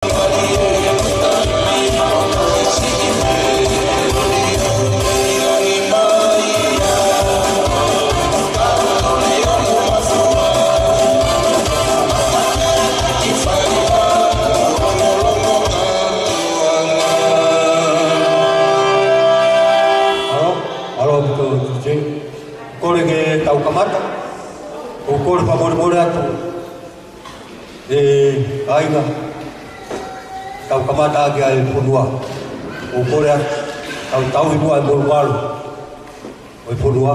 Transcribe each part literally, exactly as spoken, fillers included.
Mālō, mālō ʻaupito, T J. Kole ke tau kamata. ʻOku ou kole fakamolemole atu ʻe kāinga, tau kamata ʻaki ʻa e fonua. ʻOku ou kole atu, tau tauhi muʻa e monumanu ʻo e fonua.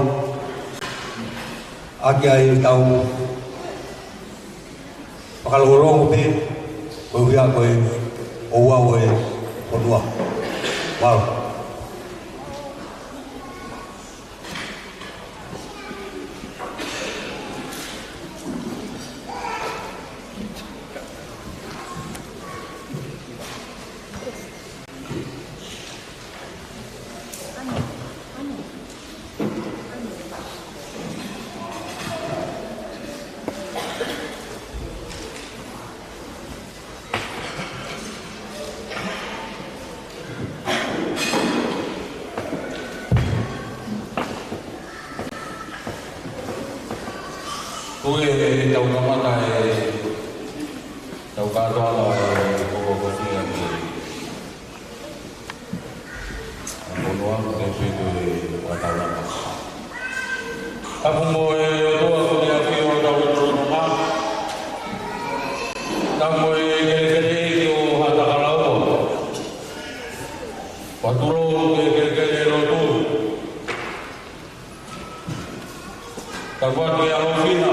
ʻAki ʻa e tau fakalongolongo pē, koeʻuhi ko e ouau ʻo e fonua. Mālō. Ko e tau kamata e tau kātoanga e koko kosia ki he fonua, ko e pito e wataulama. Tapu mo e ʻOtua ko e ʻAfio ʻo tau lotolotonga. Tapu mo e kelekele ʻEiki ʻo Haʻatakalaua. Patulou ke kelekele lotu. Tapu atu ki he ʻofefine,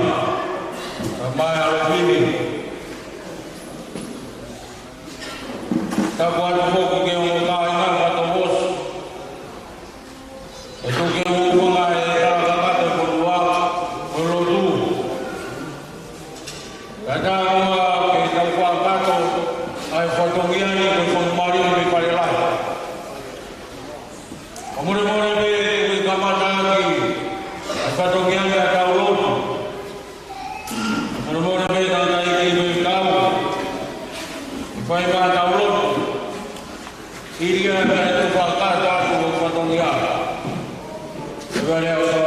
kae ʻumaʻā e ʻofefine. Tapu atu foki ki he ongo kāinga fakatouʻosi. ʻE tuku ke u hūfanga he tala kakato e fonua, mo e lotu. Kae ʻatā muʻa ke tau fakakakato ʻa e fatongia ni ko e fanga mali mei Falelahi. Fakamolemole pē ke kamata ʻaki ʻa e fatongia ni ʻa e tau lotu. Fakamolemole pē tangataʻeiki Tohikau. Fai mai ʻa e tau lotu. Ilia na e tufa kata atu ʻo fatongia. Evanelia.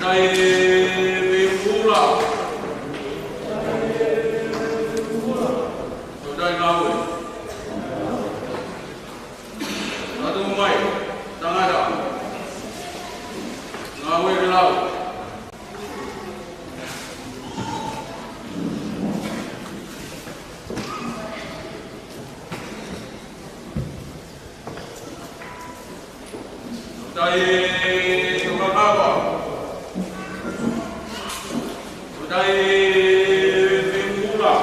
Toketā Veifula. Toketā Ngāue. Tau mai, tangata. Ngāue ke lau. Toketā Tokakava. Toketā Veifula.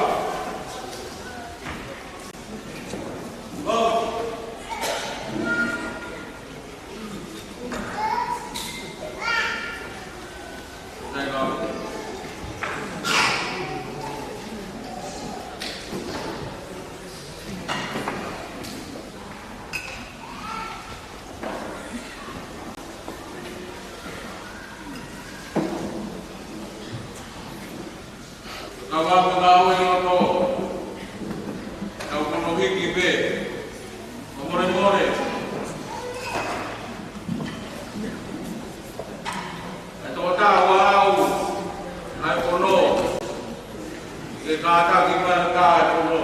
Mau. Toketā Ngāue. Tau ʻalu ʻo ngāue ʻi loto. Tau kono hiki pē. Fakamolemole. ʻE toketā ʻoku ʻalu ʻa e kono ke kātaki mai ʻa e kono.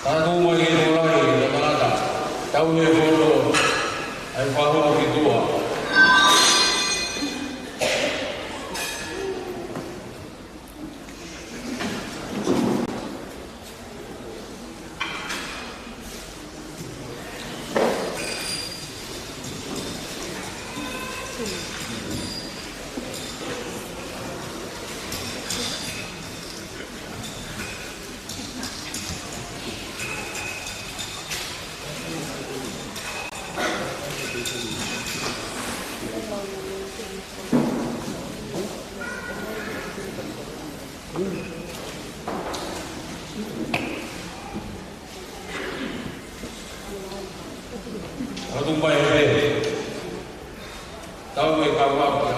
Tau mai ki he tokolahi, tau tangata. Tau he fono, ʻai fahu ki tuʻa. Tau mai pē. Tau mai ka wa ka wa.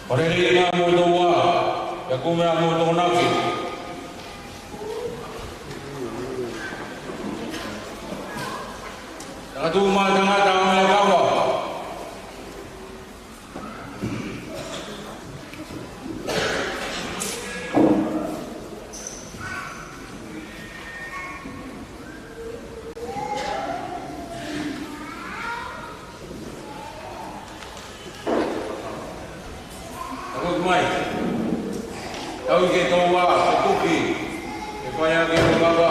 Ko e lelei ʻa e motuʻa, ʻa e kumi ʻa e motuʻa naki. Tau mai tangata ʻo e kava. Tau mai. Tau ke tau wa, ke tuki. Ke fai ake ʻo kava.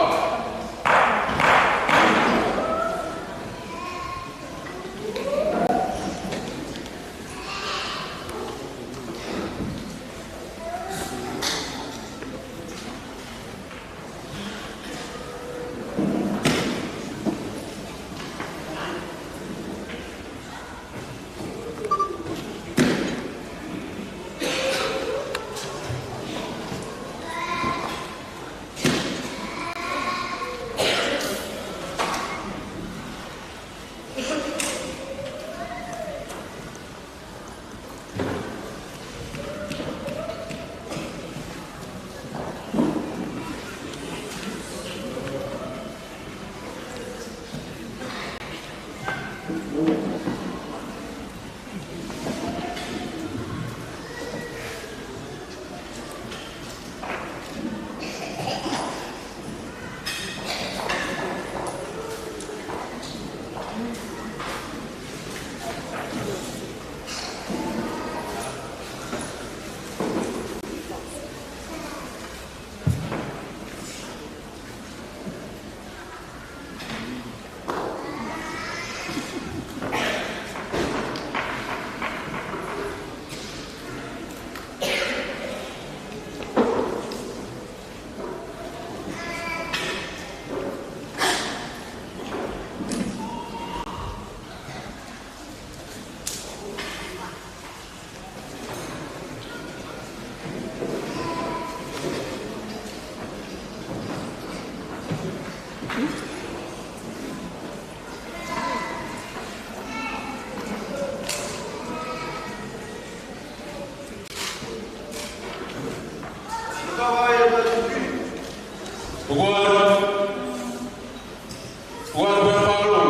Tuʻa pē Paulu,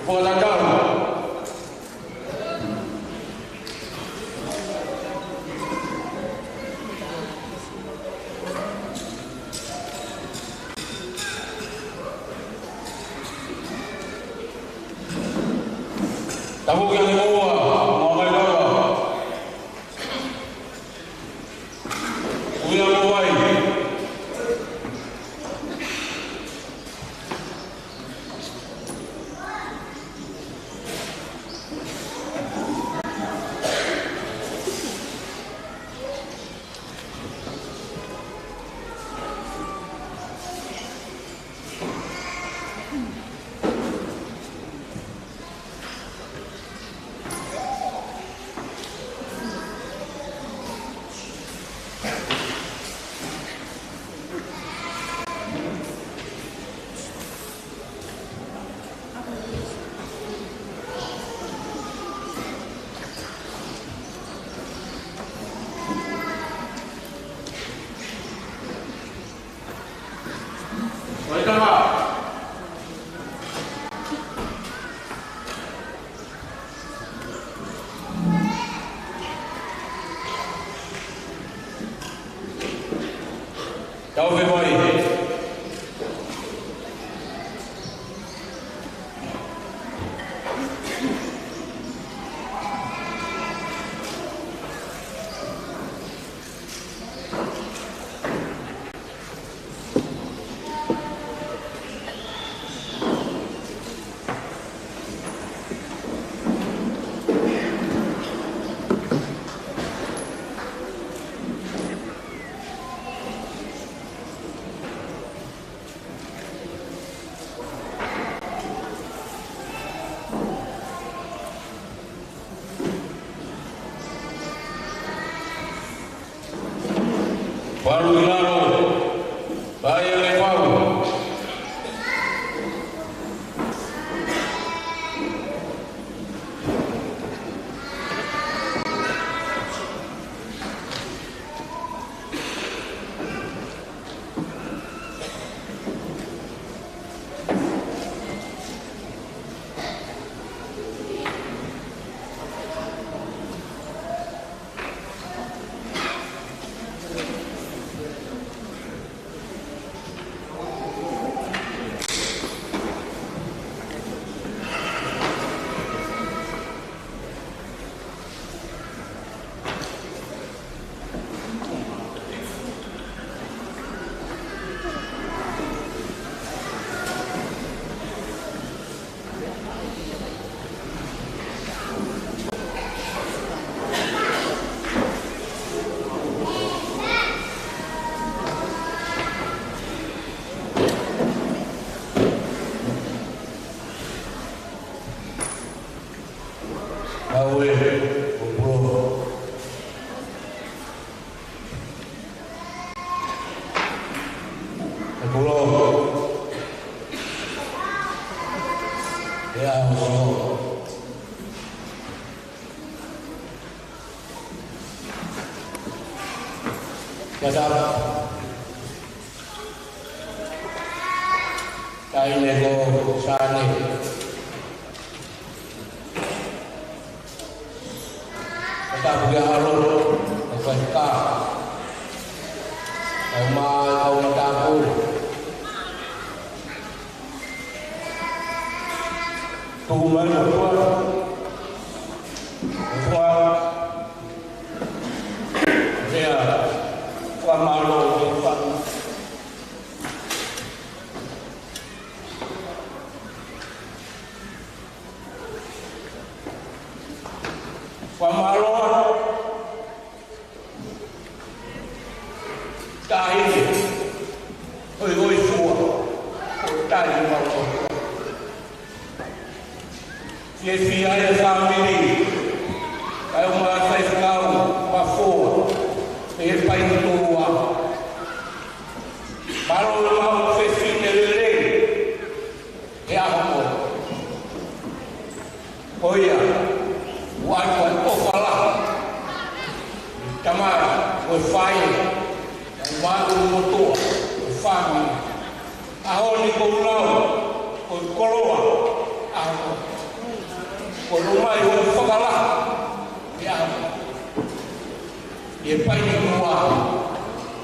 fakatatau. Tapu kia Nemoa, mo Kaikaua. Uia mo Vai. Tau fē mai. Palu ʻi lalo, pae ʻe fau. Aue, ʻo pulo. ʻE pulo. ʻE ʻaho. Kia tau. Taʻahine ko Sane. Ko tapu kia ʻAlo, ko Faika. Kau mai, kau mataku. Tuku mai mo tua. Mo tua. Lea, kua mālō, kua. Kua mālō. Taʻahine. Hoi hoi sua. Ko tai mau sua. Fiefia e fāmili. Kae ʻumaʻā e faifekau, ʻa Foa. Pea pai ni tua. Mālō e mau fefine lelei. He ʻaho ko ia, ʻoku ʻi ai e ʻofa lahi. Tamai, ko e faʻē, ʻa e vaʻu motuʻa, ko e fāmili. ʻAho ni ko e lau, ko e ʻE Paini Kuā,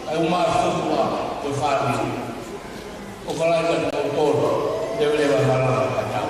ʻa e uma sotua ko e fāmili. ʻOfa lahi kiate kimoutolu, leveleva e malanga ʻa e tau.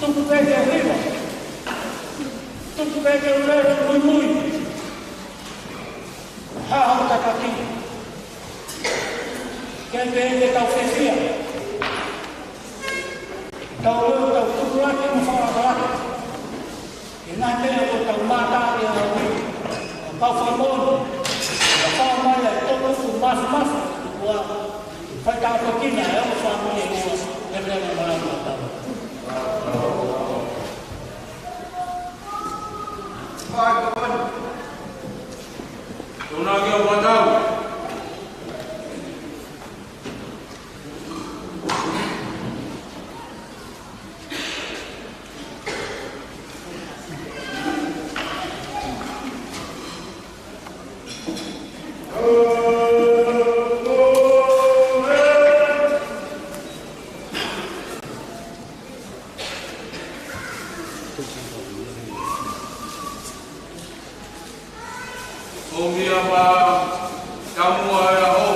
Tuku pē ke u hiva. Tuku pē ke u lele muimui. Haʻu ʻo tataki. Ke pehē ke tau fiefia. Tau ō, tau tupulaki mo fakalakalaka. ʻI he ngaahi meʻa ʻoku tau mātā ki ai, ʻa e kau fakamoʻoni, ʻa e kau mai ʻa e toʻutupu māfimafi, ʻoku fai tāpuekina ʻe he ongo fāmili ʻe ua, ʻe lele mo malanga tau. Tuna ki o patau. ʻOmai ʻa e taumuʻa ʻo e ʻaho.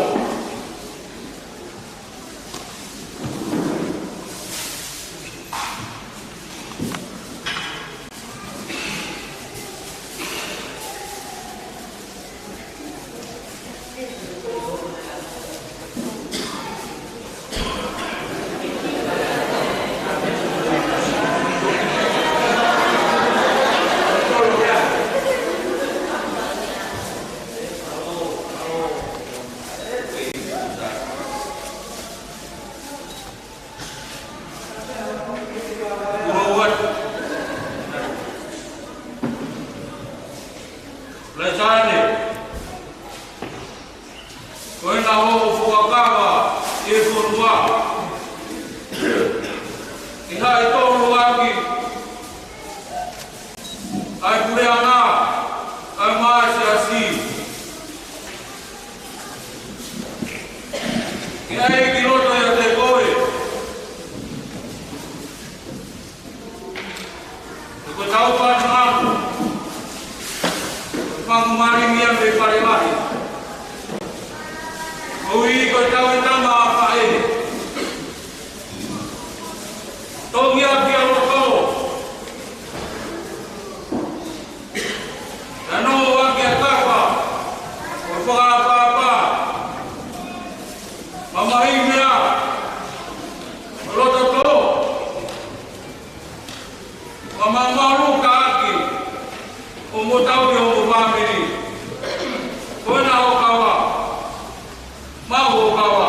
ʻo fuakava ʻi he fonua. ʻI he ʻi tonu ʻaki ʻa e puleʻanga ʻa e maʻa siasi. ʻI ai ki loto ʻiate koe. Ko e tau pātu maku. Maku mali mia me pale mahi. Ko i ko e tau i tama a faʻe. Tongi a pia loto. Tano a kia tapa. Ko faka papa. Mama i mea. Loto to. Ka mamalu ka ake, ʻo mo tau ke ʻo mo fāmili. Ko ena ʻo kawa, mau ʻo kawa.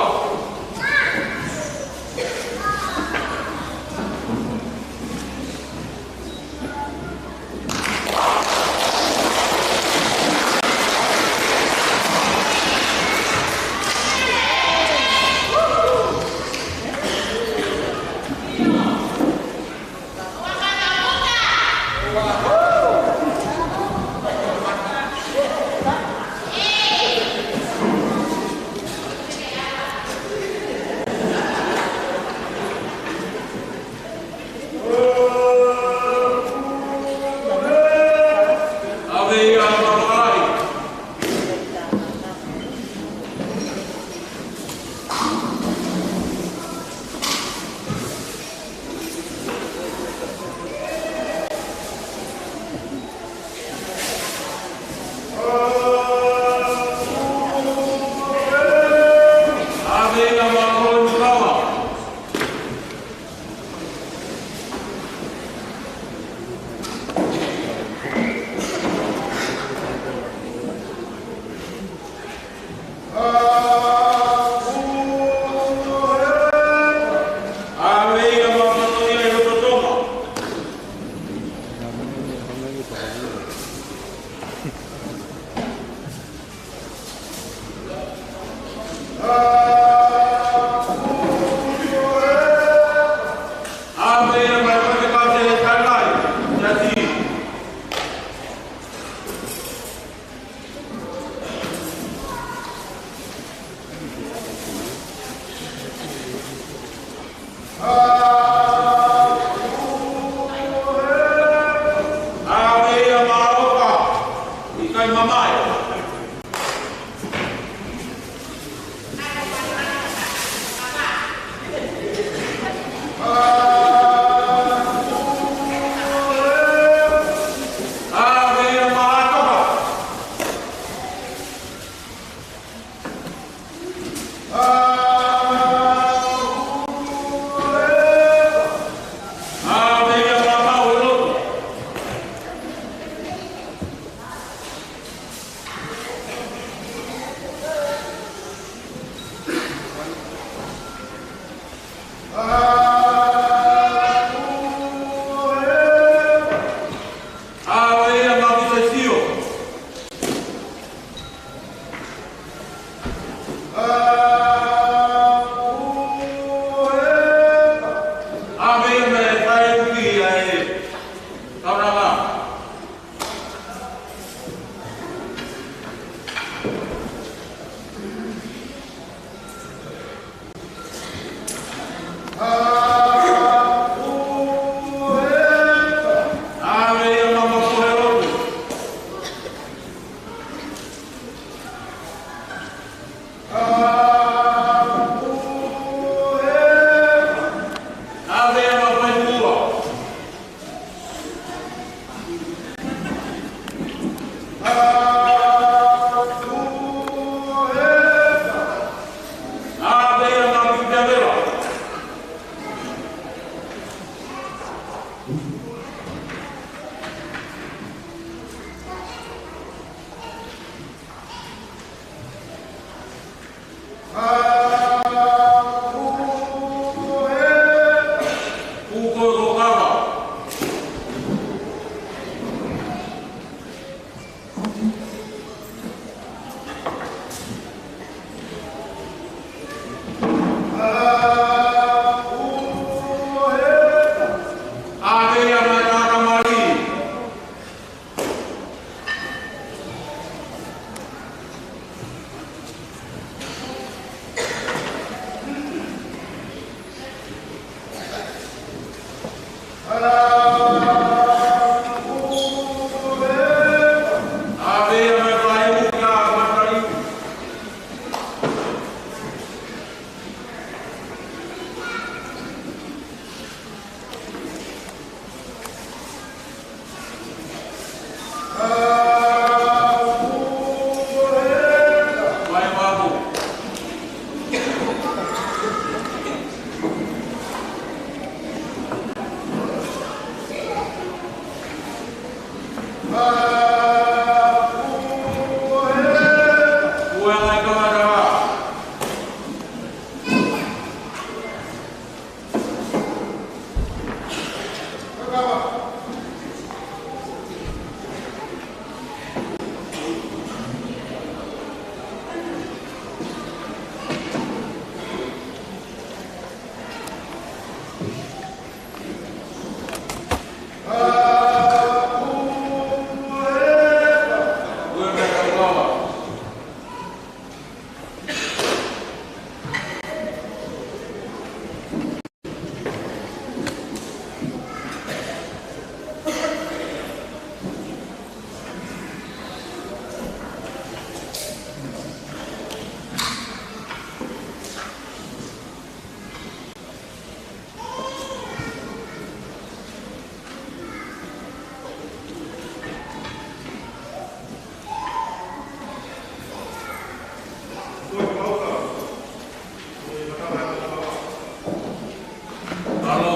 Mālō.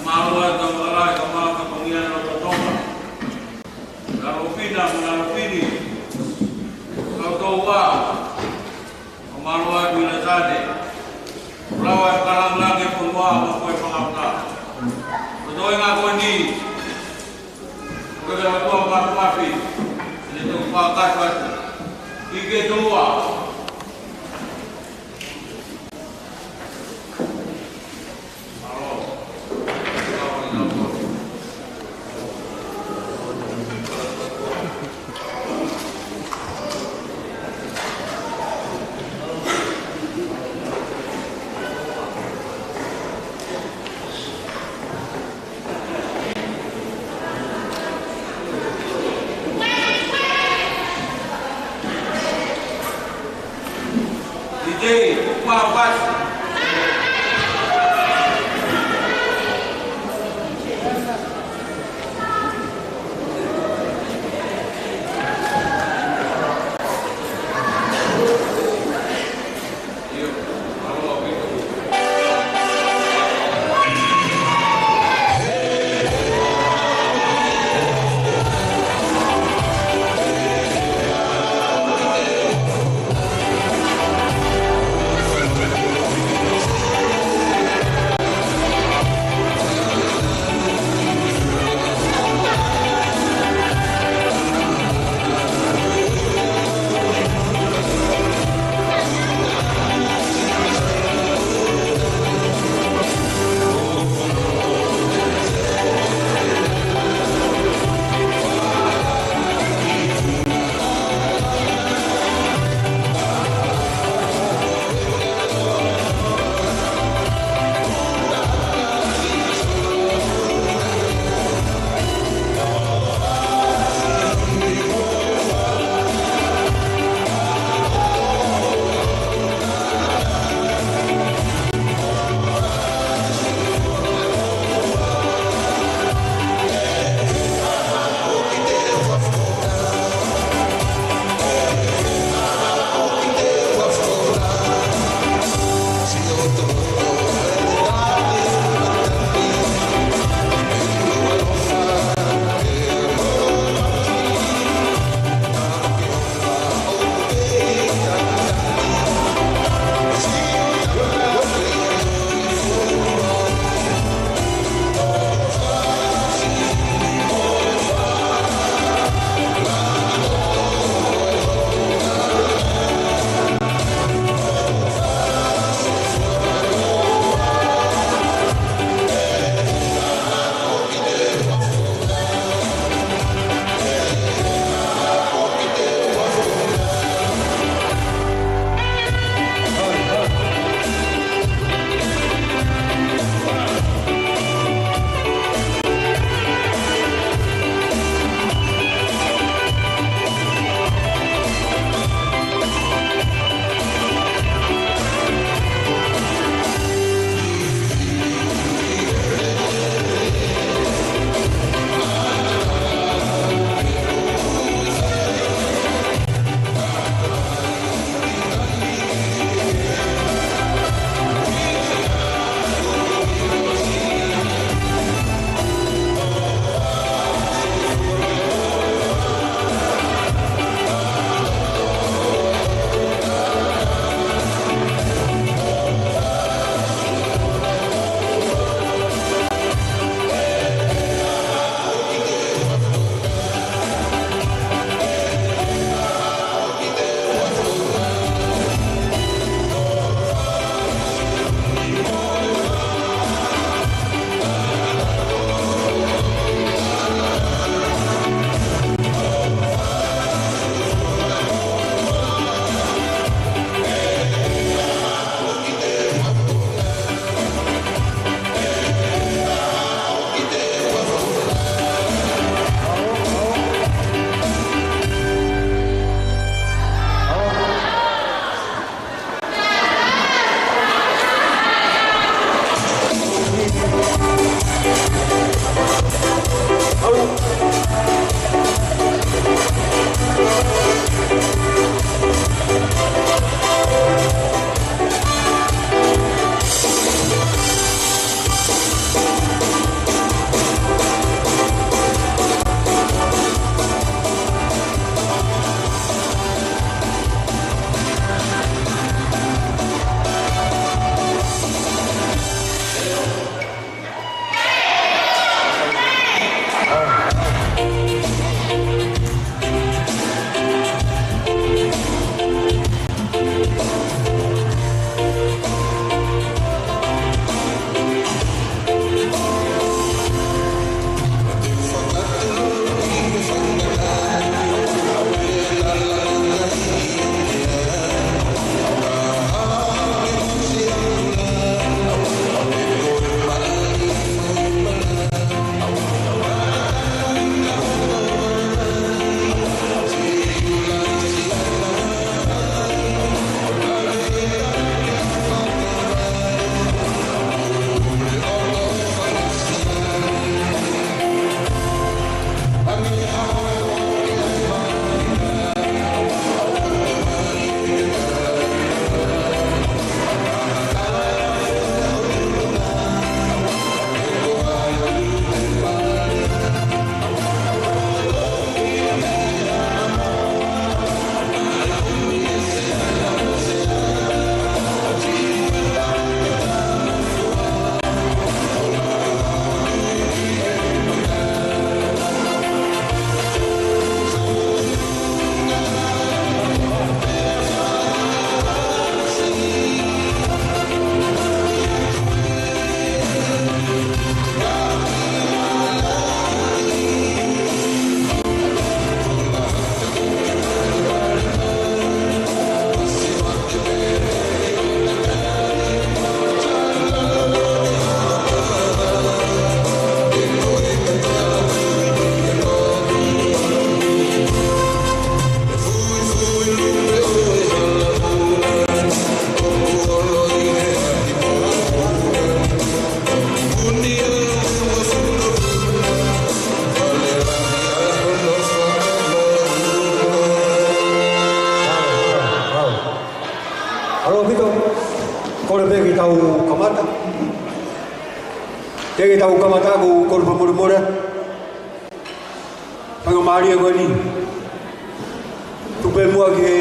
Mālō e tau ala, ka mālō ka kongia no ka tonga. Ka lo pina, mo na lo pini. Ka tau wa. Mālō atu ʻi he tane. Lau ʻa e kalangalangi e fonua mo ko e fakaputa. Ko e toenga ko eni. Ko e kau tua mafimafi. ʻI he toki fakakātoa atu. ʻI he toa. Kole pē ke tau kamata. Ke tau kamata, ʻoku ou kole fakamolemole. Faingamālie ko eni. Tuku pē muʻa ki he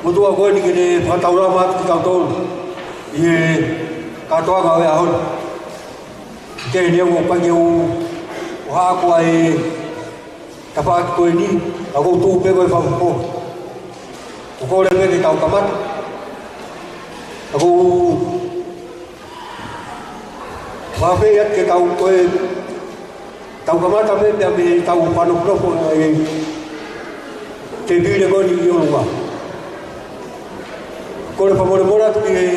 motuʻa ko eni ke ne fakataulama atu kitautolu ʻi he kātoanga ʻo e ʻaho ni. Ke ne ʻoua ʻe pehē ʻoku ou hā ko ē tafaʻaki ko eni, ka ʻoku ou tuʻu pē ko e fakapotopoto. ʻOku ou kole pē ke tau kamata. ʻOku ou fakaafeʻi atu ke tau ko e, tau kamata pē pea mei he tau fanofonofo ʻa e tēpile ko eni ʻi ʻolunga. Kole fakamolemole atu ki he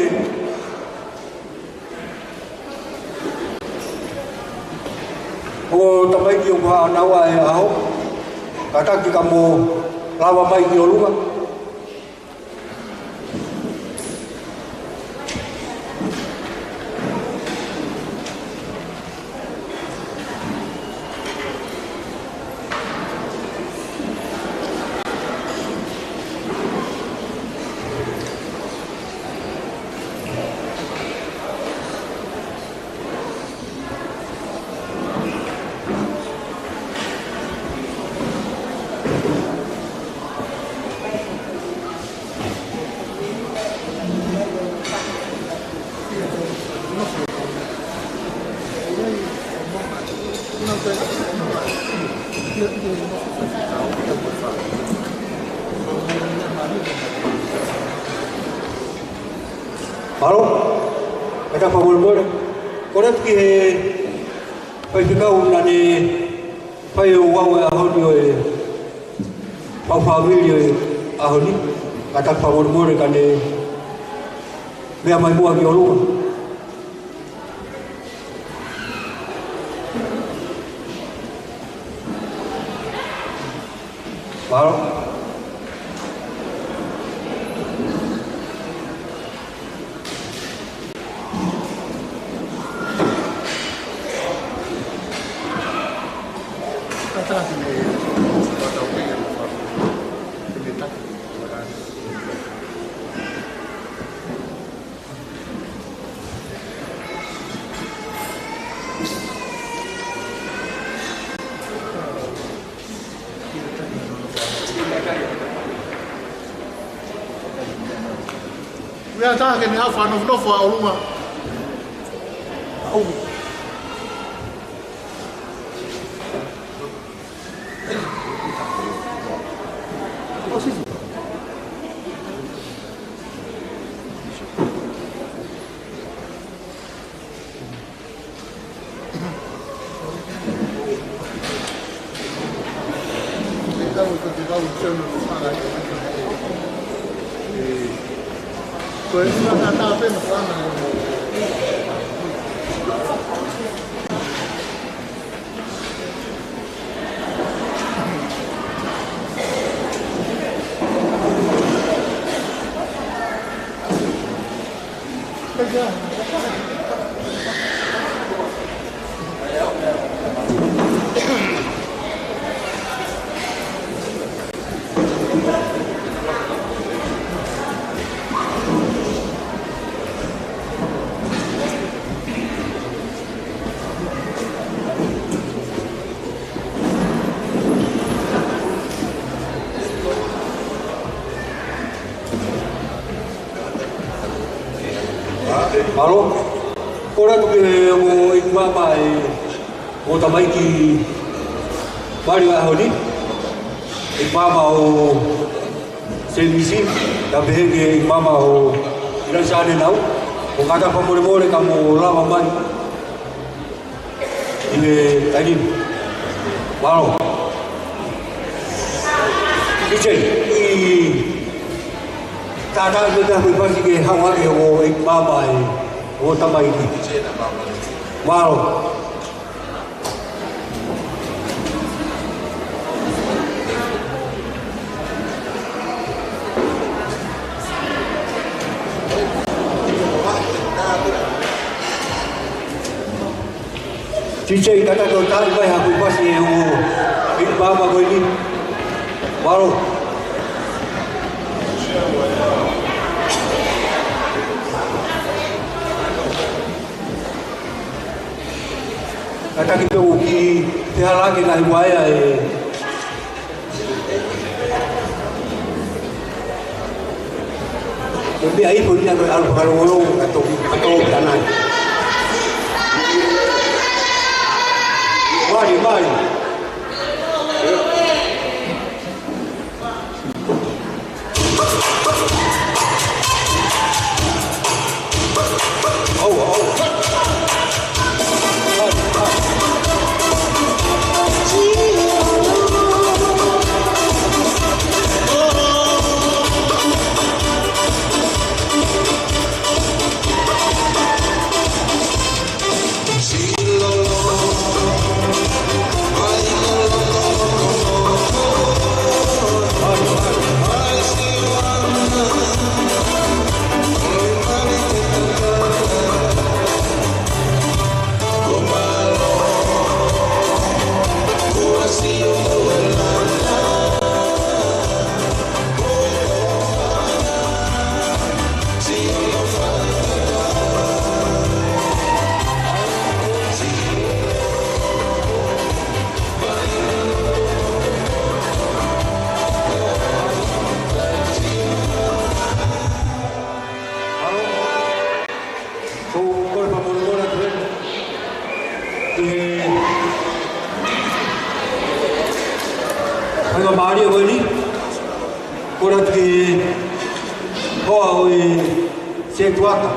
ongo tamaiki ʻoku haʻa naua e ʻaho, kātaki ka mou lava mai ki ʻolunga. Mālō, kātaki fakamolemole. Kole atu ki he faifekau naʻa ne fai e ouau ʻo e ʻaho ni ʻo e fau fāmili ʻo e ʻaho ni. Kātaki fakamolemole ka ne meʻa mai muʻa ki ʻolunga. Mālō. Uia tā ke ne haʻu fanofonofo ʻa ʻolunga. Mālō. Kole atu ki he ongo ʻeiki maama ʻo e ongo tamaiki mali ʻo e ʻaho ni. ʻEiki maama ʻo Semisi, pea pehē ki he ʻeiki maama ʻo ʻIlaisaane Nau, ʻoku kātaki fakamolemole ka mou lava mai ʻi he taimi ni. Mālō. DJ, ʻi he taimi ni ʻoku ou fie pasi ke haʻu hake ʻo ʻeiki maama ʻo e ongo tamaiki. Mālō. DJ, kātaki ʻo tali mai ha kiʻi pasi ʻe ongo ʻeiki maama ko eni. Mālō. Kātaki pē ʻoku kiʻi fehālaaki e ngaahi vaea ē. Ko e meʻa ʻi he poini ko e ʻalu fakalongolongo ka toki, ka toki ʻanai. Mai, mai. Ko e fakamolemole atu ē ki he faingamālie ko eni, kole atu ki he hoa ʻo e setuata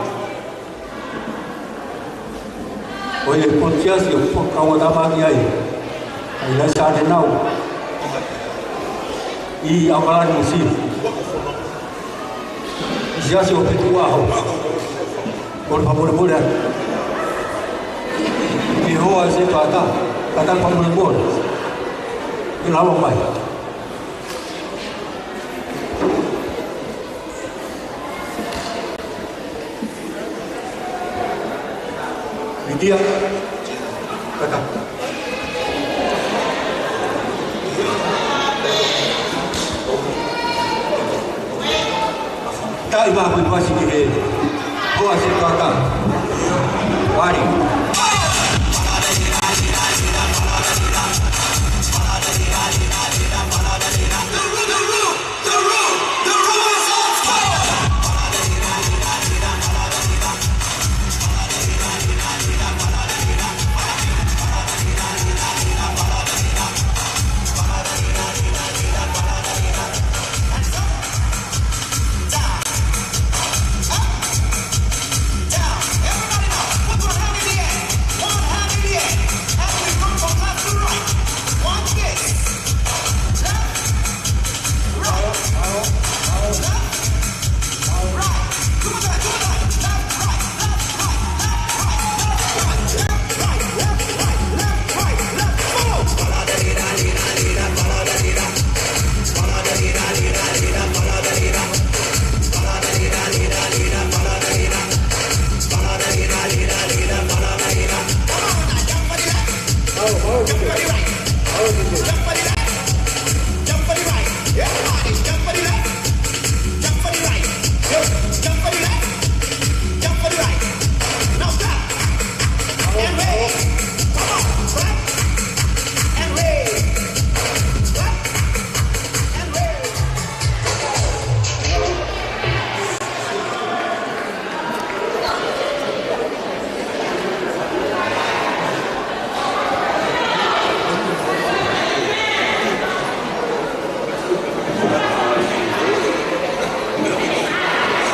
ʻo e Pontiasi ʻoku fakakaungātāmaki ai ʻa ʻIlaisa ʻAtenau ʻi ʻAokalani, Nuʻu Sila. Siasi ʻo Petuʻaho. Kole fakamolemole atu ki he hoa ʻo e setuata, kātaki fakamolemole. Ke lava mai. Mitia. Kātaki. Taʻi mai ha poupou siʻi ki he hoa ʻo e setuata. Wari.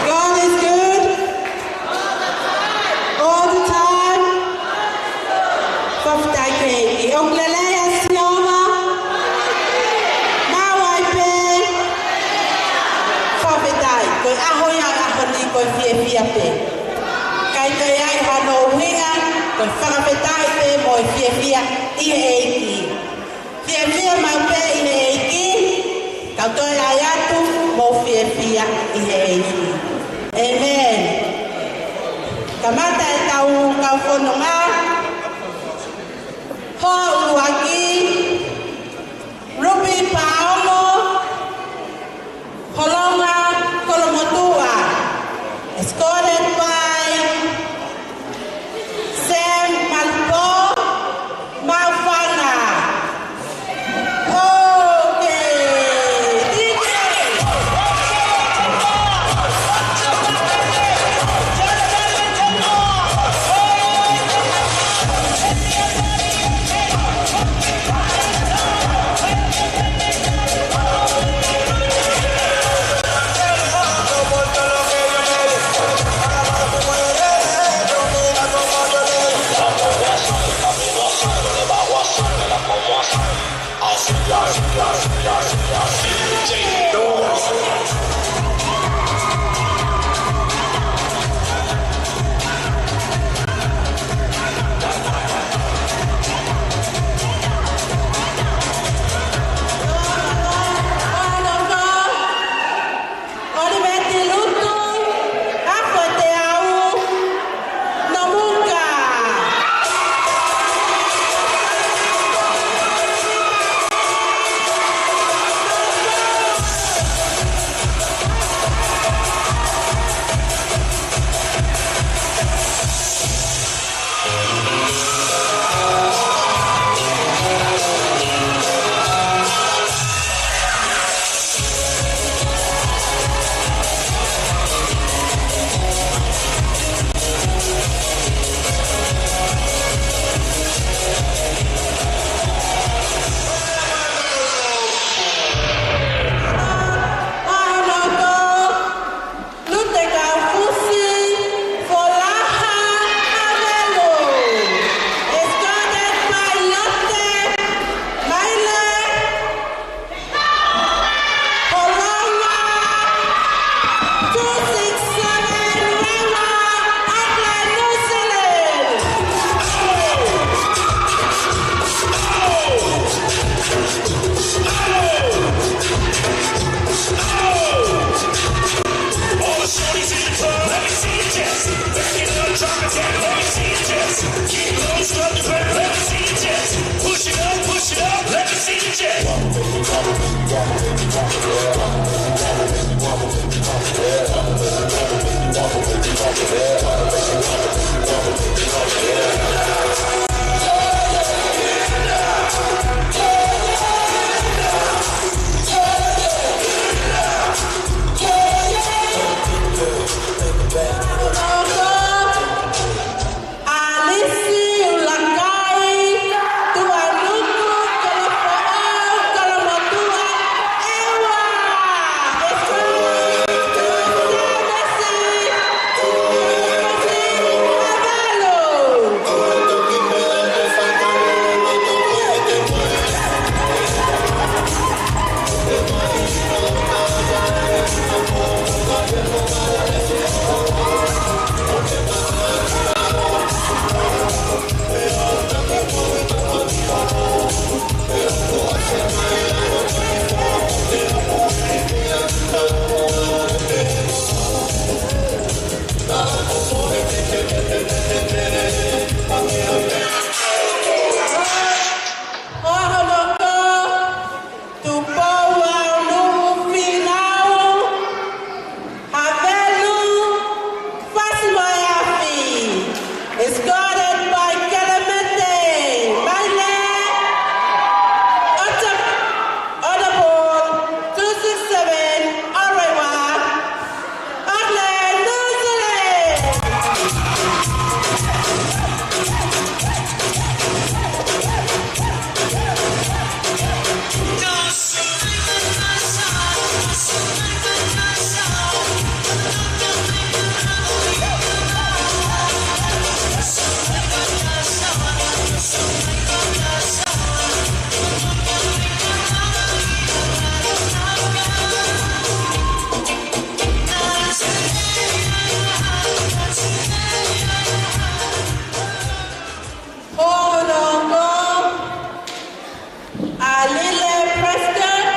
God is good. All the time. Fakafetaʻi ki he ʻEiki. ʻOku lelei ʻa Sihova. Maʻu ai pē fakafetaʻi. Ko e ʻaho ia ʻo e ʻaho ni ko e fiefia pē. ʻIkai toe ʻi ai hano ʻuhinga, ko e fakafetaʻi pē mo e fiefia ʻi he ʻEiki. Fiefia maʻu pē ʻi he ʻEiki, kau toe ʻai atu mo fiefia ʻi he ʻEiki. ʻĒmeni. Kamata ʻetau kau fononga, hoa ʻuluaki, Ruby Paongo, Holonga Kolomotuʻa, escorted by Sam Malipo, ʻAlisi ʻUlakai, Tuʻanuku, Kolofoʻou, Kolomotuʻa, ʻEua, ʻEsua, Tuʻanuku, Tuʻanuku, Havelu. Hohomoko, Tupou Aunuʻu Finau, Havelu Fasimoeafi, escorted by Kelemete Maile, Honourable two six seven, Orewa, Auckland, New Zealand. Hohomoko, ʻAlile Prescott,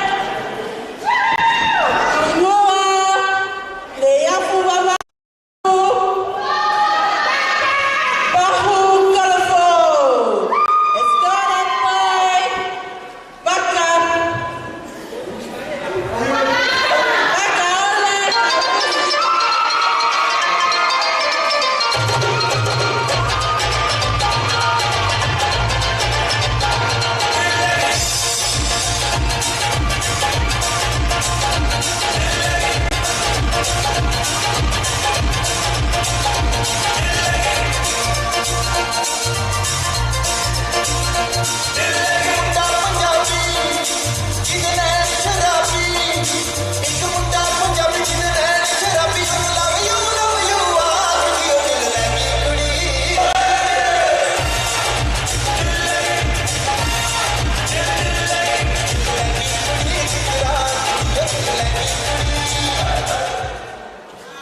Tuʻunua, Leiafu Vavaʻu, Pahu Kolofoʻou, escorted by Vaka.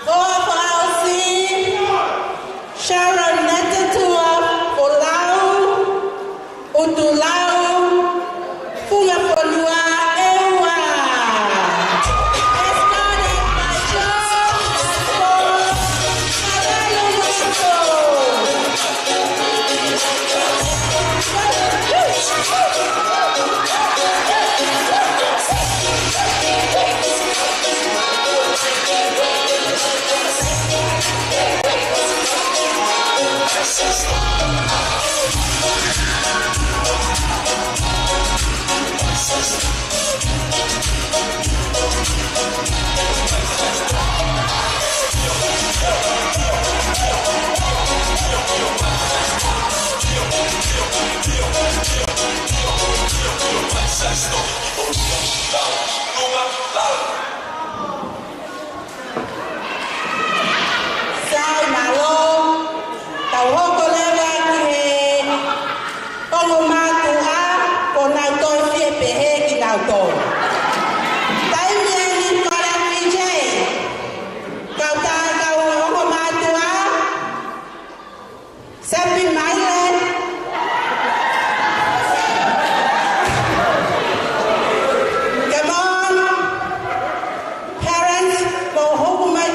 Ko Fausi, Sharon Netetua Folau, Utulau, Funga Fonua, ʻEua. Escorted by Joe Pastor, Haleluya. Sai mālō, tau hoko leva ki he ongo mātuʻa, ko nau toe fie pehē kinautolu. Taimi eni kole P J, kau tā, kau ongo mātuʻa, Sapi Maile. Come on, parents, mou hoko mai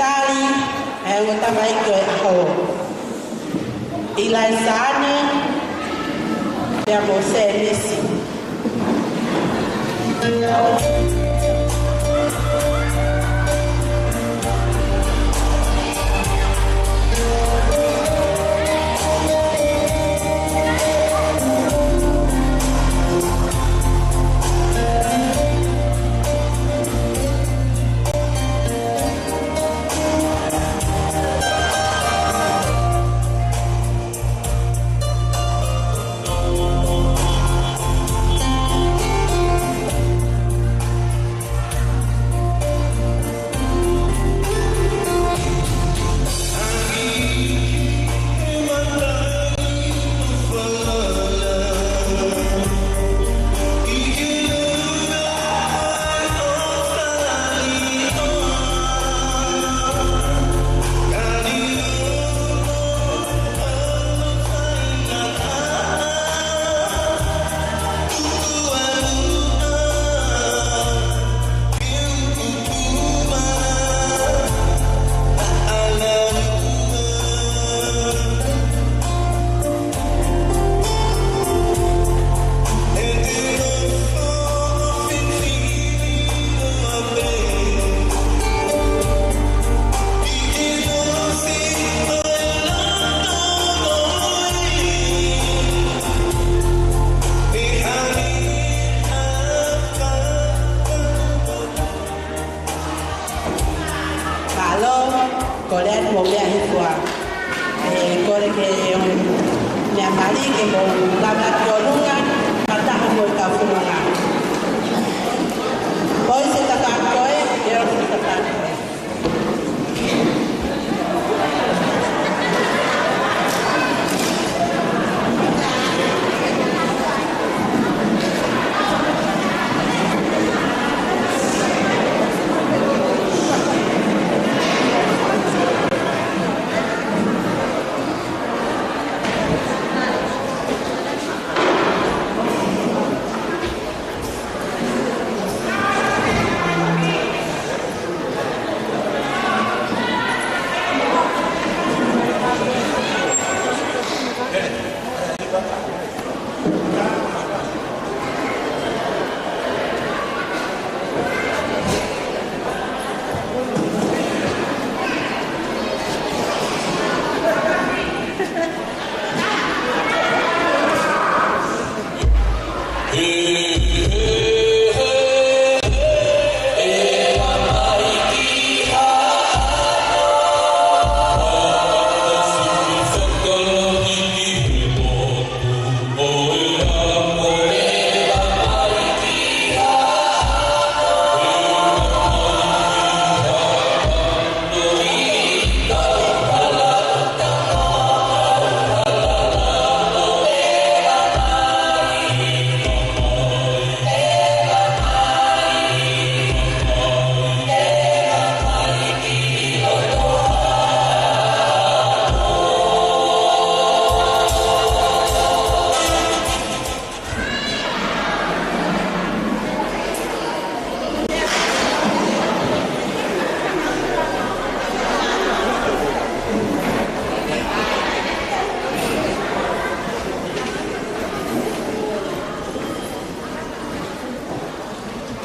Kali, ʻa e ongo tamaiki ʻo e ʻaho. ʻIlaisaane, pea mo Sēmisi. Mālō, kole atu mo meʻa hifo ā. ʻE, kole ke ʻomi meʻa mali ke mou lava ki ʻolunga, fakataha mo e kau fononga. Poise tafaʻaki ko ē, ʻe ʻosi tafaʻaki ko ē.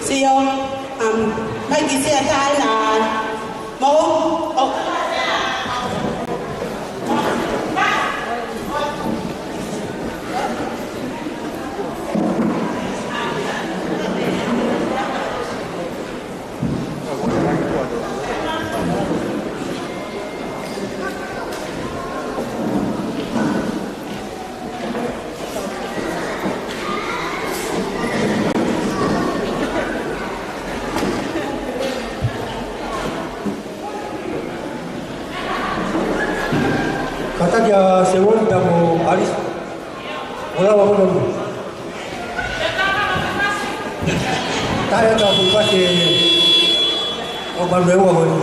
Sio, um, mai ki sea taina. Mo, o. Kātaki ʻa Seuoni pea mo ʻAlisi. ʻO lava mo nau. Tae atu ʻa Pulipasi ʻo Manurewa ko eni.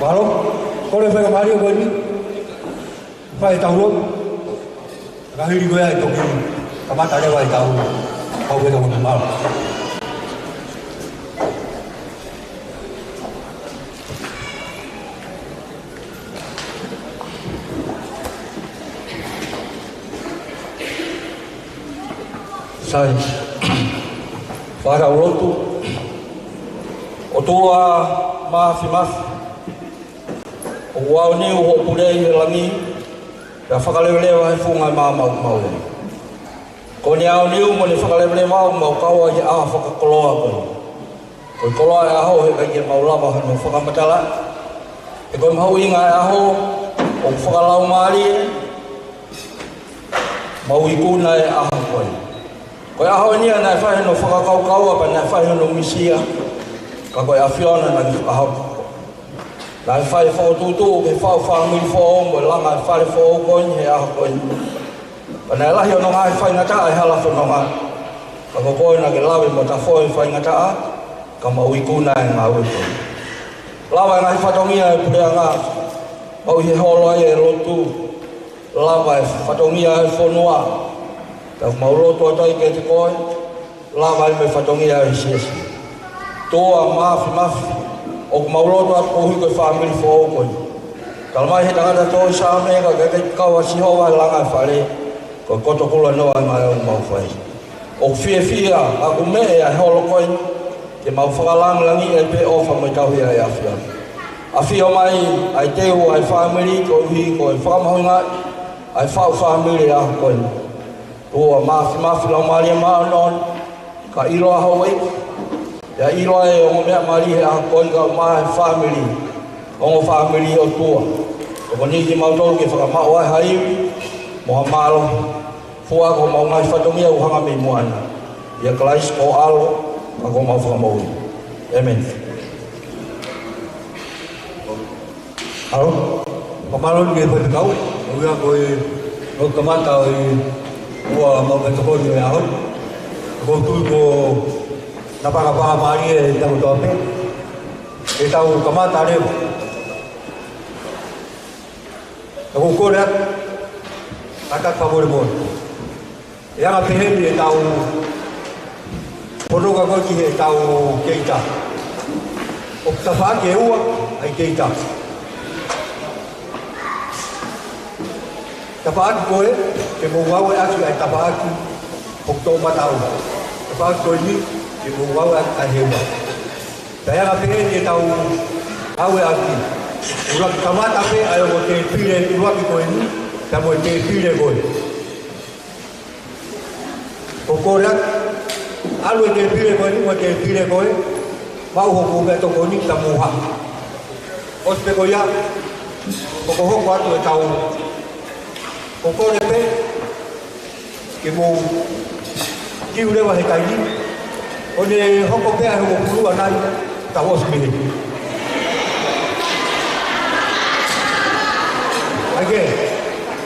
Mālō, kole faingamālie ko eni. Fai ʻetau lotu. Ka hili ko ia ʻe toki kamata leva ʻetau, kau ke tau mālō. Sai. Fai ʻetau lotu. ʻOtua Māfimafi, ʻoku aoniu hoʻo pule ʻi he langi, pea fakaleveleva he funga ʻo e maama ʻoku mau ʻi ai. Ko ʻene aoniu mo ʻene fakaleveleva ʻoku mau kau ai he ʻaho fakakoloa ko eni. Ko e koloa ʻo e ʻaho he ʻikai ke mau lava hano fakamatalaʻi. He ko e mahuʻinga ʻo e ʻaho ʻoku fakalaumālie mau ikuna ʻa e ʻaho ko eni. Ko e ʻaho eni naʻe fai hono fakakaukaua pea naʻe fai hono misia, ka ko e ʻAfiona naʻa ne fakahoko. Naʻe fai fokotuʻutuʻu ke fai e fāmili foʻou mo e langa e fale foʻou ko eni he ʻaho ko eni. Pea naʻe lahi hono ngaahi faingataʻa he hala fononga. Ka ko koe naʻa ke lave mo tafoki e faingataʻa, ka mau ikuna e ngāue ko eni. Lava e ngaahi fatongia ʻo e puleʻanga, mau ʻi he holo ʻa e lotu. Lava e fatongia ʻo e fonua, pea ʻoku mau lotu atu ai kiate koe. Lava ai mo e fatongia ʻo e siasi. ʻOtua Māfimafi, ʻoku mau lotu atu koeʻuhi ko e fāmili foʻou ko eni. Talamai ʻe he tangata tohi Saame, ka ʻikai ke kau ʻa Sihova he langa e fale, ko e koto kulanoa ʻa e ngāue ʻoku mau fai. ʻOku fiefia ʻaku meʻe ʻa e holo ko eni, ke mau fakalangilangiʻi ai pē ʻofa mo e tauhi ʻa e ʻAfiona. ʻAfio mai ʻa e teu ʻa e fāmili koeʻuhi ko e fakamahuʻingaʻi ʻa e faʻu fāmili ʻa e ʻaho ko eni. ʻOtua Māfimafi, Laumālie Māʻoniʻoni, ka ʻiloa houʻeiki, pea ʻiloa e ongo meʻa mali he ʻaho ko eni kae ʻumaʻā e fāmili, ongo fāmili ʻOtua. Tokoniʻi kimautolu ke fakamaʻu ai ha ivi mo ha mālohi, fua ʻaki homau ngaahi fatongia ʻoku hanga mei muʻa ni. ʻIa Kalaisi ko ho ʻAlo, ka ko homau Fakamoʻui. ʻĒmeni. ʻAlo, fakamālō ki he faifekau, ʻo ia ko e lotu kamata ʻo e ua mau ke tokoni ʻo e ʻaho ni. Ko u tui ko e napanapana mālie ʻetau toa pē. Ke tau kamata leva. Ka ko u kole atu, kātaki fakamolemole. ʻE anga pehē ni ʻetau fononga ko ē ki heʻetau keita. ʻOku tafaʻaki ʻe ua ʻa e keita. Tafaʻaki ko ē, ke mou ngāueʻaki ʻa e tafaʻaki ʻoku toʻomataʻu. Tafaʻaki ko eni, ke mou ngāueʻaki ʻa e heua. Pea ʻe anga pehē ni ʻetau ngāueʻaki. ʻUluaki kamata pē ʻa e ongo tēpile ʻuluaki ko eni, pea mo e tēpile ko ē. Ko u kole atu, ʻalu e tēpile ko eni mo e tēpile ko ē, maʻu hoku meʻatokoni pea mou haʻu. ʻOsi pē ko ia, hokohoko atu ʻetau, ko u kole pē, ke mou kiu leva he taimi ni, ʻo ne hoko pē ʻa e hongofulu ʻanai, tau ʻosi mei heni. ʻAi ke,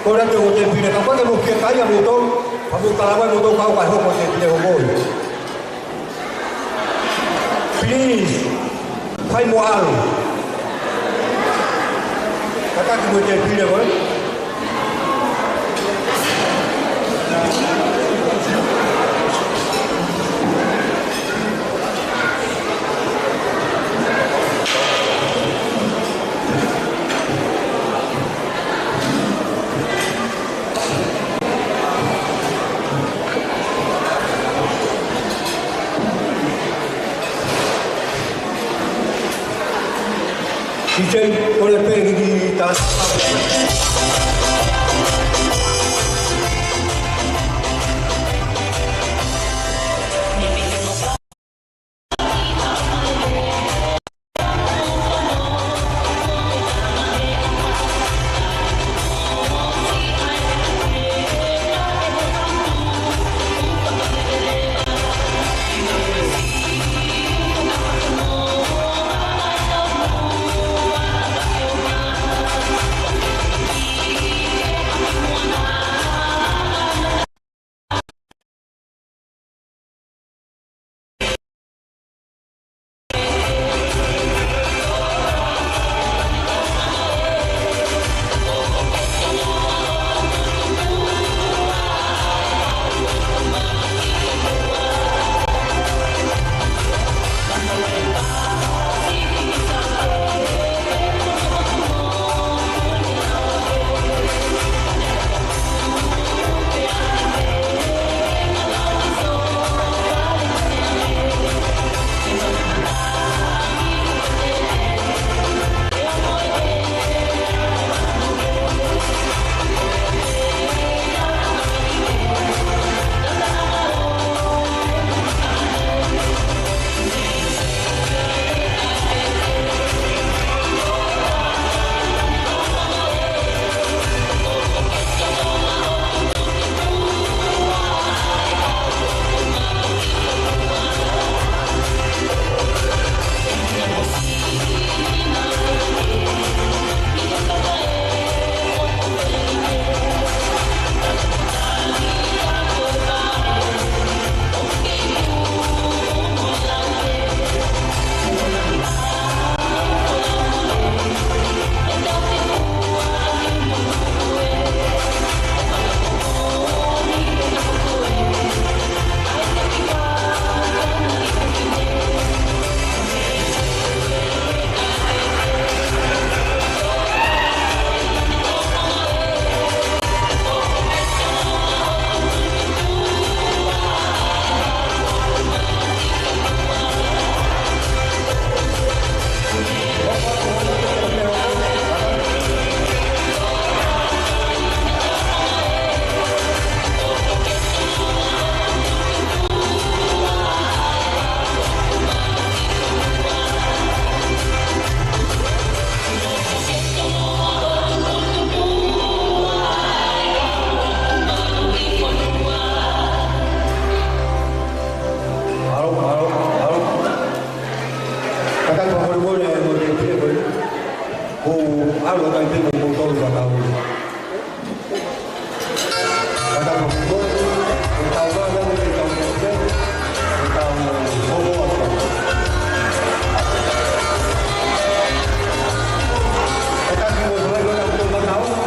kole atu e ongo tēpile, kapau ʻoku mou fiekaia moutolu, ka mou talavai moutolu kau kae hoko e tēpile hoko ē. Please, fai mo ʻalu. Kātaki mo e tēpile ko ē. Sisei, kole pē ki he taha. Kakai, fakamolemole mo e pule ko ē. Ko e ʻalu atu ai pē mo kimoutolu fakaʻuli. Kakai, fakamolemole, ʻe tau vā, ʻe tau vā, ʻe tau vā. Kakai, fakamolemole, ʻe tau vā.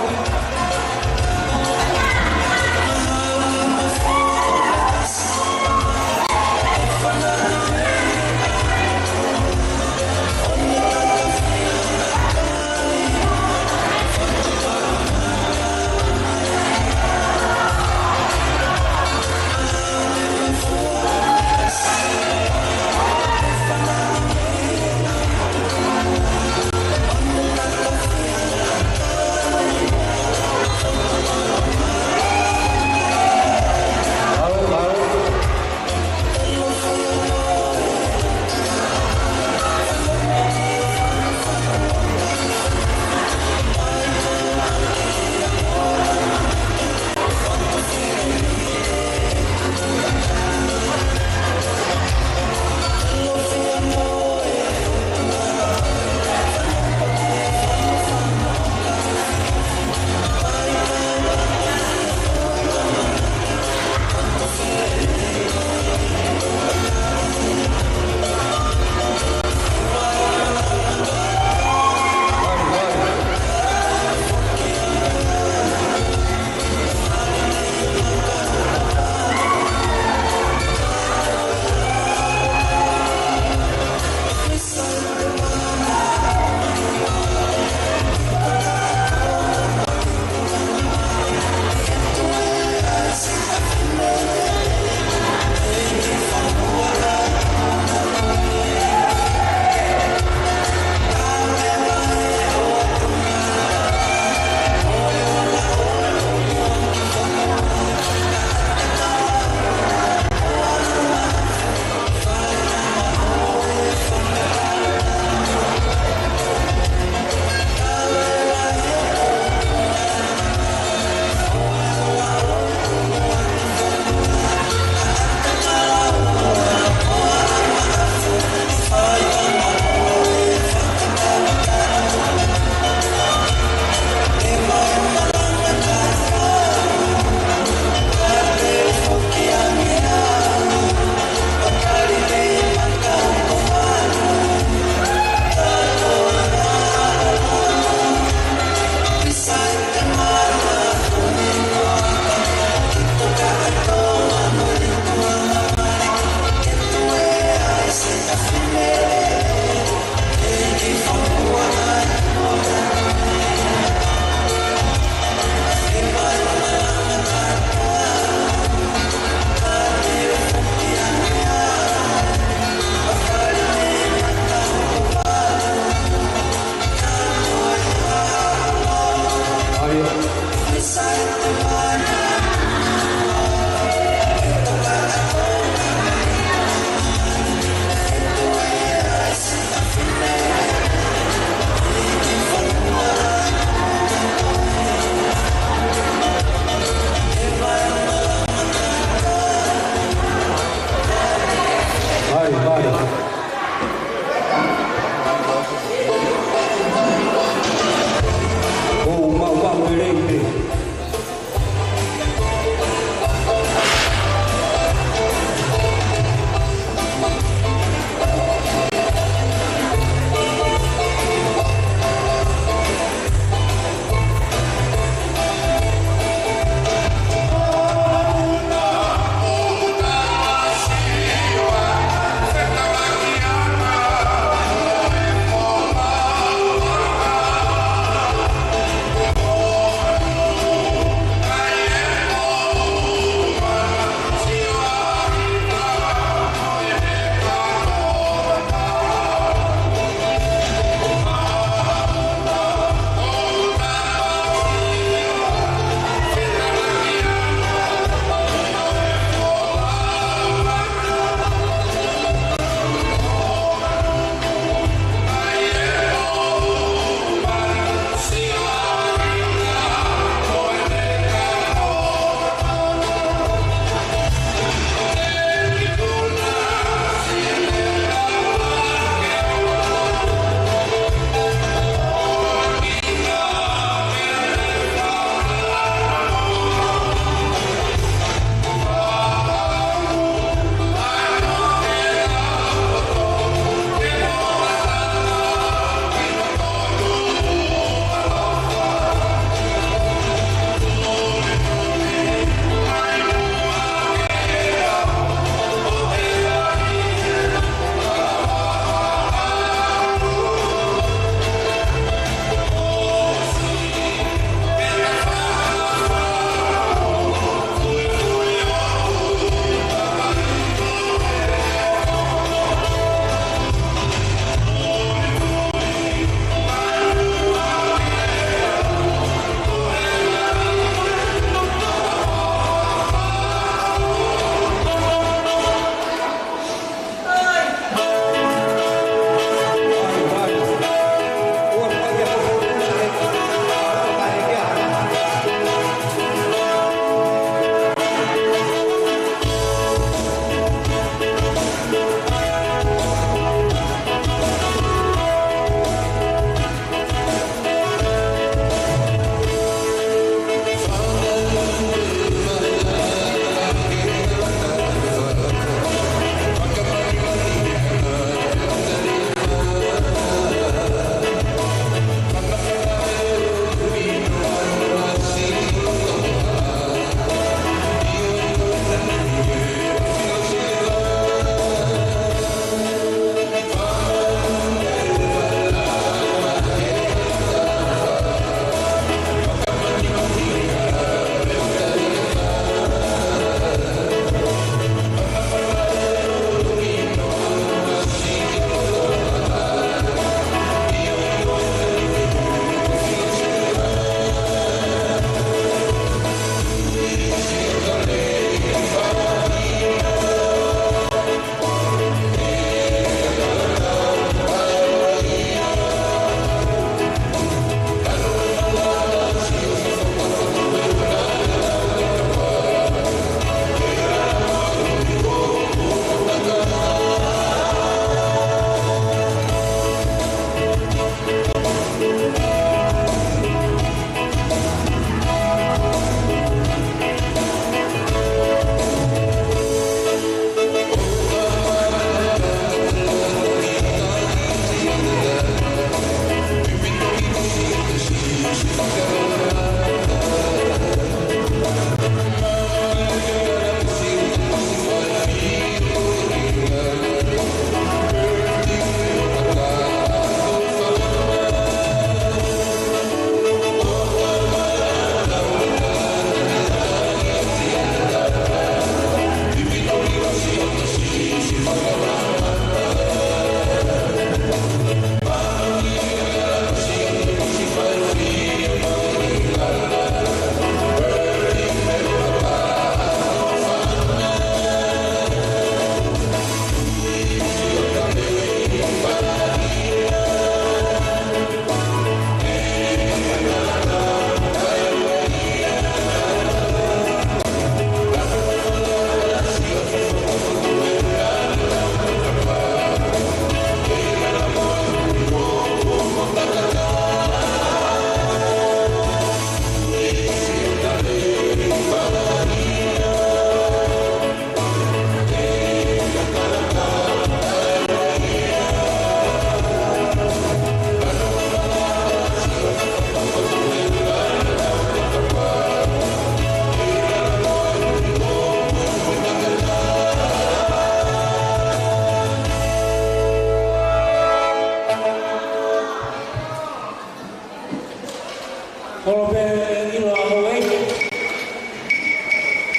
Kolope ʻilo ʻa houʻeiki.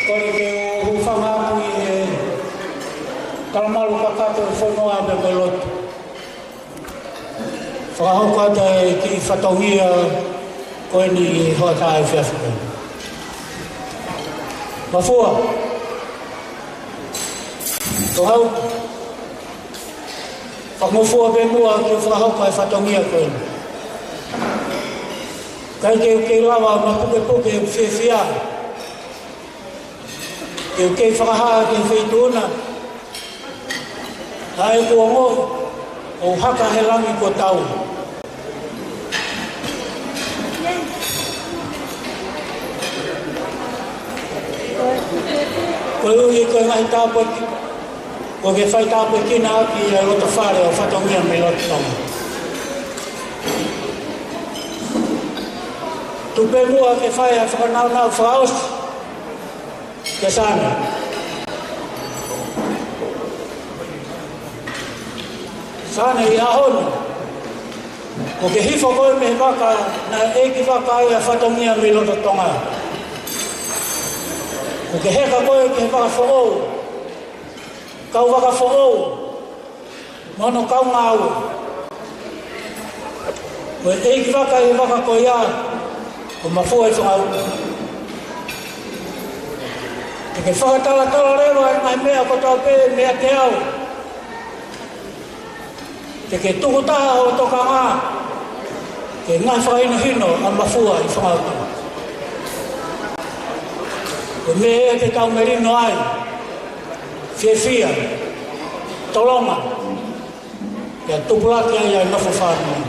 Kole ke u hūfanga atu ʻi he talamalu kakato ʻo e fonua pea mo e lotu. Fakahoko atu e kiʻi fatongia ko eni ʻi he hoʻatā efiafi ko eni. Mafua. Tau hau. Fakangofua pē muʻa ke u fakahoko e fatongia ko eni. ʻIkai ke u kei lava ʻo mapukepuke ʻeku fiefia. Ke u kei fakahā ki he feituʻu na ʻa ʻeku ongoʻi ʻoku haka he langi kuo tau. Koeʻuhi ko e ngaahi tāpuaki, ʻoku ke faitāpuekina ʻaki ʻa e loto fale ʻo e fatongia mei loto Tonga. Tuku pē muʻa ke fai ʻa e fakanaunau fakaʻosi kia Sane. Sane, ʻi he ʻaho ni, kuo ke hifo koe mei he vaka naʻe ʻeikivaka ai ʻa e fatongia mei loto Tonga. Kuo ke heka koe ki he vaka foʻou, kau vaka foʻou, mo hono kau ngāue. Ko e ʻeikivaka ʻi he vaka ko ia, ko Mafua ʻi Fangauta. Te ke fakatalatala leva e ngaahi meʻa kotoa pē meiate au. Te ke tukutaha hoʻo tokanga ki he ngaahi fakahinohino ʻa Mafua ʻi Fangauta. Ko e meʻa ia te tau melino ai, fiefia, tolonga, pea tupulaki ai ʻa e nofo fānau.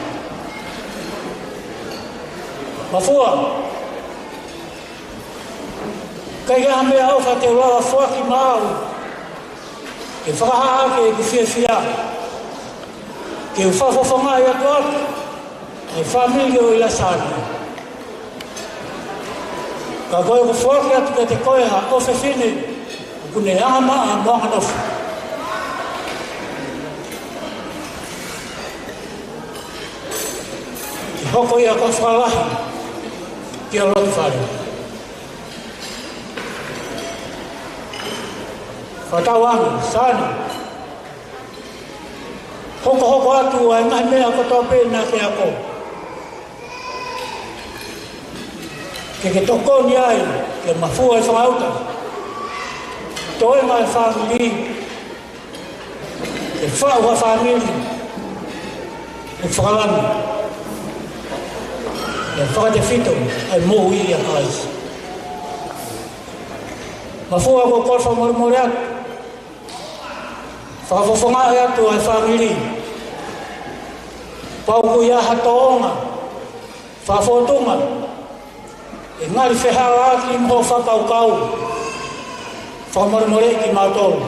Mafua, ʻikai ha meʻaʻofa te u lava foaki maʻau ke fakahā ʻaki ʻeku fiefia, ke u fakafofongaʻi atu ʻa e fāmili ʻo ʻIlasani. Ka ko ʻeku foaki atu kiate koe ha ʻofefine ʻoku ne angamaʻa mo anganofo. Ke hoko ia ko e fakalahi ki ho loto fale. Fakatauange, Sane. Hokohoko atu ʻa e ngaahi meʻa kotoa pē naʻa ke ako. Ke ke tokoni ai kia Mafua ʻi Fangauta, toenga e fāmili, ke faʻu ha fāmili ʻoku fakalangi, ke fakatefito ai moʻui ʻia Kalaisi. Mafua, ko e kole fakamolemole atu, fakafofongaʻi atu ʻa e fāmili. Pau ʻoku ʻi ai ha tōʻonga fakafōtunga ʻe ngali fehālaaki mo hoʻo fakakaukau, fakamolemoleʻi kimautolu.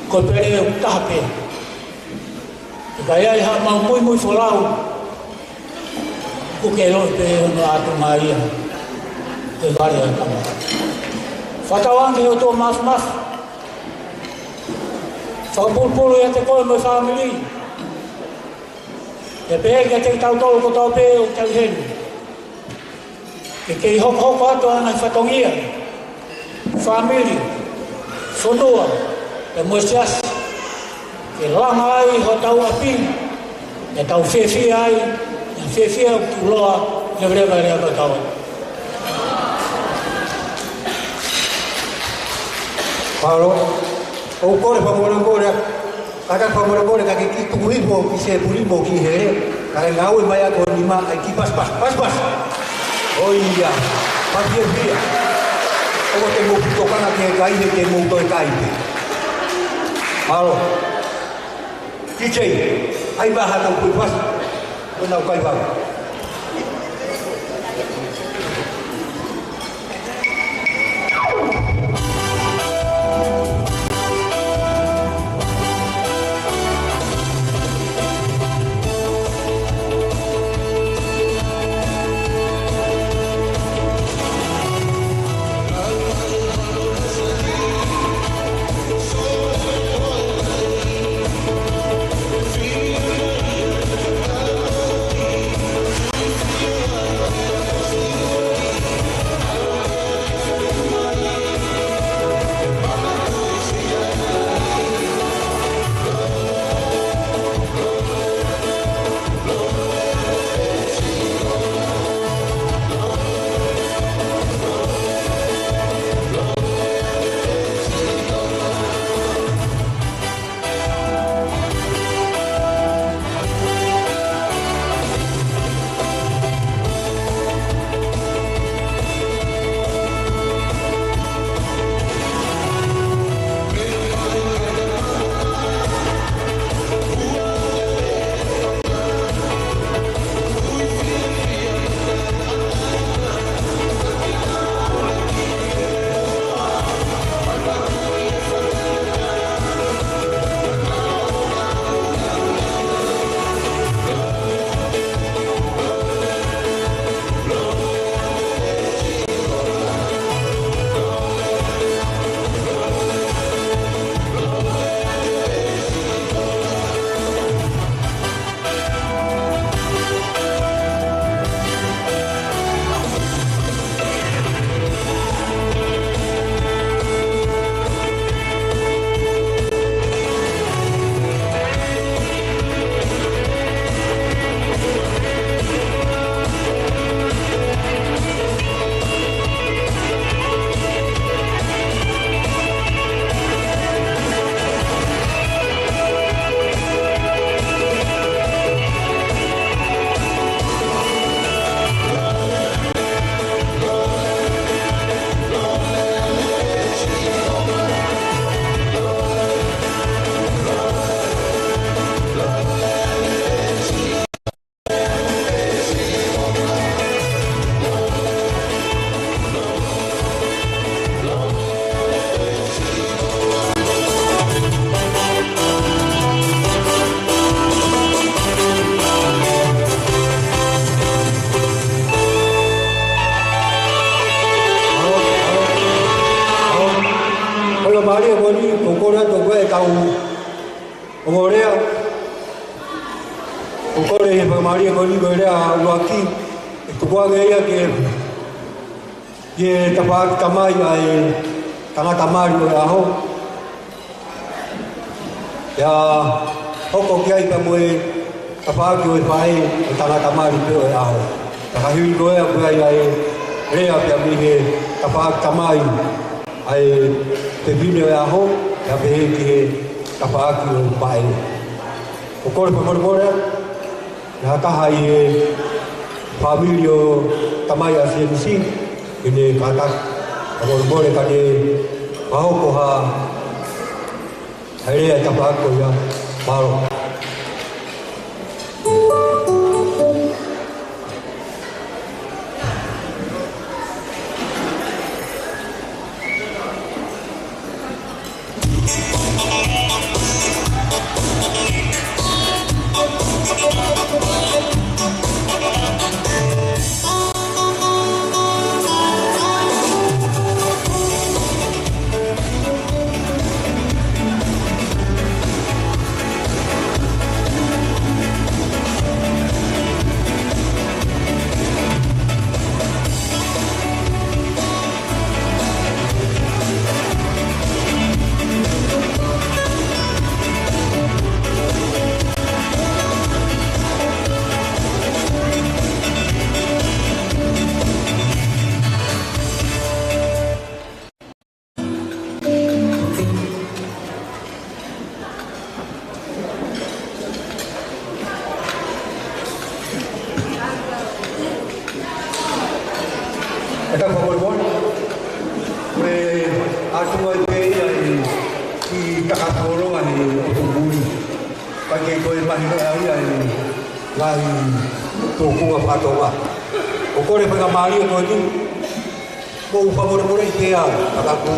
Ko e pele ʻoku taha pē. ʻIkai ai haʻamau muimui folau Kuo ke ʻilo pē hono ʻatunga ia ʻi he vale ʻo e tama. Fakatauange ki he ʻOtua Māfimafi, fakapulupulu ʻiate koe mo e fāmili. Pea pehē kiate kitautolu kotoa pē ʻoku tau ʻi heni, ke kei hokohoko atu ʻa e ngaahi fatongia, fāmili, fonua, pea mo e siasi, ke langa ai hotau ʻapi, ʻe tau fiefia ai, ʻe fiefia ʻoku tuʻuloa, leveleva e lea ka tau. Mālō. ʻOku ou kole fakamolemole, kātaki fakamolemole, ka ke kiʻi tuku hifo ki he sepulimo ki he hele, kae ngāue mai ʻa e nima, ʻai kiʻi pasipasi, pasipasi. ʻOiauē, fiefia. ʻOua te mou tokanga ki he kai, he te mou toe kai pē. Mālō. DJ, ʻai mai haʻatau kuifasi. Ko ʻenau kai vau. Ko e faingamālie ko eni, ʻoku ou kole atu ko e kau ongo lea. ʻOku ou kole he faingamālie ko eni ko e lea ʻuluaki, ʻe tuku ange ia ki he, ki he tafaʻaki tamai ʻa e tangata mali ʻo e ʻaho. Pea hoko ki ai pea mo e tafaʻaki ʻo e faʻē ʻo e tangata mali pē ʻo e ʻaho. Pea ka hili ko ia ʻoku ʻi ai ʻa e lea pea mei he tafaʻaki tamai ʻa e fefine ʻo e ʻaho, pea pehē ki he tafaʻaki ʻo e faʻē. ʻOku ou kole fakamolemole, ʻi ha taha ʻi he fāmili ʻo e tamai ʻa Siemisi, ke ne kātaki fakamolemole ka ne fakahoko ha, ha lea ʻi he tafaʻaki ko ia. Mālō. Kei toe mahino ʻe au ia ʻi he ngaahi tūkunga fakatonga. ʻOku ou kole fakamālō ko eni, mou fakamolemole ʻi he ʻaho, ka ʻoku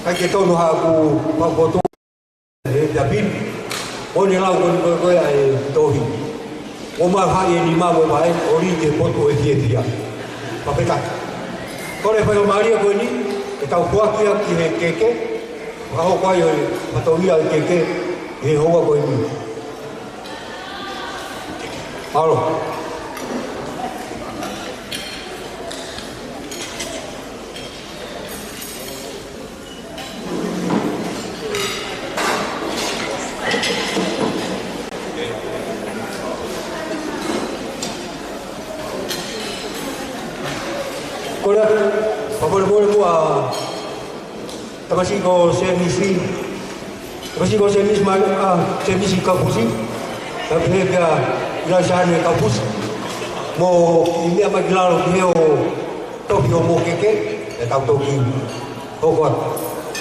ʻikai ke tonu haʻaku fakafotu he tapin. ʻOku ne lau ko eni ko e, ko e ʻa e tohi. ʻO ma ha e ni ma mo e vaʻe, ʻo li ke potu e fiefia. Fakafetaʻi. Kole fakamālō ko eni, ke tau foaki ia ki he keke, fakahoko ai ʻa e fatongia ʻo e keke, ʻi he houa ko eni. Mālō. Kole, fakamolemole muʻa, tamasiʻi ko Semisi. Tamasiʻi ko Semisi mai, ʻa, Semisi Kapusi. Ka pehē kia ʻIlaisiane Kapusi. Mo e meʻa mai ki lalo ki he ʻo toki ʻo mo keke, ʻe tau toki hoko atu.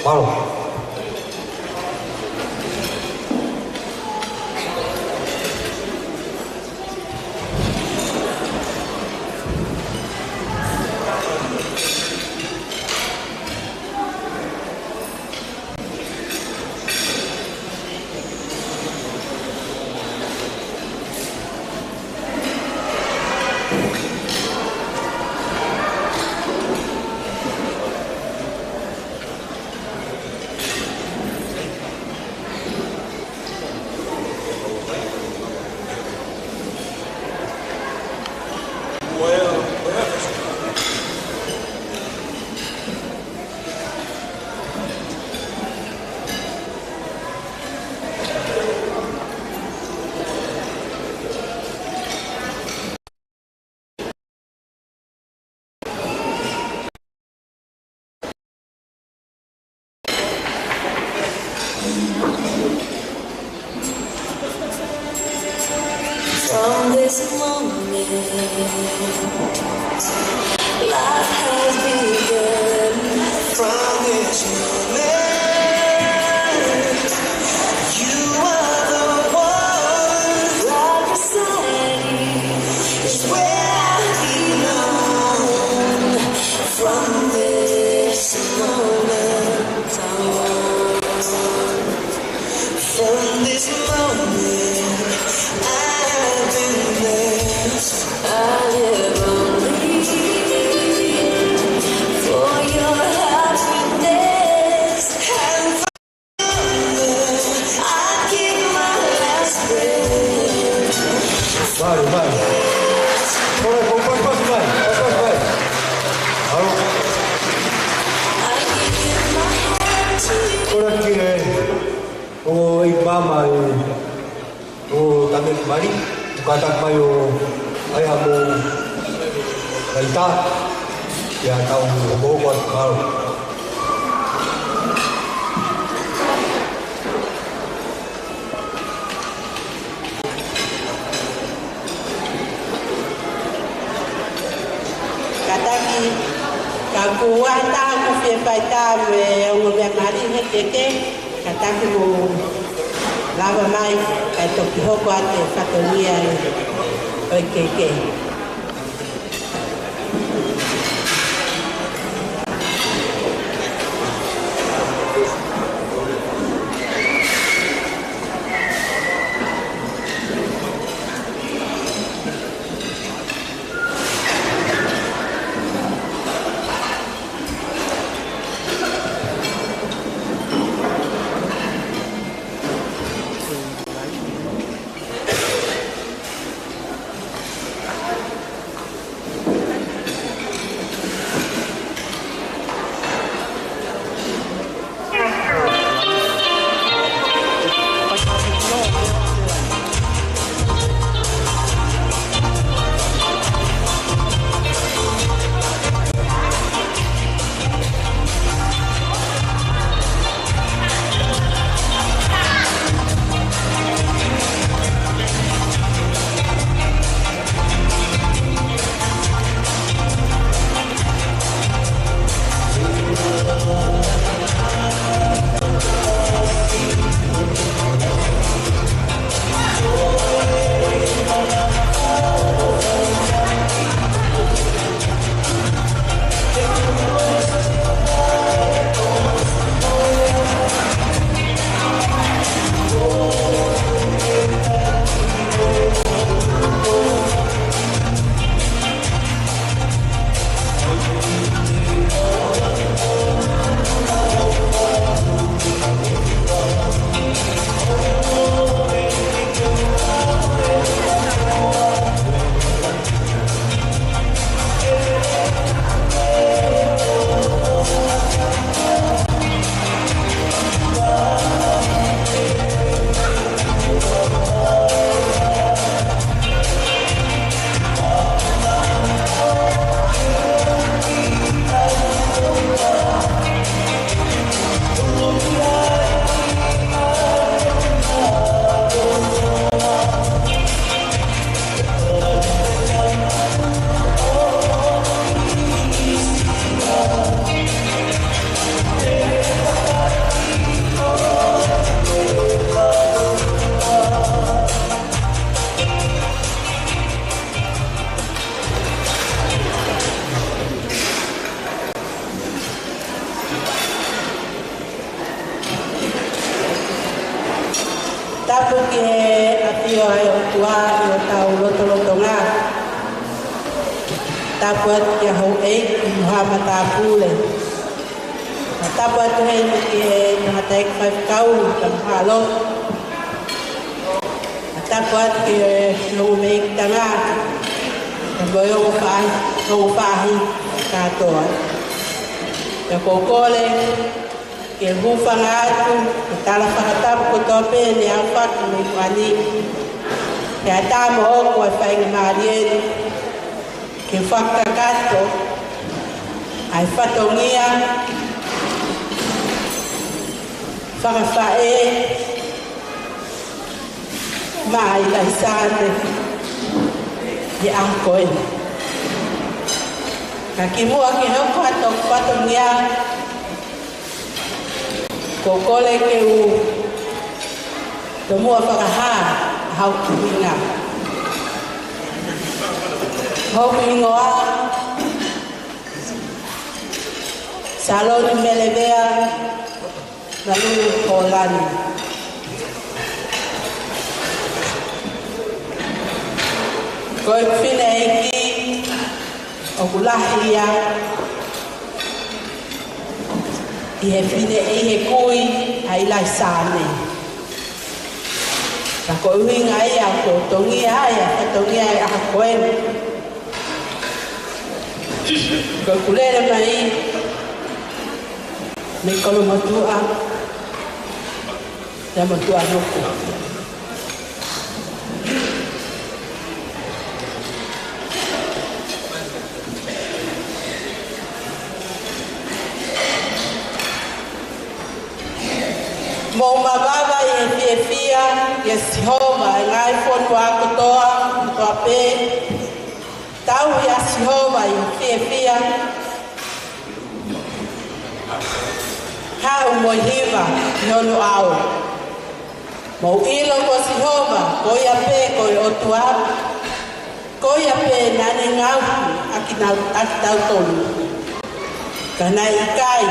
Mālō. From this moment, life has begun. From this moment, you are the one. Right beside you is where I belong. From this moment on, from this moment, I've been blessed. I live only for your happiness. And from this moment, I give my last breath. Mālō, mālō. Kole, kole, pasipasi mai, pasipasi mai. Mālō. I give my heart to you. Kole ki he, ʻo e mama ē. ʻO Tameki Mali, kātaki mai ʻo ʻai haʻamou kaitā, pea tau hokohoko atu. Mālō. Kātaki, ka ʻoku ʻi ai ha taha ʻoku fie fai ha taha mei he ongo meʻa mali he keke, kātaki mou lava mai, kae toki hoko atu e fatongia ʻo e keke. Tapu ki he ʻafio ʻa e ʻOtua ʻi hotau lotolotonga. Tapu atu ki he houʻeiki mo haʻa matāpule. Tapu atu heni ki he tangataʻeiki faifekau, tangata ʻaloʻofa. Tapu atu ki he ongo mei tanga, mo e ongo faʻahi, ongo faʻahi kātoa. Pea ʻoku ou kole ke u hūfanga atu he tala fakatapu kotoa pē ne aofaki mei muʻa ni. Pea tā mo ʻoku ʻi ai e faingamālie ni ke fakakakato ʻa e fatongia fakafaʻē maʻa ʻIlaisiane he ʻaho ko eni. Ka kimuʻa ke hoko atu hoku fatongia, ʻoku ou kole ke u tomuʻa fakahā ʻa hoku hingoa. Hoku hingoa Saloni Melevea Nalulu Kolani. Ko e fineʻeiki ʻoku lahi ia ʻi he fine, ʻi he kui ʻa ʻIlaisiane. Ka ko e ʻuhinga ia ʻoku ou tongia ai ʻa e fatongia ʻi he ʻaho ko eni, ko ʻeku lele mai mei Kolomotuʻa, Kolomotuʻanuku. Mou mavava ʻi he fiefia ʻia Sihova, ʻe ngaahi fonua kotoa, kotoa pē. Tauhi ʻa Sihova ʻi he fiefia, haʻu mo e hiva ki hono ʻao. Mou ʻilo ko Sihova, ko ia pē ko e ʻOtua, ko ia pē naʻa ne ngaohi ʻa kinau-, ʻa kitautolu. Ka naʻe ʻikai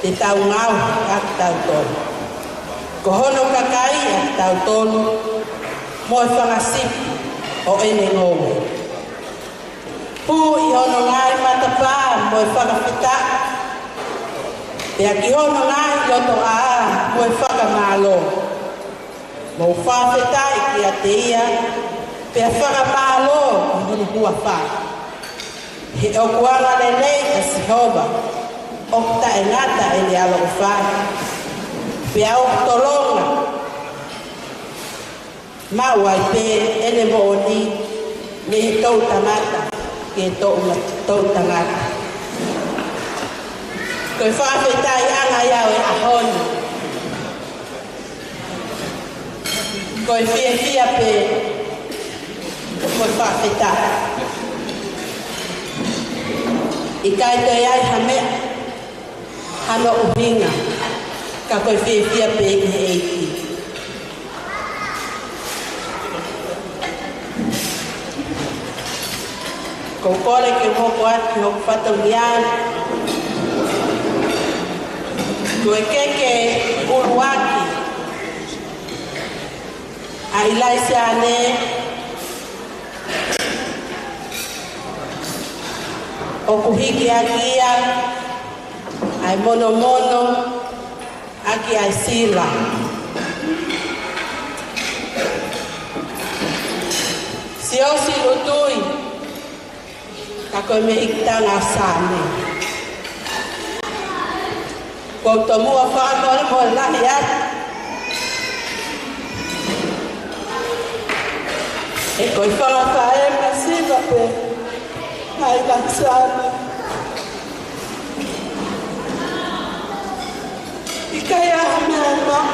te tau ngaohi ʻa kitautolu. Ko hono kakai ʻa kitautolu, mo e fanga sipi ʻo ʻene ngoue. Pū ʻi hono ngaahi matapā mo e fakafetaʻi, pea ki hono ngaahi lotoʻā mo e fakamālō. Mou fakafetaʻi kiate ia, pea fakamālō ki hono huafa. He ʻoku angalelei ʻa Sihova, ʻoku taʻengata ʻene ʻaloʻofa, pea ʻoku tolonga, maʻu ai pē ʻene moʻoni mei he toʻutangata ki he toʻu-, toʻutangata. Ko e fakafetaʻiʻanga ia ʻo e ʻaho ni. Ko e fiefia pē, ko e fakafetaʻi. ʻIkai toe ʻi ai ha meʻa, hano ʻuhinga, ka ko e fiefia pē ki he ʻEiki. ʻOku ou kole ke u hoko atu ki hoku fatongia. Ko e keke ʻuluaki ʻa ʻIlaisiane, ʻoku hiki ʻaki ia ʻa e monomono ʻaki ʻa e sila. Siʻosi Lutui, ka ko e mehikitanga ʻa Saame. ʻOku ou tomuʻa fakamolemole lahi atu. He ko e fanga faʻē masiva pē ʻa ʻIlaisiane. ʻIkai ha meʻa ʻe maʻu.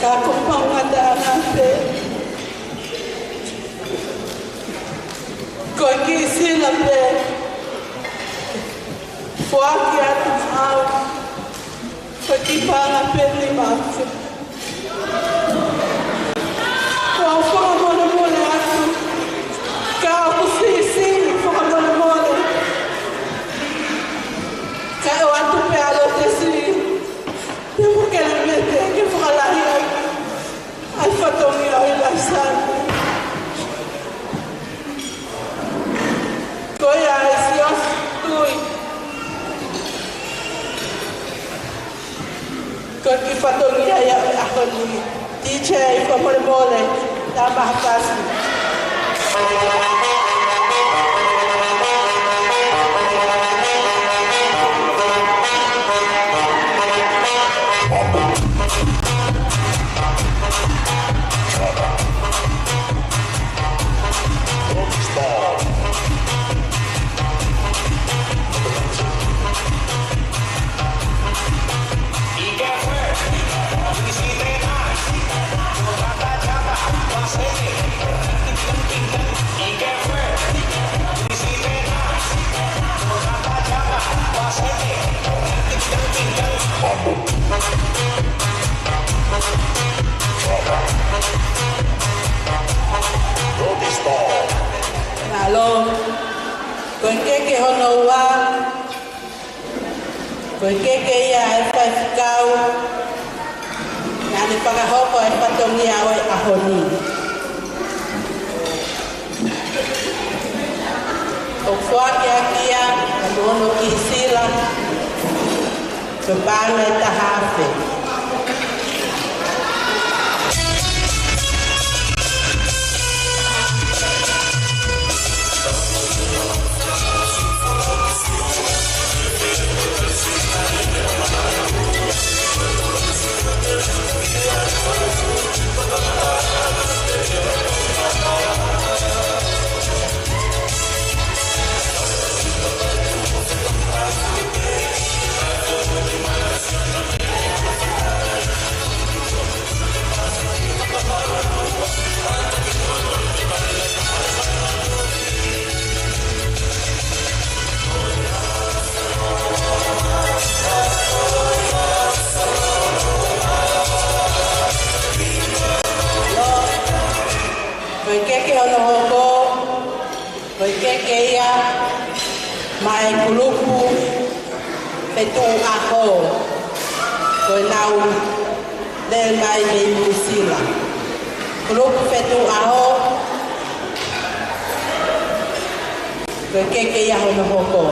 Ka ko e fanga ngataʻanga pē. Ko e kiʻi sila pē. Foaki atu maʻau. Ko e kiʻi paʻanga pē ni maʻu. Ko e fakamolemole atu. Ka ʻoku siʻisiʻi, fakamolemole. Ko e kiʻi fatongia ia ʻo e ʻaho ni. DJ, fakamolemole, tā mai ha fasi. Mālō. Ko e keke hono ua, ko e keke ia ʻa e faifekau naʻa ne fakahoko e fatongia ʻo e ʻaho ni. ʻOku foaki ʻaki ia ʻa Moʻono Kisila, ko e paʻanga ʻe taha afe. Ko e keke hono hoko, ko e keke ia maʻá e kulupu Fetuʻu ʻAho, ko ʻenau lele mai mei Nuʻusila. Kulupu Fetuʻu ʻAho, ko e keke ia hono hoko.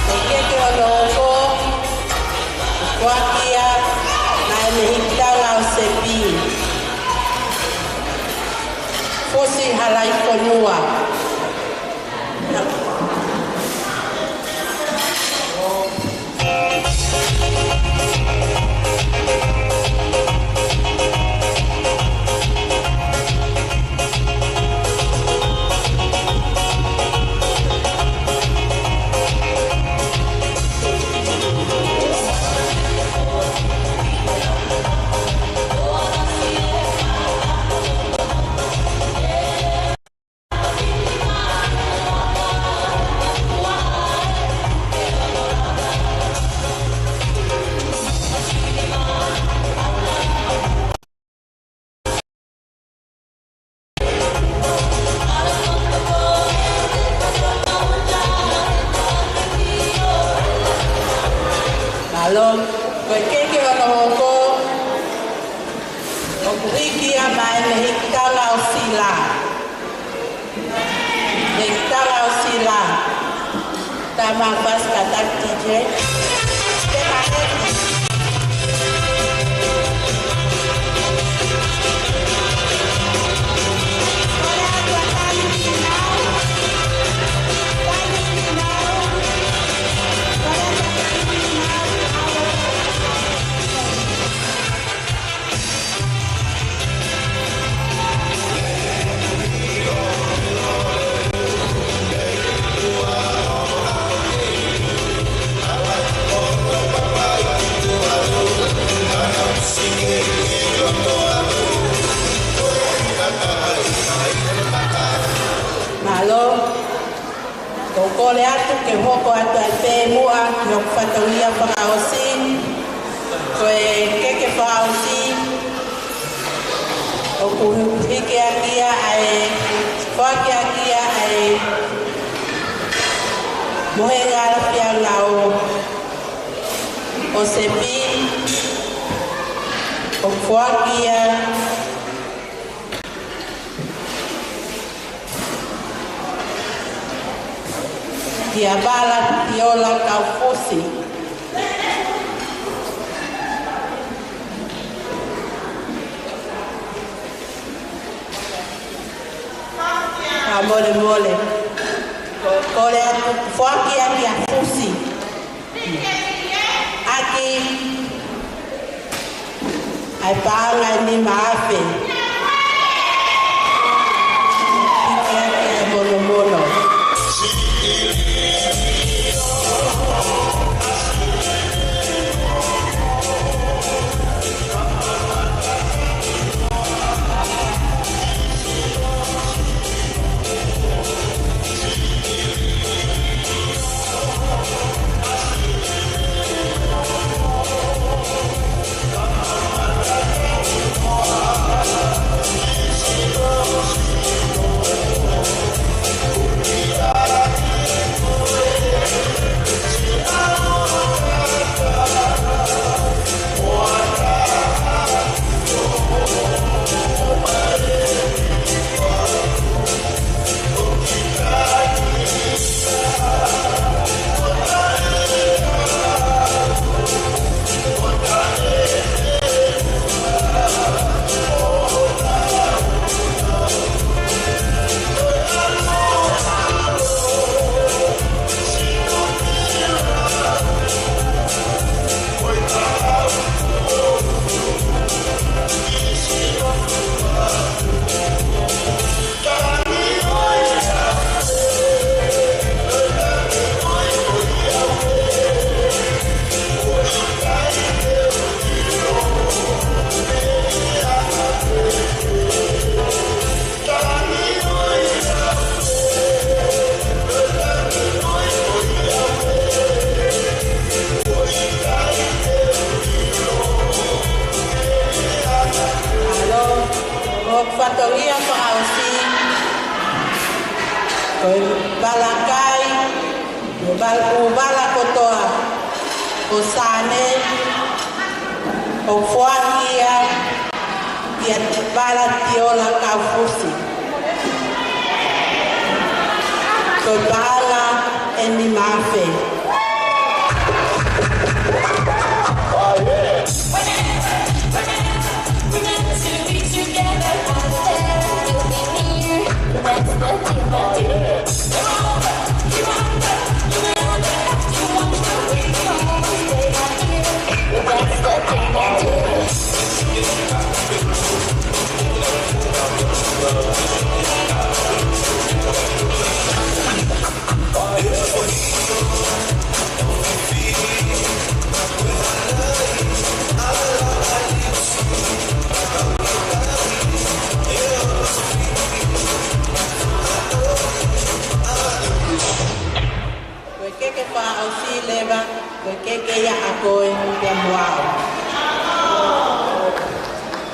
Ko e keke hono hoko, foaki ia maʻá e mehikitanga ʻo Sepi, Fosi Halaifonua. Mālō, ko e keke hono hoko, ʻoku hiki ia maʻá e mehikitanga ʻo Sila. Mehikitanga ʻo Sila. Tā mai ha fasi kātaki, DJ. Kole atu ke hoko atu ai pē muʻa ki hoku fatongia fakaʻosi, ko e keke fakaʻosi, ʻoku hiki ʻaki ia ʻa e, foaki ʻaki ia ʻa e mohenga ʻa e fianga ʻo Sepi, ʻoku foaki ia kia Vala Tiola Kaufusi. Fakamolemole. Ko, kole atu, foaki ia kia Fusi. ʻAki ʻa e paʻanga ʻe nima afe. Hiki ʻaki ʻa e monomono. ʻAlo, hoku fatongia fakaʻosi, ko e vala kai, ʻū val-, ʻū vala kotoa ʻo Sane, ʻoku foaki ia kia Vala Tiola Kaufusi. Ko e paʻanga ʻe nima afe. Ko e keke fakaʻosi leva, ko e keke ia ʻa koe pea mo au.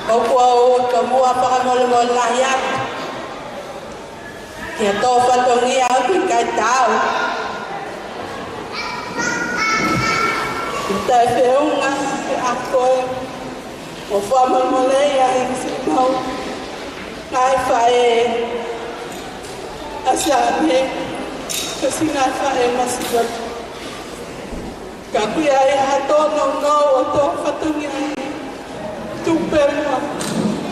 ʻOku ou tomuʻa fakamolemole lahi atu ki he tō fatongia ʻoku ʻikai tau. Taʻefeʻunga ʻa koe. ʻOku ou fakamolemole ai ki siʻi mau ngaahi faʻē ʻa Sane, ko siʻi ngaahi faʻē masiva. Ka ʻoku ʻi ai ha tōnounou ʻo e tō fatongia ni, tuku pē muʻa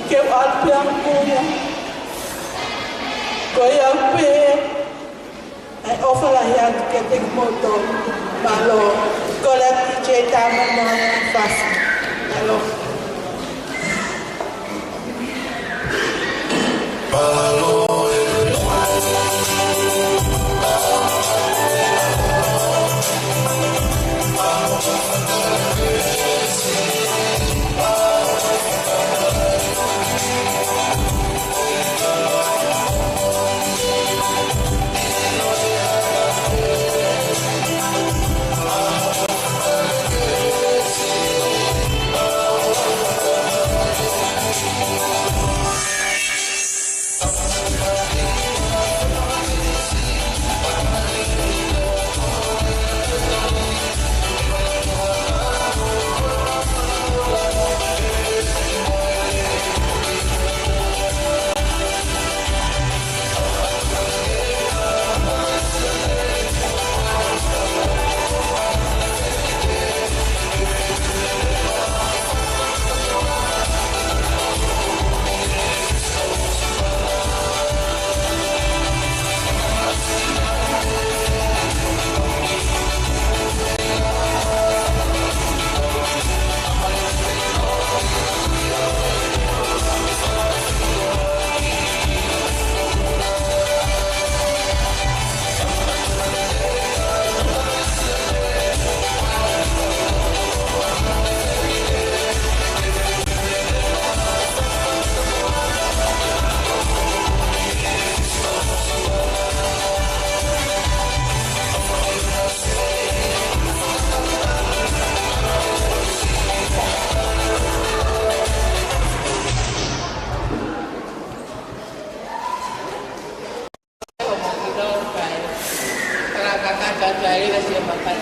ke u ʻalu pē au mo ia. Ko ia pē, ʻa e ʻofa lahi atu kiate kimoutolu. Mālō. Kole atu D J Tama mo e fasi. Mālō.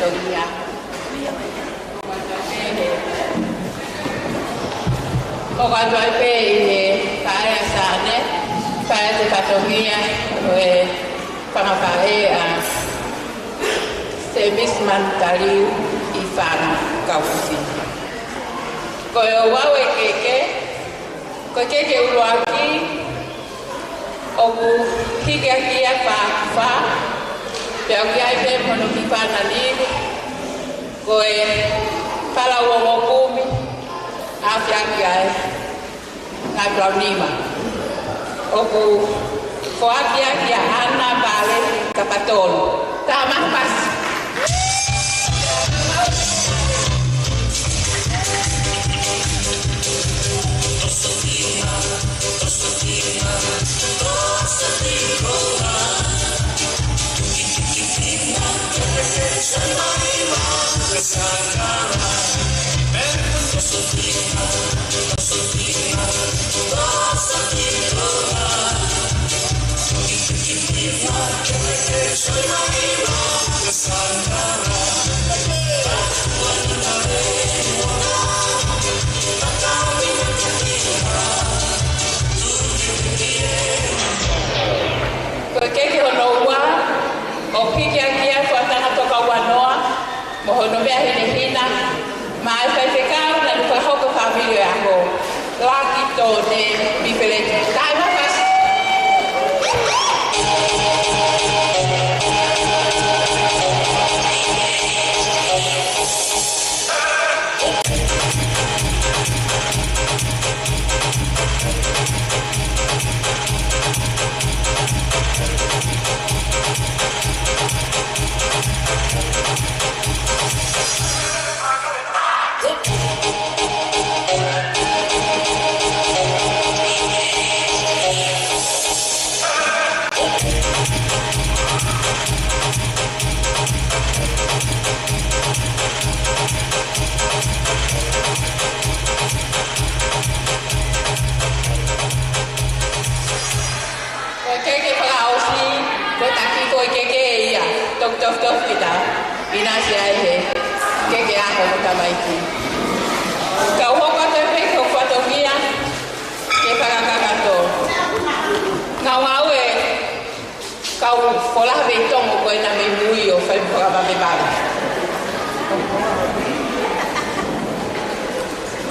Ia. ʻOku ʻoatu ai pē ʻe he faʻē ʻa Sane, faʻē ʻa e fatongia ʻo e fanga faʻē ʻa Semisi Manutaliu ʻi Fanga, kau fusi. Ko e ouau e keke, ko e keke ʻuluaki, ʻoku hiki ʻaki ia ʻe fā ʻaki fā, pea ʻoku ʻi ai pē mo hono kiʻi fana niu, ko e fala uofulu kumi, ʻa ia ʻoku ʻi ai e ngaahi lau nima. ʻOku foaki ia kia ʻAna Vale Kapatolu. Tau maʻu pasi. Ko e keke hono ua, ʻoku hiki ʻaki ia ʻe he fuaʻanga Tokaua-noa, mo hono meʻa hinehina, maʻa e faifekau naʻa ne fakahoko e fāmili ʻo e ʻaho, Laki Tone Mifeleti. Tau maʻu pasi. Ko e keke fakaʻosi, ko e taki ko e keke ia, toki tofitofi kita, ʻinasi ai he keke ʻaho mo tamaiki. Kau hoko atu pē ki hoku fatongia, ke fakakakato. Ngaungaue, kau fola vei tongo ko ena mei mui ʻo fai fakavavevave.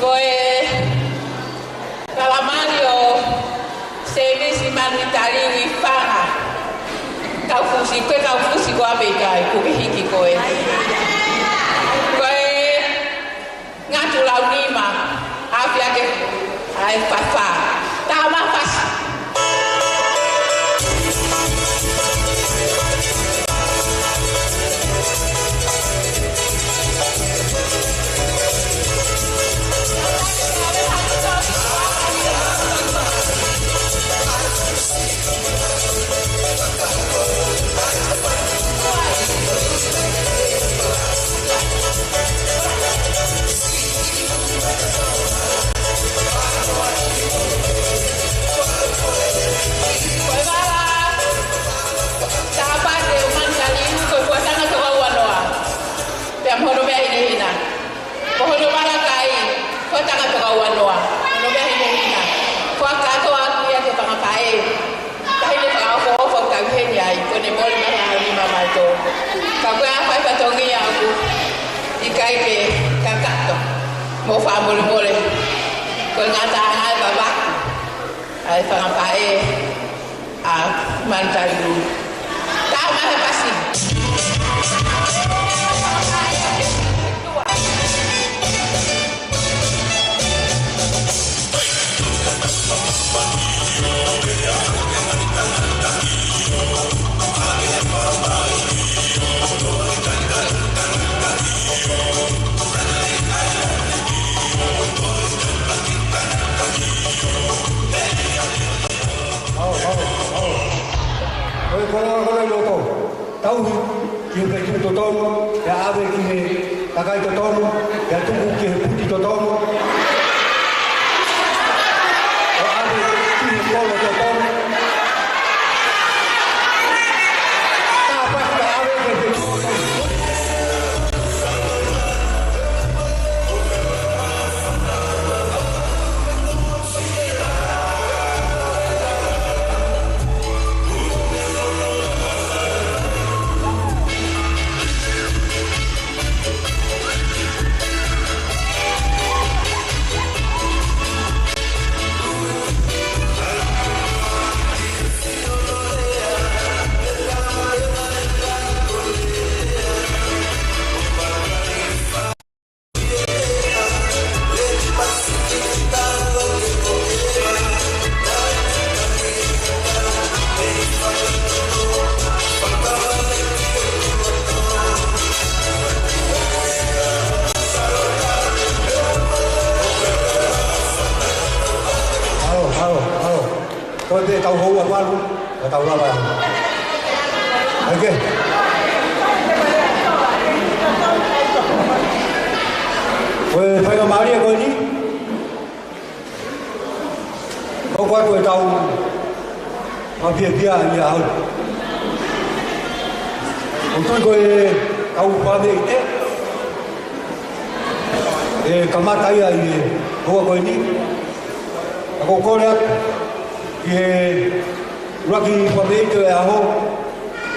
Ko e Talamali ʻo Semisi Manutaliu ʻi Fanga. Kau fusi, ko e kau fusi ko ē pē ʻikai, ko e hiki ko ē. Ko e ngaahi lau nima, ʻa ia ʻoku ʻi ai e fā ʻaki fā. Tau maʻu pasi. Tāpate ʻo Manutaliu, ko e fuaʻanga Tokaua-noa. Pea mo hono meʻa hinehina. Ko hono vala kai, fuaʻanga Tokaua-noa. Hono meʻa hinehina. Fuakava ʻaki ia ki he fanga faʻē. Taʻahine fakaʻofoʻofa ʻoku tau ʻi heni ai, ko ʻene mole mai ha nima mautolu. Ka ko e ʻa e fai fatongia ʻoku ʻikai ke kakato mo fakamolemole. Ko e ngataʻanga e vavaku ʻa e fanga faʻē ʻa Manutaliu. Tau maʻu pasi. Mau, mau, mau. Ko e koloa ko ē ʻi loto. Tauhi ki he feituʻu totonu, pea ʻave ki he kakai totonu, pea tuku ki he puti totonu. ʻO ʻave ki he kolo totonu. Tāpati ka ʻave ki he feituʻu totonu. Halo, halo. Ko e pē tau houa valu, ka tau lava ʻa. ʻAi ke. Ko e faingamālie ko eni. ʻOku ʻoatu ʻetau fiefia ʻi he ʻaho ni. ʻOku ou tui ko e kau fakameʻite ʻe kamata ia ʻi he houa ko eni. Ka ʻoku ou kole atu ki he ʻuluaki fakameʻite ʻo e ʻaho,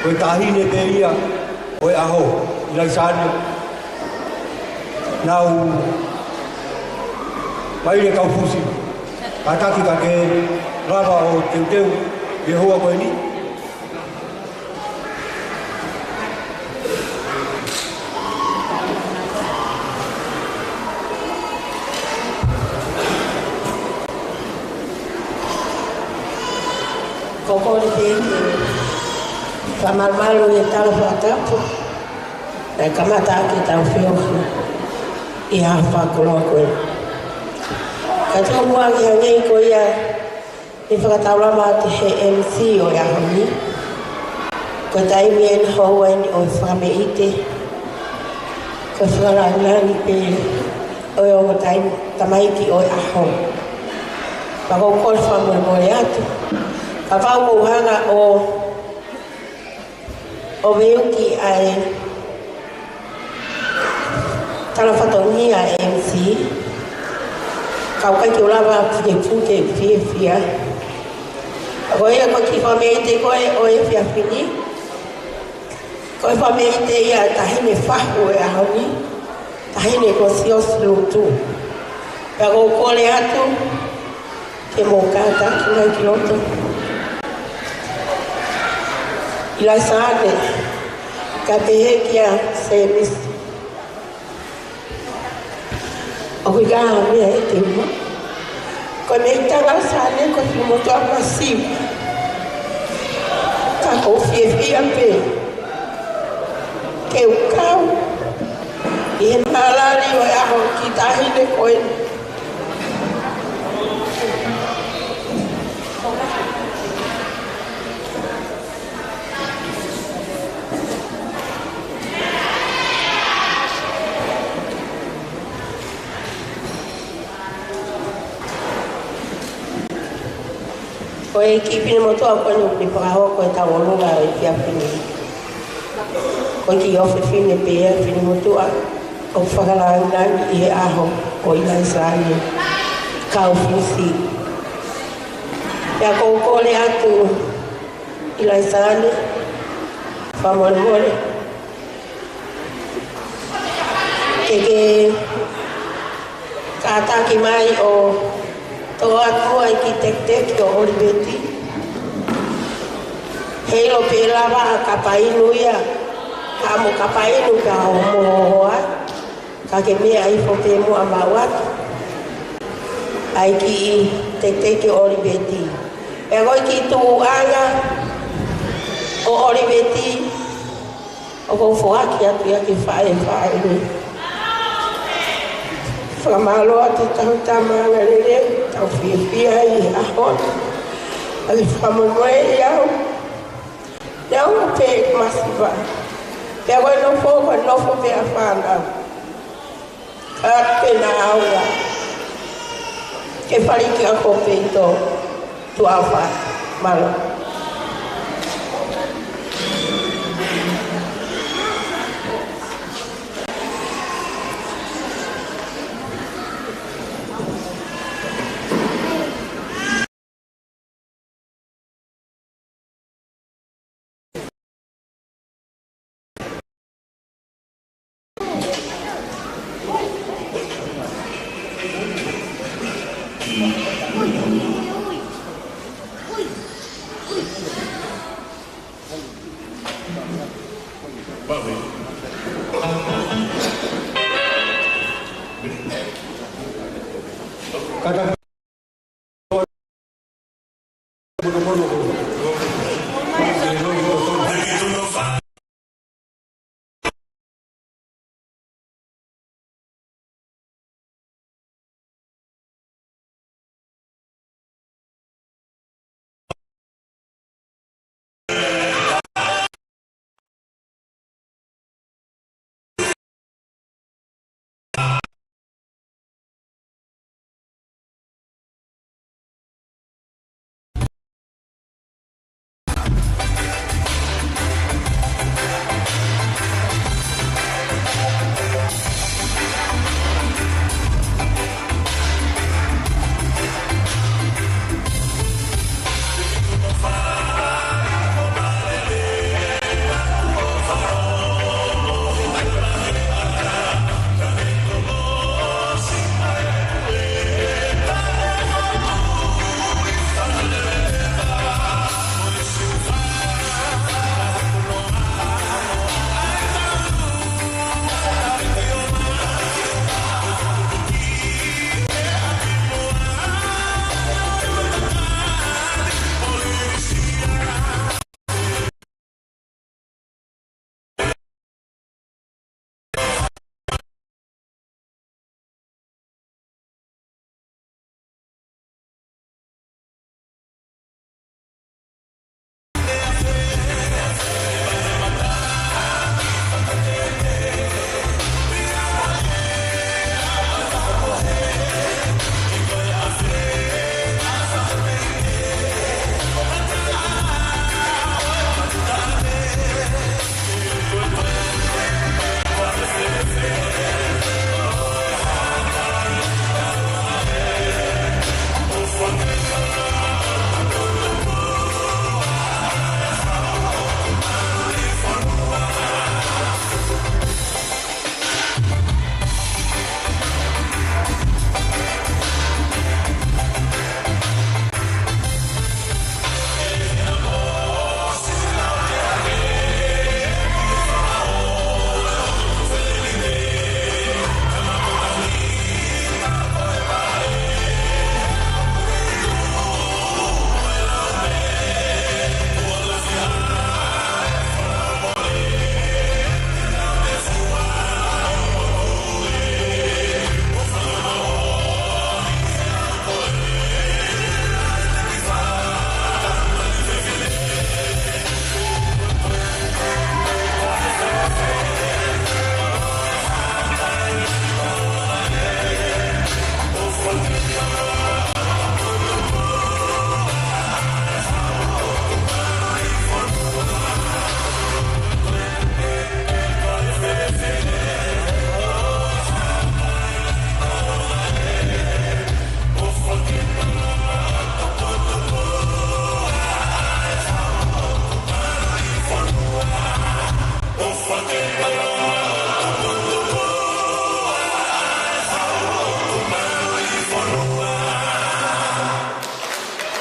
ko e taʻahine pē ia ʻo e ʻaho, ʻIlaisaane. Nau mai le kau fusi. Kātaki ka ke lava ʻo teuteu ʻi he houa ko eni. Ko e kole pē ke fakamalumalu e tala fakatapu, ʻe kamata ʻaki ʻetau feohi ʻi he fakakoloa ko ē. Ka tau muʻa ki he hangē ko ia ʻe fakataulama atu he M C ʻo e ʻaho ni. Ko e taimi eni houa eni ʻo e fakameʻite. Ko e fakalāngilangi pē ʻo e ongo taimi tamaiki ʻo e ʻaho. Pea ʻoku ou kole fakamolemole atu. Kapau ʻoku ou hanga ʻo ʻo veuki ʻa e tala fatongia ʻa e M C, ka ʻoku ʻikai ke u lava pukepuke fiefia. Ko ia ko e kiʻi fakameʻite ko ē ʻo e efiafi ni. Ko e fakameʻite ia ʻa e taʻahine fahu ʻo e ʻaho ni, taʻahine ko Siosi Lutu. Pea ʻoku ou kole atu ke mou kātaki mai ki loto. ʻIlaisaane, ka pehē kia Semisi. ʻOku ʻikai ha meʻa ʻe te uma. Ko e meʻa ʻi tangata Saane ko e kiʻi motuʻa masiva. Ka ʻoku ou fiefia pē ke u kau ʻi he malali ʻo e ʻaho ki he taʻahine ko ē. Ko e kiʻi finemotuʻa ko eni ʻoku ne fakahoko ʻetau ʻolunga ʻi he efiafi ni. Ko e kiʻi ʻofefine pē ia, finemotuʻa ʻoku fakalāngilangi ʻi he ʻaho ʻo ʻIlaisaane kau fusi. Pea ʻoku ou kole atu ʻIlaisaane, fakamolemole ke ke kātaki mai ʻo toʻo atu ʻa e kiʻi tekiteki ʻo ʻOliveti. Heiʻilo pe lava ʻa e kapa inu ia, ka mo e kapa inu ka homo hoa, ka ke meʻa hifo pē muʻa maʻu atu ʻa e kiʻi tekiteki ʻo ʻOliveti. Pea ko e kiʻi tuʻuʻanga ʻo ʻOliveti, ʻoku ou foaki atu ia ki he faʻē, faʻē. Fakamālō atu ʻetau tama angalelei, tau fiefia ʻi he ʻaho ni. ʻOku fakamolemole au. Naʻa ku pē masiva. Pea ko e nofo, ko e nofo pē ʻa e fānau. Ka ke na aua ke fali ki a ko pē to tuʻa fa. Mālō.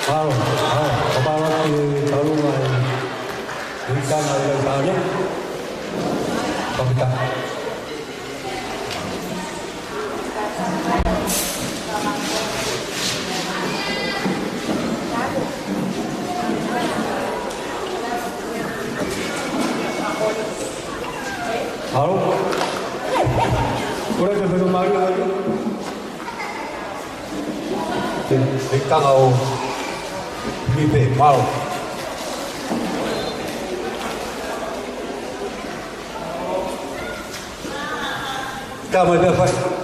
Mālō, mālō, mālō ki he tauʻolunga ʻi he ikana ʻi Lautane. Kapita. Mālō. Kole ke fai ha mālō. Te, te kaka ʻo Mipe, mālō. Ka mai pē fai.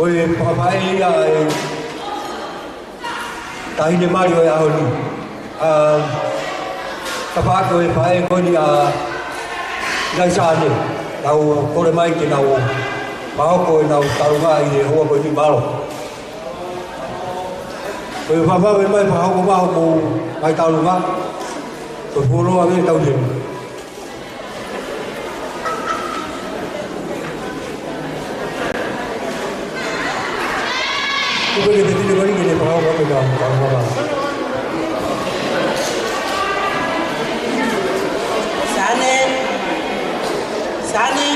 Ko e fakafaʻē ia ʻa e taʻahine mali ʻo e ʻaho ni. ʻA, tapu atu ki he faʻē ko eni ʻa Nai Sane, naʻa nau kole mai ke nau fakahoko ʻenau talunga ʻi he houa ko eni, mālō. Ko e fafave mai fakahoko mai hoʻomou ngaahi talunga, ko e fuoloa ʻetau temi. Kupe ke te tine kori ke ne pahau kake ka, ka, ka, ka. Sane. Sane.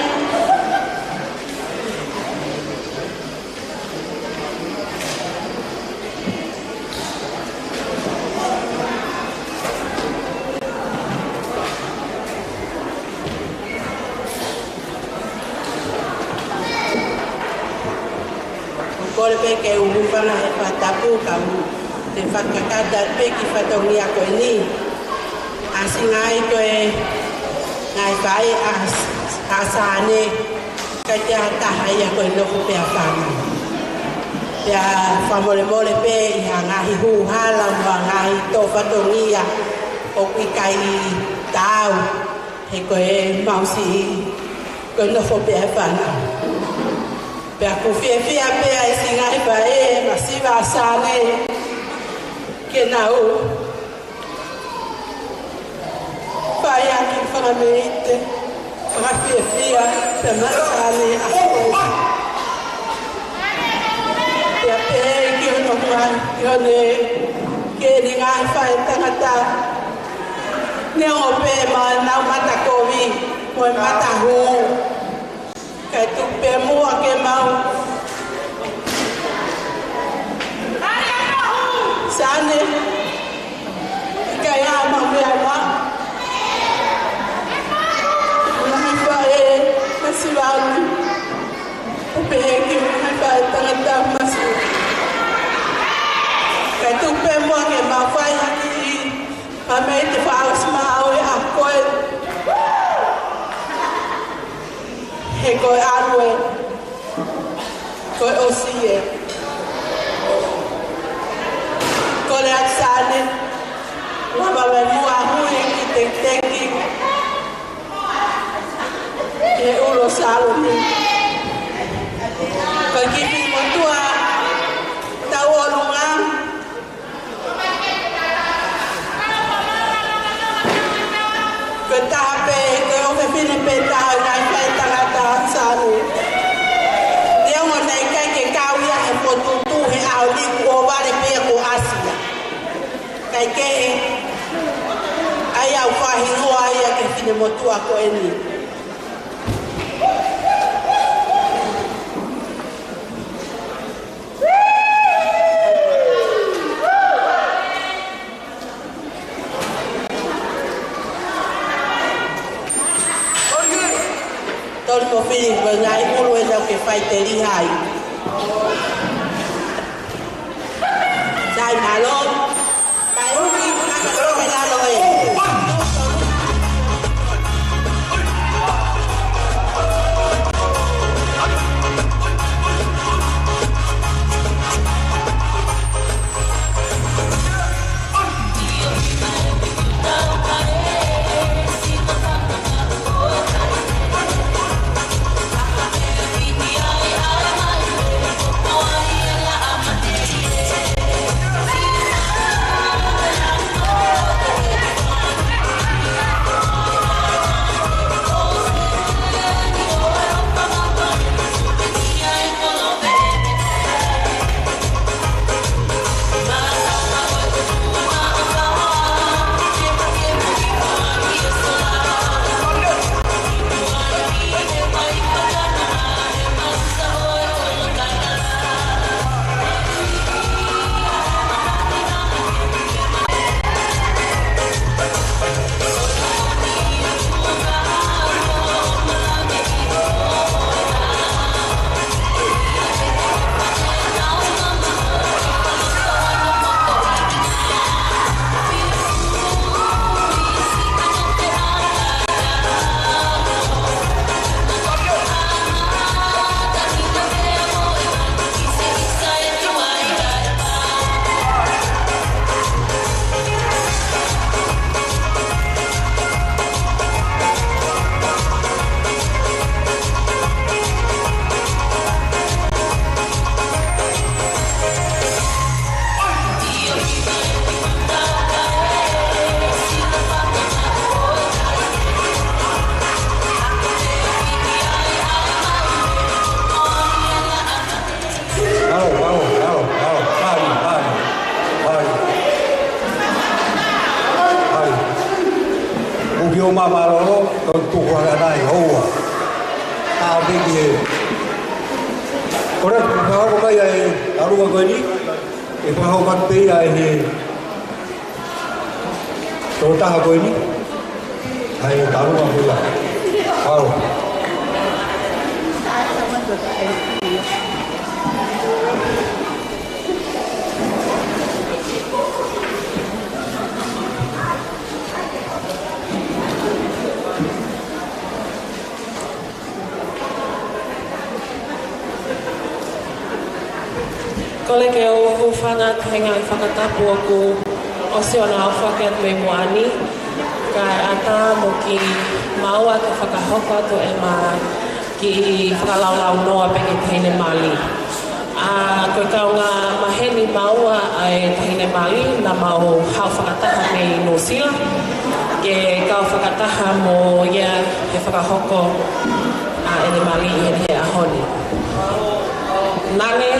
Kole pē ke u hūfanga he fakatapu kae u toe fakakakato pē ki he fatongia ko eni. ʻA siʻi ngaahi ko e ngaahi faʻē ʻa, ʻa Sane, ʻikai ke ʻi ai ha taha ia ko e nofo pē ʻa fānau. Pea fakamolemole pē ʻi ha ngaahi hū hala mo ha ngaahi tō fatongia ʻoku ʻikai taau, he ko e mau siʻi ko e nofo pē ʻa fānau. Pea ʻoku ou fiefia pē ʻa e siʻi ngaahi faʻē masiva ʻa Sane ke nau fai ʻaki e fakameʻite, fakafiefia, pea maʻa Sane ʻa Sane. Pea pehē ki hono ngaahi, ki hono, ki heʻene ngaahi faʻētangata, neongo pē ʻemau mata kovi mo e mata hū, kae tuku pē muʻa ke mau Sane, ʻikai ha mau meʻa ma. Ngaahi faʻē masiva ni. ʻO pehē ki he ngaahi faʻētangata masiva. Kae tuku pē muʻa ke mau fai ʻaki e fakameʻite fakaʻosi maʻau ʻa koe. He ko e ʻalu ē, ko e ʻosi ē. Kole atu Sane, lava mai muʻa hui ki he tekiteki he ʻulu ʻo Sālomi. Ko e kiʻi motuʻa tauʻolunga. Ko e taha pē, ko e ʻofefine pē taha ʻi he ngaahi faʻētangata ʻa Sane. Neongo naʻe ʻikai ke kau ia he fokotuʻutuʻu he ʻaho ni, kuo vale pē ia kuo ʻasi ia. Kae kehe, ʻa ia ʻoku fakahingoa ia ki he finemotuʻa ko eni. Toli mo fili, ko e ngaahi ʻulu ē naʻa ke faiteliha ai. Sai, mālō. Kae ui, ka ka tō he lalo ē. Ko e tuku ʻa e ʻanai, ʻoua. ʻA, piki e. Ko e ʻuhinga ko e fakahoko mai ʻa e ʻalunga ko eni, ʻe fakahoko atu pē ia ʻe he tokotaha ko eni, ʻa e ʻalunga ko ia. Mālō. Kole ke u hūfanga atu he ngaahi fakatapu kuo ʻosi hono aofaki atu mei muʻa ni, kae ʻatā mo kimaua ke fakahoko atu ʻema kiʻi fakalaulaunoa pē ki he taʻahine mali. ʻA, ko e kaungā maheni maua ʻa e taʻahine mali, naʻa mau haʻu fakataha mei Nuʻusila, ke kau fakataha mo ia he fakahoko ʻa ʻene mali ʻi heni he ʻaho ni. Nane.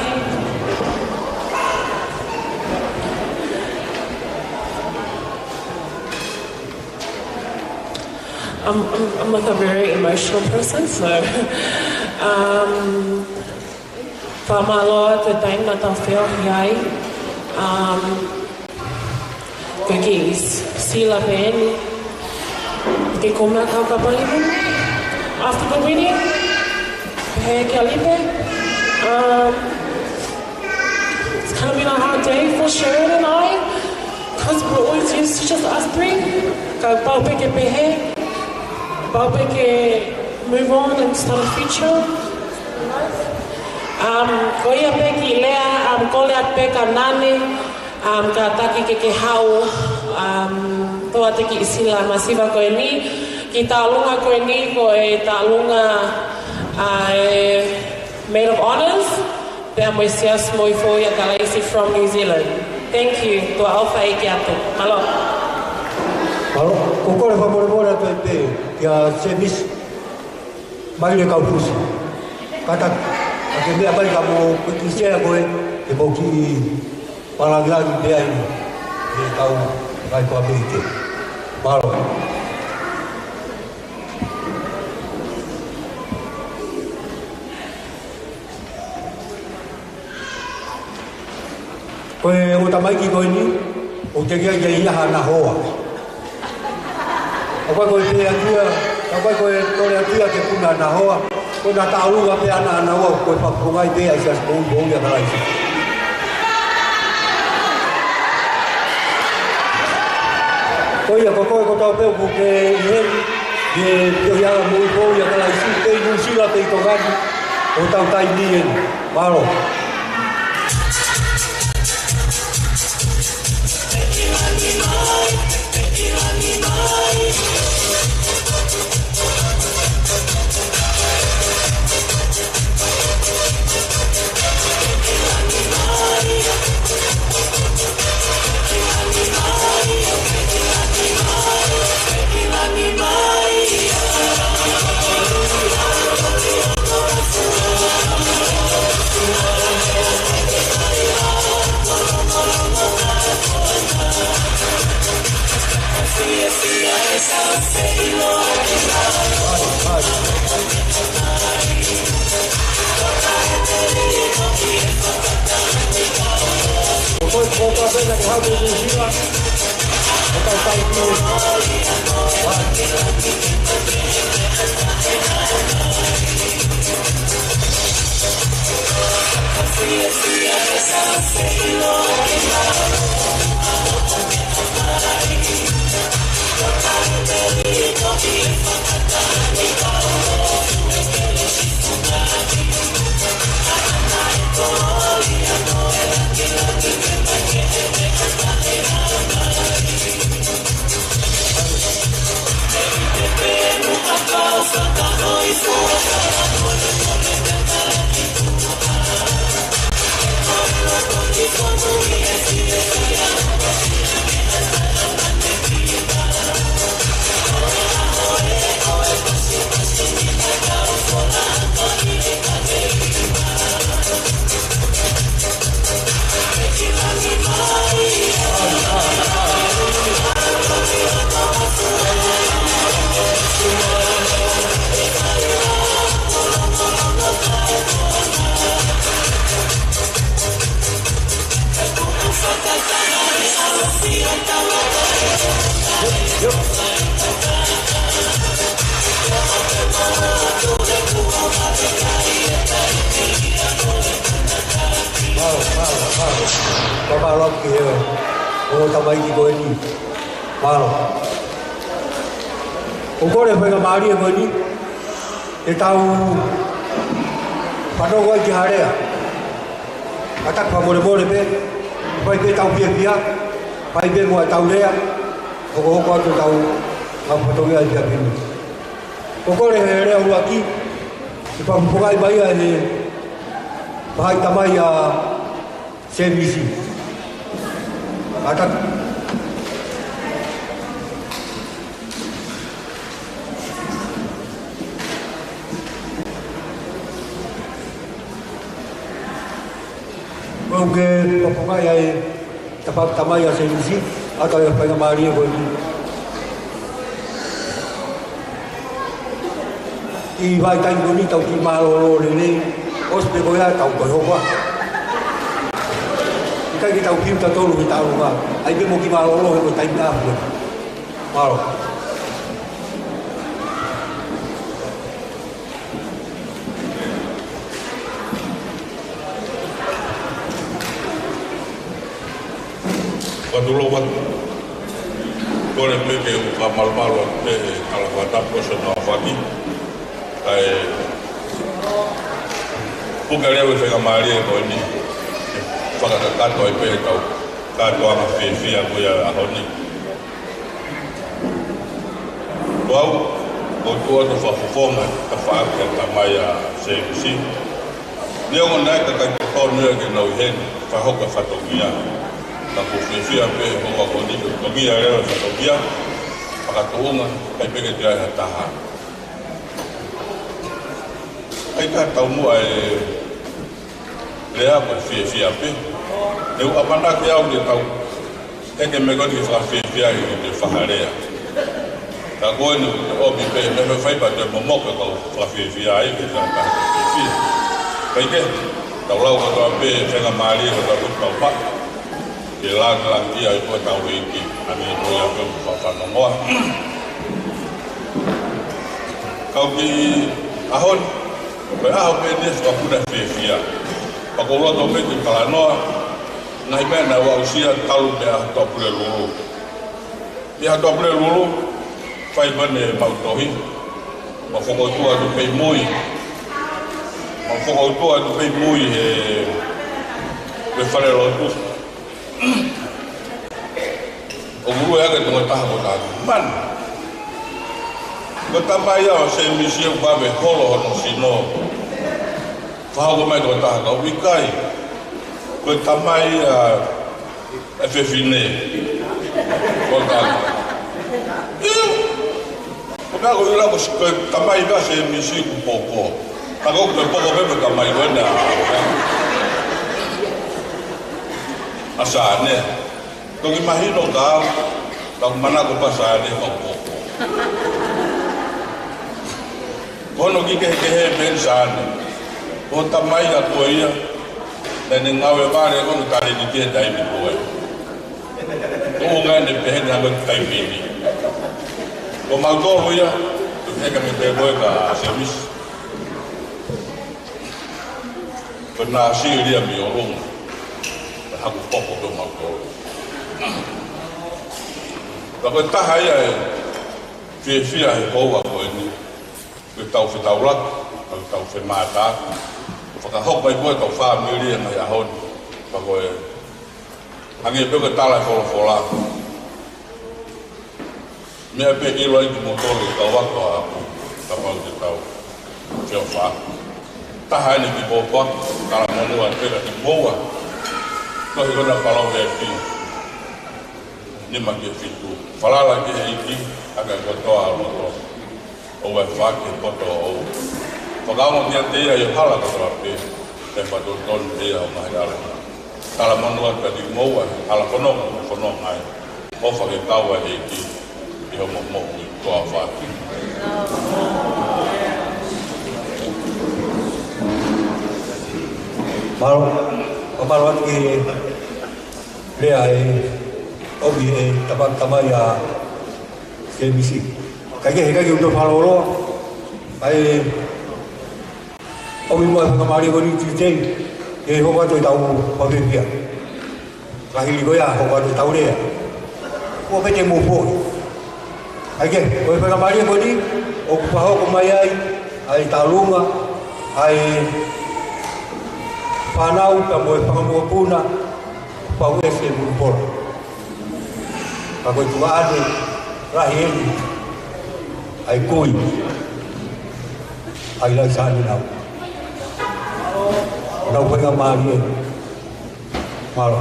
I'm, I'm, I'm, like, a very emotional person, so, um, fakamālō atu he taimi naʻa tau feohi ai. Um, ko e kiʻi s-, sila pē eni. Ke kumi ʻa e kau kapau lima. After the wedding, pehē kia Lipe. Um, it's kind of been a hard day for Sharon and I, 'cause we're always used to just us three. Ka pau pē ke pehē, pau pē ke move on and start a future. Um, ko ia pē kiʻi lea, um, kole atu pē kia Nane, um, kātaki ke ke haʻu, um, toʻo atu e kiʻi sila masiva ko eni, kiʻi taʻalunga ko eni, ko e taʻalunga, uh, e Maid of Honours, pea mo e Siasi Moʻui Foʻou ʻia Kalaisi from New Zealand. Thank you, tuʻa ʻofa ʻeiki atu. Mālō. Mālō, ko e kole fakamolemole atu pē, kia Semisi. Mai le kau fusi. Kātaki, ʻa ke meʻa mai ka mo kiʻi sea ko ē, ke mo kiʻi palangilangi pē ai, ʻe kau kai kua pē ke. Mālō. Ko e ongo tamaiki ko eni, ʻoku teʻeki ai ke ʻi ai haʻana hoa. ʻOku ʻikai ko e pehē atu ia, ʻoku ʻikai ko e kole atu ia ke puna haʻana hoa, ko ʻena taʻalunga pē ʻana ʻana hoa, ko e fakapoongi pē ʻa e Siasi Moʻui Foʻou ʻia Kalaisi. Ko ia, ko koe kotoa pē ʻoku ke ʻi heni, ke pio ia Moʻui Foʻou ʻia Kalaisi, pē ʻi Nuʻusila, pē ʻi Tonga ni, ʻo tau taimi eni. Mālō. Mālō, mālō, mālō. Mālō ki he ongo tamaiki ko eni. Mālō. ʻOku ou kole he faingamālie ko eni ke tau fanongo ai ki ha lea. Kātaki fakamolemole pē, fai pē ʻetau fiefia, fai pē mo ʻetau lea, hokohoko atu ʻetau ngāue fatongia ʻi he efiafi ni. ʻOku ou kole he lea ʻuluaki, ke fakafofongaʻi mai ʻe he Vahaʻi Tamai ʻa Sēmisi. Kātaki. ʻOku ou fakafofongaʻi ʻa e Vahaʻi Tamai ʻa Sēmisi, ʻa e faingamālie ko eni. ʻI he vahaʻa ko eni tau kiʻi mālōlō lelei, ʻosi pē ko ia tau koe hokoa. ʻIkai ke tau kiʻi tatolu ke tau loka. ʻAi pē mo kiʻi mālōlō he ko e taimi ʻaho ko eni. Mālō. Fakatulou atu. Kole pē ke u fakamalumalu atu pē he kala fakatapu ʻo Sōnā Faki. Kae puke leva e faingamālie ko eni. Fakakakato ai pē ʻetau kātoanga fiefia ko ia ʻaho ni. Ko au, ʻoku ou tuʻu atu ʻo fakafofonga e tafaʻaki ʻa e tamai ʻa Sēmisi. Neongo naʻe ʻikai ke totonu ia ke nau ʻi heni, fakahoko e fatongia. Ka ʻoku ou fiefia pē he houa ko eni ke totongi leva e fatongia, fakatuʻunga, ʻikai pē ke toe ʻi ai ha taha. ʻIkai ke taumuʻa e lea ko e fiefia pē. Te u ʻamanaki au ke tau ʻeke mei he ko eni ke fakafiefia ʻi he fakalea. Ka ko eni ʻoku te ʻomi pē, mei he fai pē te momoko kau fakafiefia ai ke ta ta fiefia. Kae kehe, tau lau kotoa pē, faingamālie kotoa pē tau pa. Ke langilangiʻia ai ko e tau ʻEiki, ʻa eni ko ia pē ʻoku fakafanongoa. Kau ki ʻaho ni, ko e ʻaho pē eni ʻoku fakapuna fiefia. Pea ʻoku ou loto pē ke talanoa, ngaahi meʻa naʻa ku aʻusia talu mei he ʻaho Tuʻapulelulu. Mei he ʻaho Tuʻapulelulu, fai mai ʻemau tohi, mau fokotuʻu atu pē ʻi mui. Mau fokotuʻu atu pē ʻi mui he, he falelotu. ʻOku ʻi ai e tokotaha ko e taha manu. Ko e tamai ia ʻo Sēmisi ʻoku vave holo hono sino. Fakahoko mai e tokotaha ka ʻoku ʻikai. Ko e tamai ia ʻa e fefine. Ko e taha. ʻIo. Ko e meʻa ko ē ʻoku ʻilo ko e, ko e tamai ʻa Sēmisi ʻoku poko. Ka ko e poko pē ko e tamai ko ena ʻa Sane. Toki mahino ka au, ka manako pē ʻa Sane ka poko. Ko hono kiʻi kehekehe pē ʻa Sane. Ko e tamai ʻa ko ia, naʻa ne ngāue vale ko hono talēniti he taimi ko ē. Ko e ʻuhinga ʻene pehē ni ʻa ko e taimi ni. Ko mautolu ia, ko e heka mei he ko ē ka Sēmisi. Ko e nāsili ia mei ʻolunga. Ko e haku poko ko mautolu. Ka ko e taha ia e fiefia he houa ko eni. Ko e tau fetaulaki, ko e tau femātaaki. Fakahoko ai ko e tau fāmili ʻi he ngaahi ʻaho ni. Ka ko e hangē pē ko e tala e folofola. Meʻa pē ʻe ʻilo ai kimoutolu ʻoku tau ako ʻaʻaku, kapau te tau feʻofaʻaki. Taha eni kiʻi pōpoaki, talamonū atu pē kiate kimoua. Tohi ko ena Palōveepi nima ki he fitu. Falala ki he ʻEiki, ʻaki kotoa ho loto. ʻOua ʻe faʻaki poto ʻoʻou. Fakaongo kiate ia ʻi ho hala kotoa pē, pea fakatotonu ʻe ia hoʻo ngaahi hala. Talamonū atu kiate kimoua, hala fononga, fononga ai. ʻOfa ke kau ai e ʻEiki ʻi hoʻomou moʻui kotoa pē. Mālō, mālō atu ki he lea ʻa e ʻOmi he tapa tamai ʻa Kemisi. Kae kehe, kae kehe ʻoku fakalōloa. ʻAi, ʻomi muʻa e faingamālie ko eni Tuesday, ke hoko atu ʻetau fakafiefia. Ka hili ko ia, hoko atu ʻetau lea. Kuo pehē te mou foʻi. ʻAi ke, ko e faingamālie ko eni, ʻoku fakahoko mai ai, ʻa e tauʻolunga, ʻa e fānau, pea mo e fanga mokopuna, Pauʻesi Mulupola. Ka ko e tuʻa ʻeni, lahi ʻeni, ʻa e kui, ʻa e Laisāne Nau. Nau faingamālie. Mālō.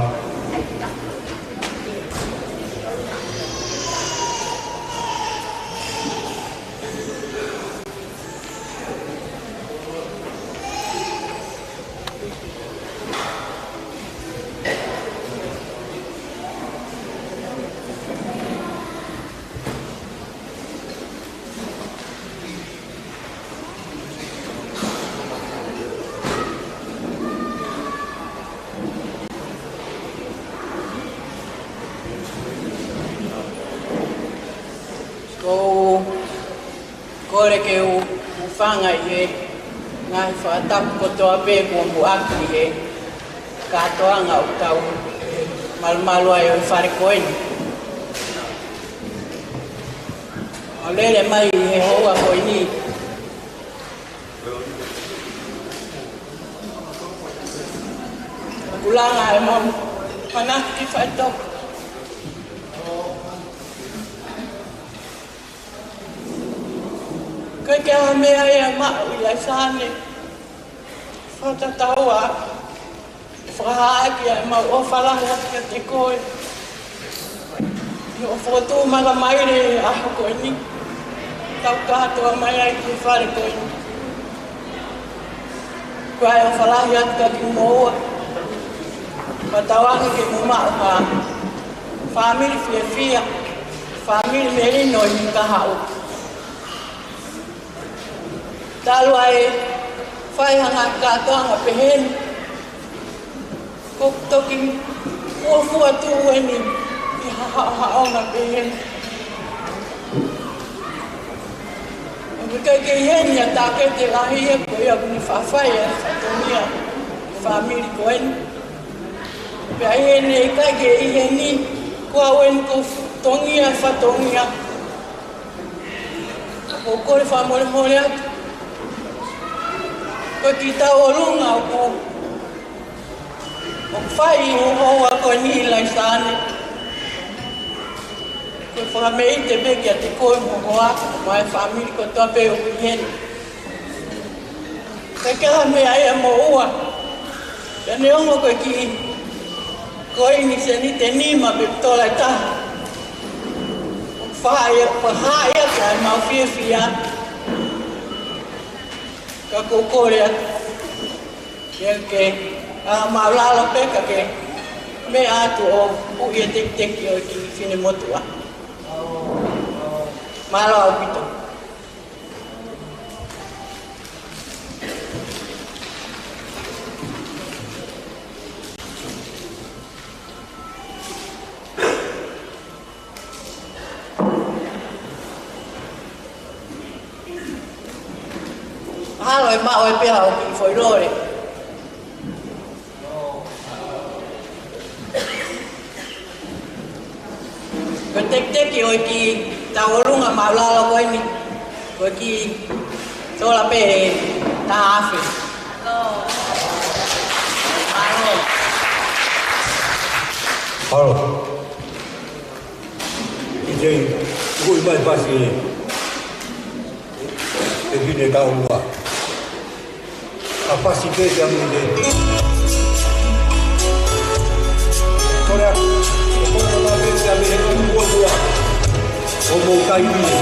Ko u kole ke u hūfanga ʻi he ngaahi fakatapu kotoa pē kuo muʻaki ʻi he kātoanga ʻoku tau malumalu ai ʻo e fale ko eni. ʻO lele mai ʻi he houa ko eni. Kulanga e mau manaki ki faʻitoka. Kae kehe, meʻa ia ʻe maʻu ʻi Laisāne. Fakatatau ā, fakahā ʻaki ʻa e mau ʻofa lahi atu kiate koe. ʻI hoʻo fokotuʻu makamaile he ʻaho ko eni. Tau kātoa mai ai ki he fale ko eni. Ko e ʻofa lahi atu kiate kimoua. Fakatauange ke mou maʻu ha fāmili fiefia, fāmili melino ʻi he kahaʻu. Talu ai e fai ha ngaahi kātoanga pehē ni, ko e toki fuofua tuʻu eni ʻi ha haʻohaʻonga pehē ni. ʻOku ʻikai ke ʻi heni ʻa e tāketi lahi ia ko ia ʻoku ne faʻa fai ʻa e fatongia ʻi he fāmili ko eni. Pea ʻi heni ʻikai ke ʻi heni, ko au eni ko e fatongia, fatongia. ʻOku ou kole fakamolemole atu. Ko e kiʻi tauʻolunga ʻoku, ʻoku fai ʻi he houa ko eni Laisāne. Ko e fakamolemole pē kiate koe mo ho hoa, mo e fāmili kotoa pē ʻoku ʻi heni. Kae kehe, meʻa ia ʻe moʻua. Pea neongo ko e kiʻi koini seniti ʻe nima pe tola ʻe taha. Fakahā ia, fakahā ia ki ai ʻemau fiefia. Ka ʻoku ou kole atu ke, ke, ʻa, māʻulalo pē ka ke meʻa atu ʻo uʻi e tekiteki ʻo e kiʻi finemotuʻa. Mālō ʻaupito. Mahalo ʻe maʻu ai pē haʻo kiʻi foʻi lole. Ko e tekiteki ʻo e kiʻi tauʻolunga māʻulalo ko eni, ko e kiʻi tola pē ʻe taha afe. Mālō. Mālō. ʻIkai, ʻoku ʻi mai pasi ē. ʻE pine ka ua. ʻA pasi pē kia mui te. Kore a, kore a pē kia mui te kua kua. ʻO mou kai pine.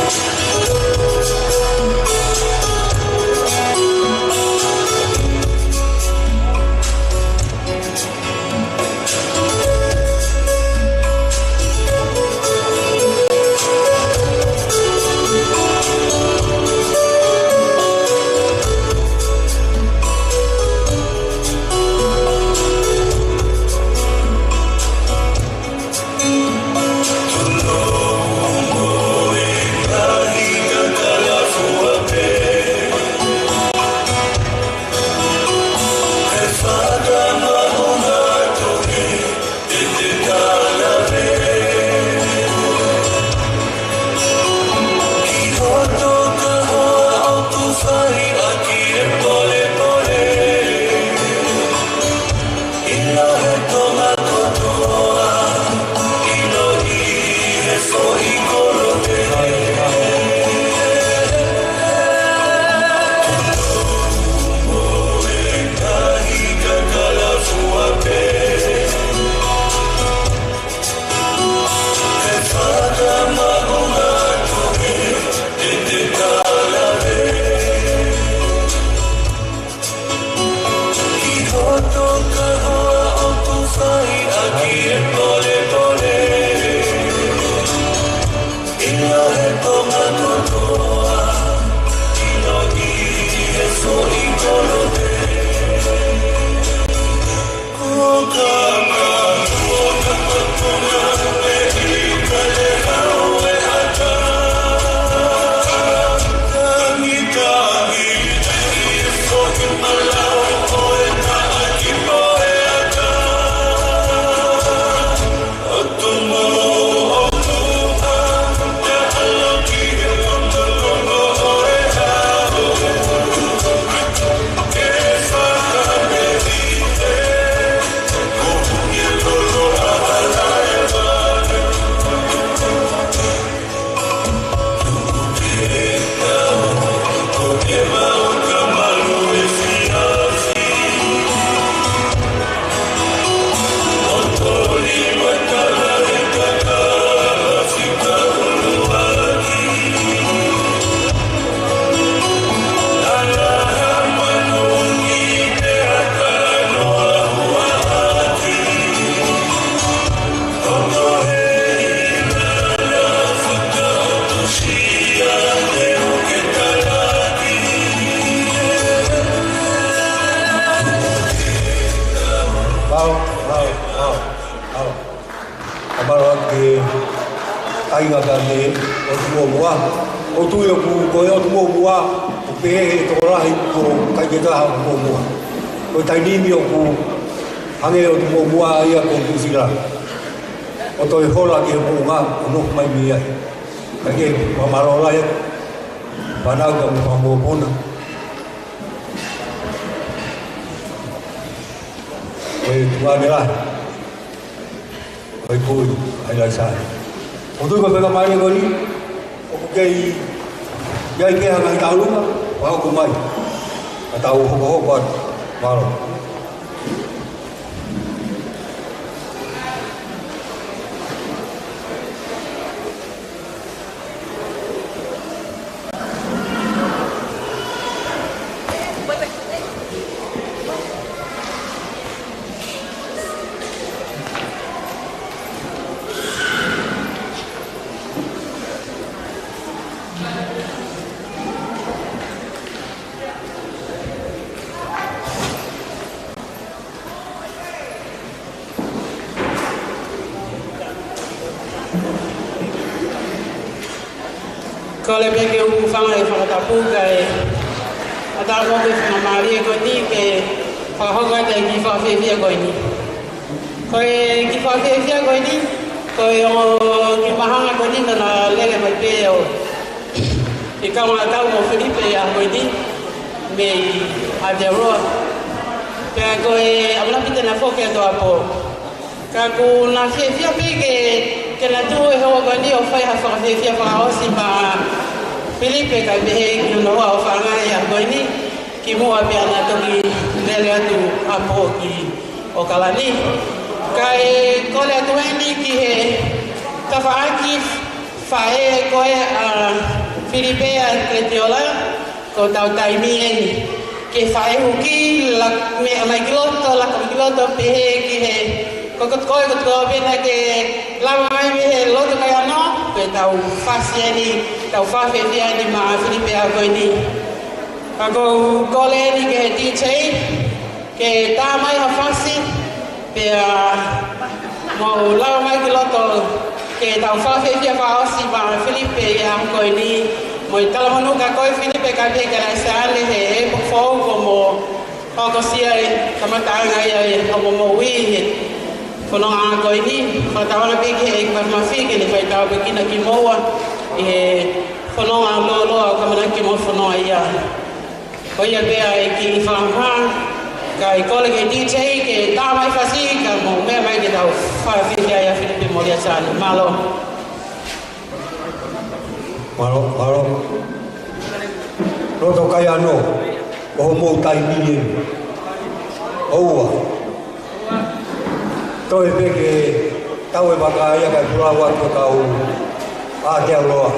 Mālō. Mālō atu ki he kāinga pea mo e ʻOtu Muʻomuʻa. ʻOku ou tui ʻoku ko e ʻOtu Muʻomuʻa, ʻoku pehē he tokolahi ko e kakai ʻe taha ʻOtu Muʻomuʻa. Ko e taimi ni ʻoku hangē ʻOtu Muʻomuʻa ia ko Nuʻu Sila. ʻO toe hola ki he moʻunga ʻoku nofo mai mei ai. Ka ke fakamālō lahi atu. Fānau ka mo e fanga mokopuna. Ko e tuʻa ne lahi. Ko e kui, ʻa e laisai. ʻOku ou tui ko e faingamālie ko eni, ʻoku kei ʻi ai pē ha ngaahi tauʻolunga, fakahoko mai. Ka tau hokohoko atu, mālō. Kole pē ke u hūfanga he fakatapu kae ʻatā mo e faingamālie ko eni ke fakahoko atu e kiʻi fakafiefia ko eni. Ko e kiʻi fakafiefia ko eni, ko e ongo kiʻi māhanga ko eni naʻa na lele mai pē ʻo e kaungā tau mo Filipe ʻi he ʻaho ko eni mei Aotearoa. Pea ko e ʻamanaki pē te na foki atu ʻo apo. Ka ʻoku na fiefia pē ke, ke na tuʻu he houa ko eni ʻo fai ha fakafiefia fakaʻosi maʻa Filipe kae pehē ki hono hoa ʻofaʻanga ʻi he ʻaho ko eni. Kimuʻa pea na toki lele atu ʻo apo ki ʻAokalani. Kae kole atu eni ki he tafaʻaki faʻē ko ē ʻa Filipe ʻa Kletiola, ko ʻetau taimi eni. Ke faʻē huki, la-, meʻa mai ki loto, laka mai ki loto, pehē ki he, ko, ko, ko, ko, ko, pena ke lava mai mei he loto kai ano, ko ʻetau fasi eni, tau fakafiefia eni maʻa Filipe ʻi he ʻaho ko eni. Ka ʻoku ou kole eni ki he D J, ke tā mai ha fasi, pea mou lava mai ki loto ke tau fakafiefia fakaʻosi maʻa Filipe ʻi he ʻaho ko eni. Mo e talamonū kia koe Filipe kae pehē kia Laisane he ʻepoki foʻou kuo mou hokosia e kamataʻanga ia ʻo hoʻomou moʻui he fononga ko eni. Fakatauange pē ki he ʻEiki Mafimafi ke ne fai tāpuekina kimoua ʻi he fononga lōloa ʻoku ʻamanaki ke mou fononga ai. Ko ia pē ʻa e kiʻi fakahā, kae kole ki he D J ke tā mai fasi ka mou meʻa mai ke tau fakafiefia ai ʻa Filipe mo Laisane. Mālō. Mālō, mālō. Loto kai ano, ko hoʻomou taimi eni. ʻOua. Toe pē ke tau e vaka ia kae pulau atu e kau Aotearoa.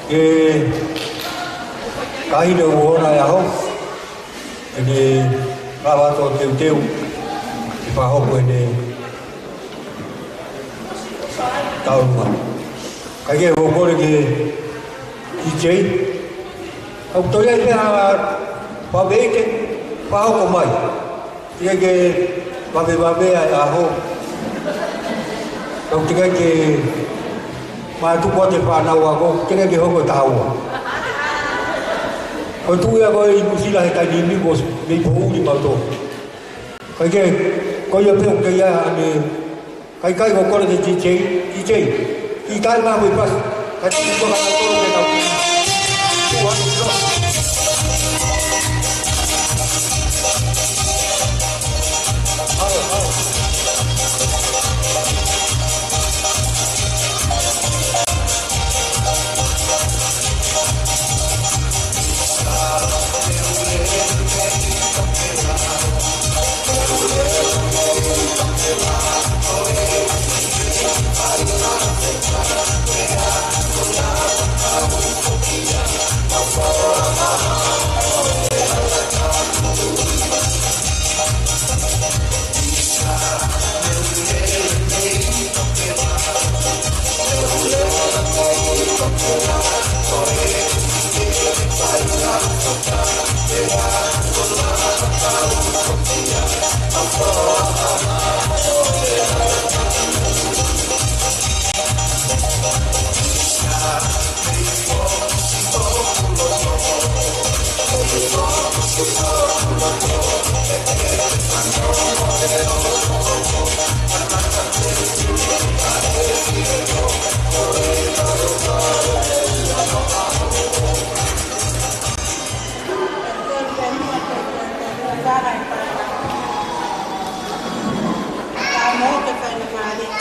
Ke kaine uona e aho, ʻene lava ʻo teuteu, ke fakahoko ʻene taunga. Kae kehe, ʻoku ou kole ki he D J. ʻOku toe ʻi ai pē ha vave ʻi he fakahoko mai. Teʻeki ke vavevave ʻa e ʻaho. Kau teʻeki ke mātuku atu e fānau ako, teʻeki ke hoko e taha ua. Ko e tuʻi ako ʻi Nuʻusila he taimi ni ko e mei poʻuli mautolu. Kae kehe, ko ia pē ʻoku ʻi ai ʻene kaikai, ʻoku ou kole ki he D J, D J, kiʻi taimi mai pasi. Kae tuku atu kolo ke tau. Tuʻu atu, tuʻu atu.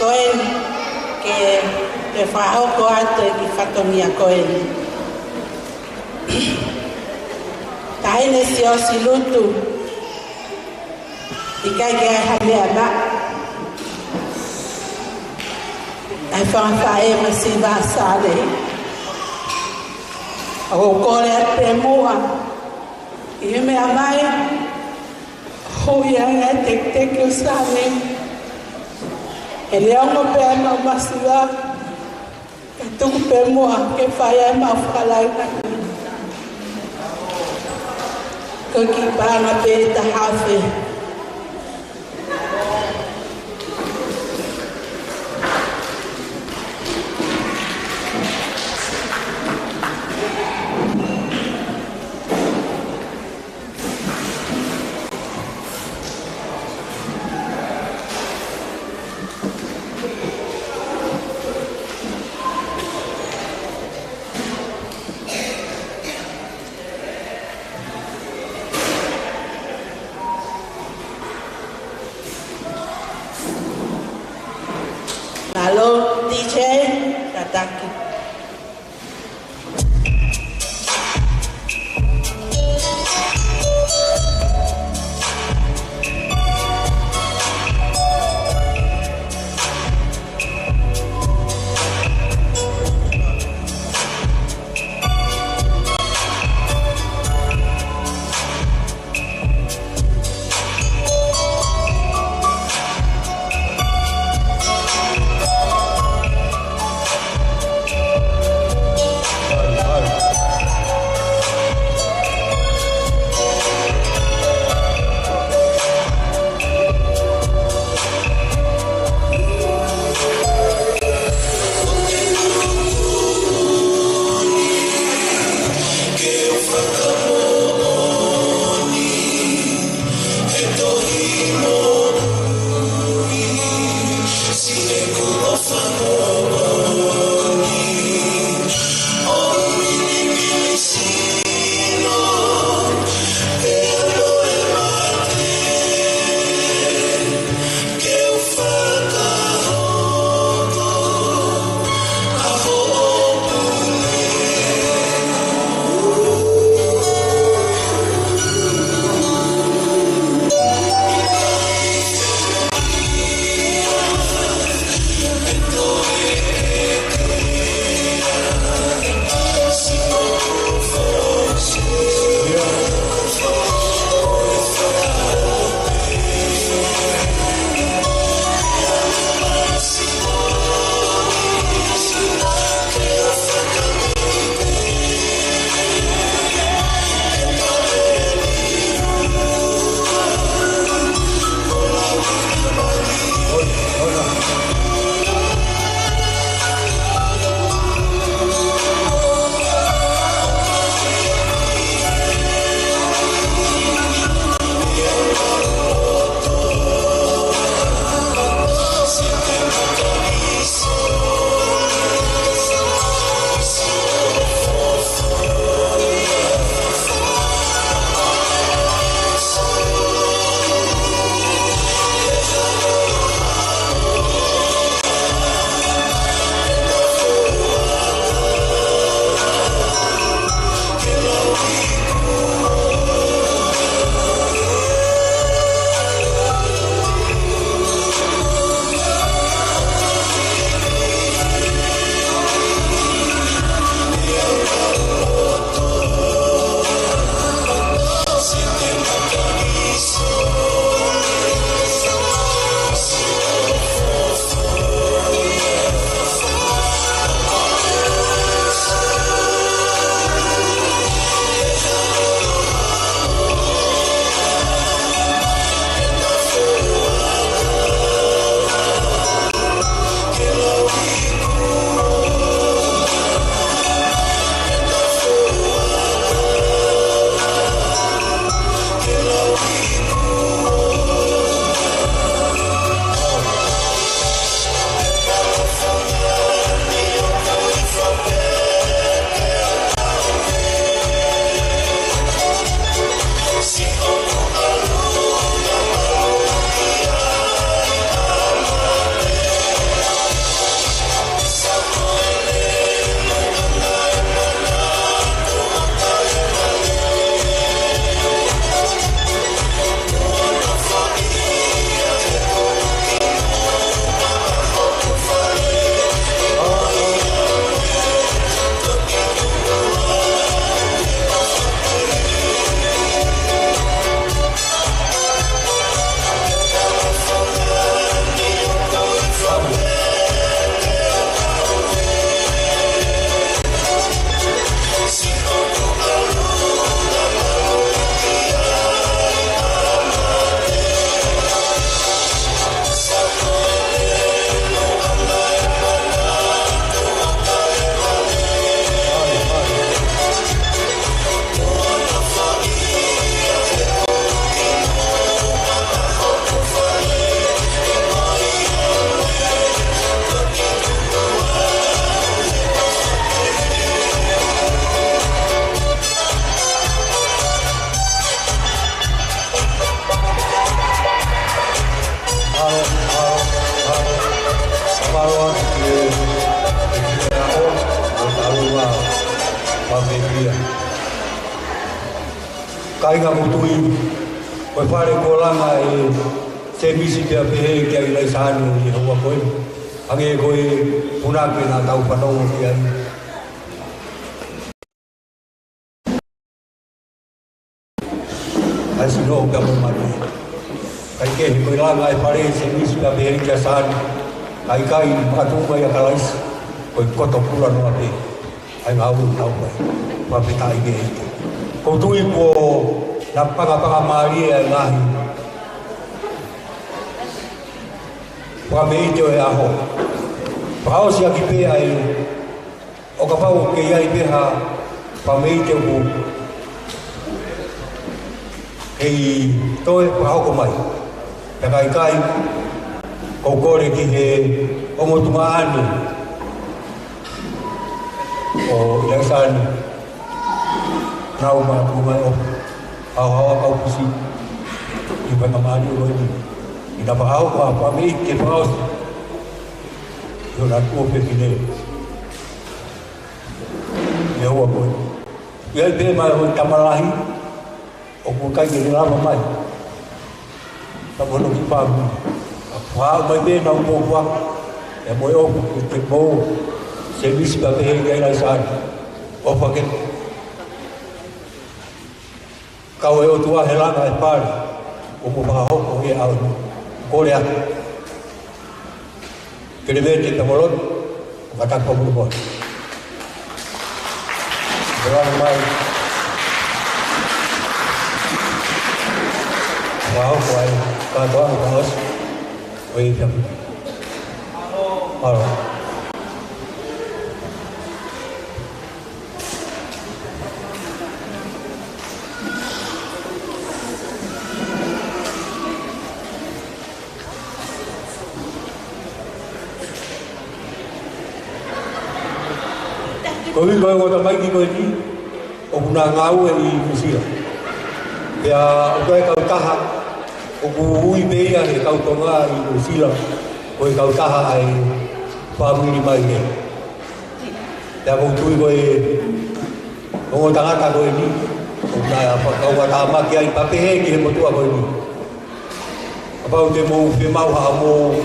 Ko eni, ke, ke fakahoko atu e kiʻi fatongia ko eni. Taʻahine Siosi Lutu, ʻikai ke ʻi ai ha meʻa maʻa. ʻA e fanga faʻē masiva ʻa Sālei. ʻOku ou kole atu pē muʻa, ʻi he meʻa mai, ʻoku ʻi ai e tekiteki ʻo Sālei. ʻE leongo pē ʻemau masiva, ka tuku pē muʻa ke fai ai ʻemau fakalāngilangi. Ko e kiʻi paʻanga pē ʻe taha afe. Pāpēkia. Kāinga, ʻoku ou tui ko e fale kuo langa ʻe Sēmisi pea pehē kia Laisani ʻi he houa ko eni, hangē ko e punake naʻa tau fanongo ki ai. ʻAi sino pea mo mate. Kae kehe, ko e langa e fale ʻe Sēmisi pea pehē kia Sani, ʻikai makatuʻunga ʻia Kalaisi, ko e koto kula noa pē. ʻAi ngāue tau mai. Fakafetaʻi ki he ʻEiki. ʻOku ou tui kuo na pangapanga mālie ʻa e ngaahi fakameʻite ʻo e ʻaho. Fakaʻosi ʻaki pē ʻa e, ʻo kapau ʻoku kei ʻi ai pē ha fakameʻite ʻoku kei toe, fakahoko mai. Pea ka ʻikai, ʻoku ou kole ki he ongo tuongaʻane ʻo Laisani, nau mātuʻa mai ʻo haohaoa kau pusi ʻi he faingamālie ko eni, ʻi he fakahoko ʻa e fakameʻite fakaʻosi ʻi hona tuofefine ʻi he houa ko eni. ʻI ai pē mai ʻo e tama lahi ʻoku ʻikai ke ne lava mai. Ka mo hono kiʻi fāmili. Ka ʻoku haʻu mai pē ʻenau motuʻa, ʻa e moʻui ʻoku te mo Sēmisi pea pehē kia Laisani. ʻOfa ke kau e ʻOtua he langa e fale ʻoku mo fakahoko he ʻaho ni. Kole atu. Kelevete pea mo lotu, ʻo kātaki pea mo lotu. Kole mai. Fakahoko ai, kātoa ʻo fakaʻosi ʻo e ʻaho ni. Mālō. Ko e ʻuhi ko e ongo tamaiki ko eni, ʻoku na ngāue ʻi Nuʻusila. Pea ʻoku ʻi ai e kautaha ʻoku ui pē ia he kau Tonga ʻi Nuʻusila ko e kautaha ʻa e fāmili mai ē. Pea ʻoku ou tui ko e ongo tangata ko eni, ʻoku na fakakaukau atu mai ki ai pea pehē ki he motuʻa ko eni. Kapau te mou fiemaʻu haʻamou,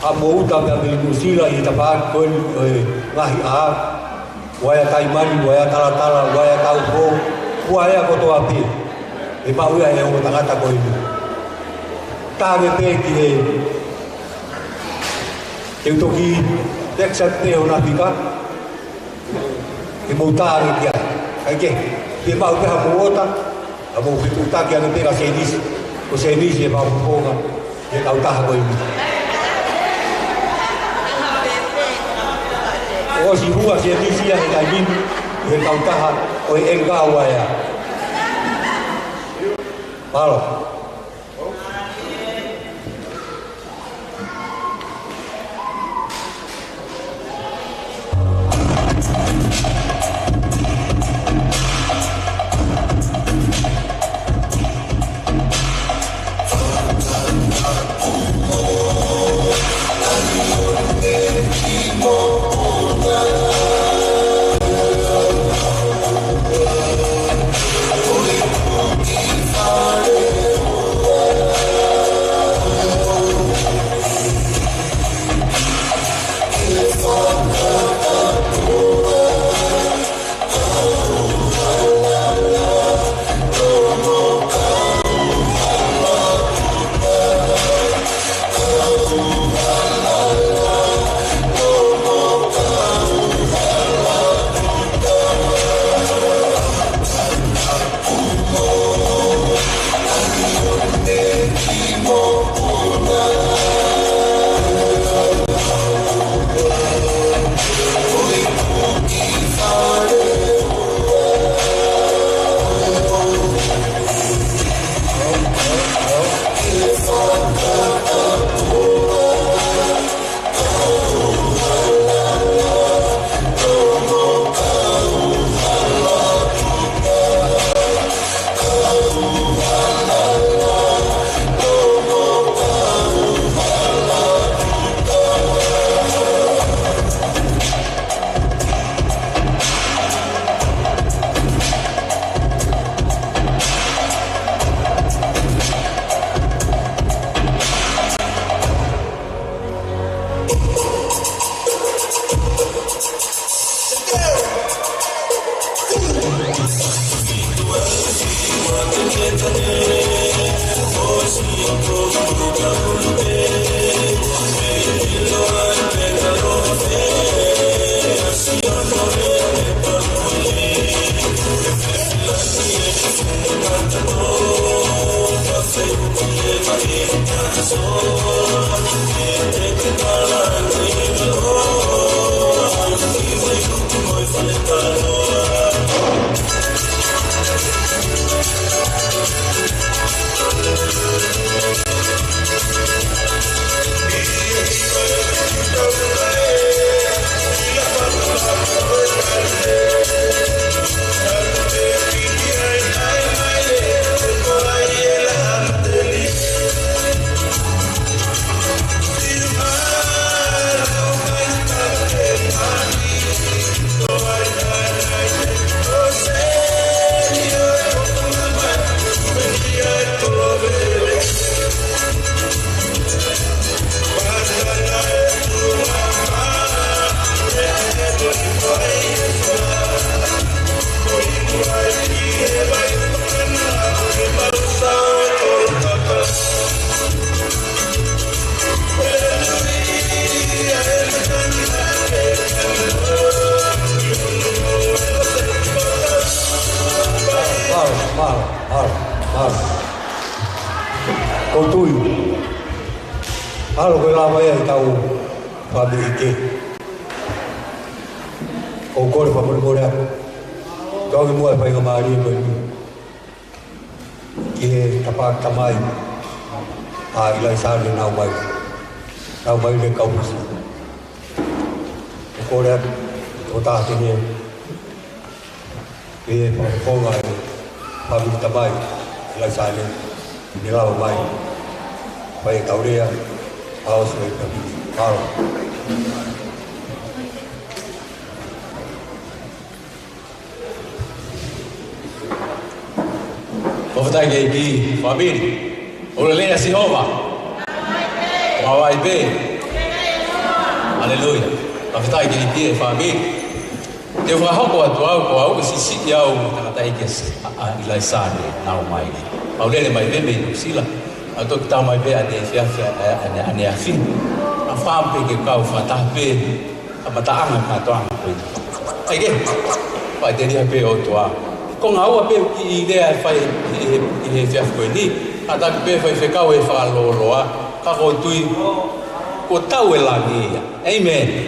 haʻamou uta pea mei Nuʻusila ʻi he tafaʻaki ko eni ʻo e ngaahi ʻā, uaea taimani, uaea talatala, uaea taufō, uaea kotoa pē, ʻe maʻu ia ʻe he ongo tangata ko eni. Tānge pē ki he, te u toki text pē hona fika, ke mou tānge ki ai. Kae kehe, fiemaʻu pē haʻamou ota, ka mou fetuʻutaki ange pē kia Sēmisi, ko Sēmisi e fakafofonga ʻi he kautaha ko eni. ʻOsi hū ʻa Sēmisi ia he taimi ni ʻi he kautaha ko e Enga Uaea. Mālō. Mālō, mālō, mālō, mālō. Ko e tui. Mālō ko e lava ia ʻetau fāmili kehe. ʻOku ou kole fakamolemole atu. Tau ki muʻa e faingamālie ko eni. Ki he tapa tamai ʻa ʻIlaisane Naumai. Naumai le kaupusi. ʻOku ou kole atu, ʻo tā tene, ke fakafofonga e fāmili tamai ʻIlaisane, ne lava mai. Fai e tau lea, ʻa ʻosi e fāmili. Mālō. Fakafetaʻi ki he ʻEiki, fāmili. ʻOku lelei ʻa Sihova. Māvae pē. Haleluia. Fakafetaʻi ki he ʻEiki, fāmili. Te u fakahoko atu au, ko au ʻoku siʻisiʻi au, tangataʻeiki ʻa, ʻa ʻIlaisane Naumai. Mau lele mai pē mei Nuʻusila. ʻA toki tā mai pē ʻaneefiafi, ʻa, ʻa, ʻaneafi. ʻA fāmili ke kau fakataha pē. Kamataʻanga kātoanga ko eni. ʻAi ke, faʻiteliha pē ʻOtua. Ko e ngāue pē ki he lea ʻe fai ʻi he, ʻi he efiafi ko eni. Kātaki pē faifekau ʻe fakalōloa. Ka ʻoku ou tui, kuo tau e langi ia. ʻĒmeni.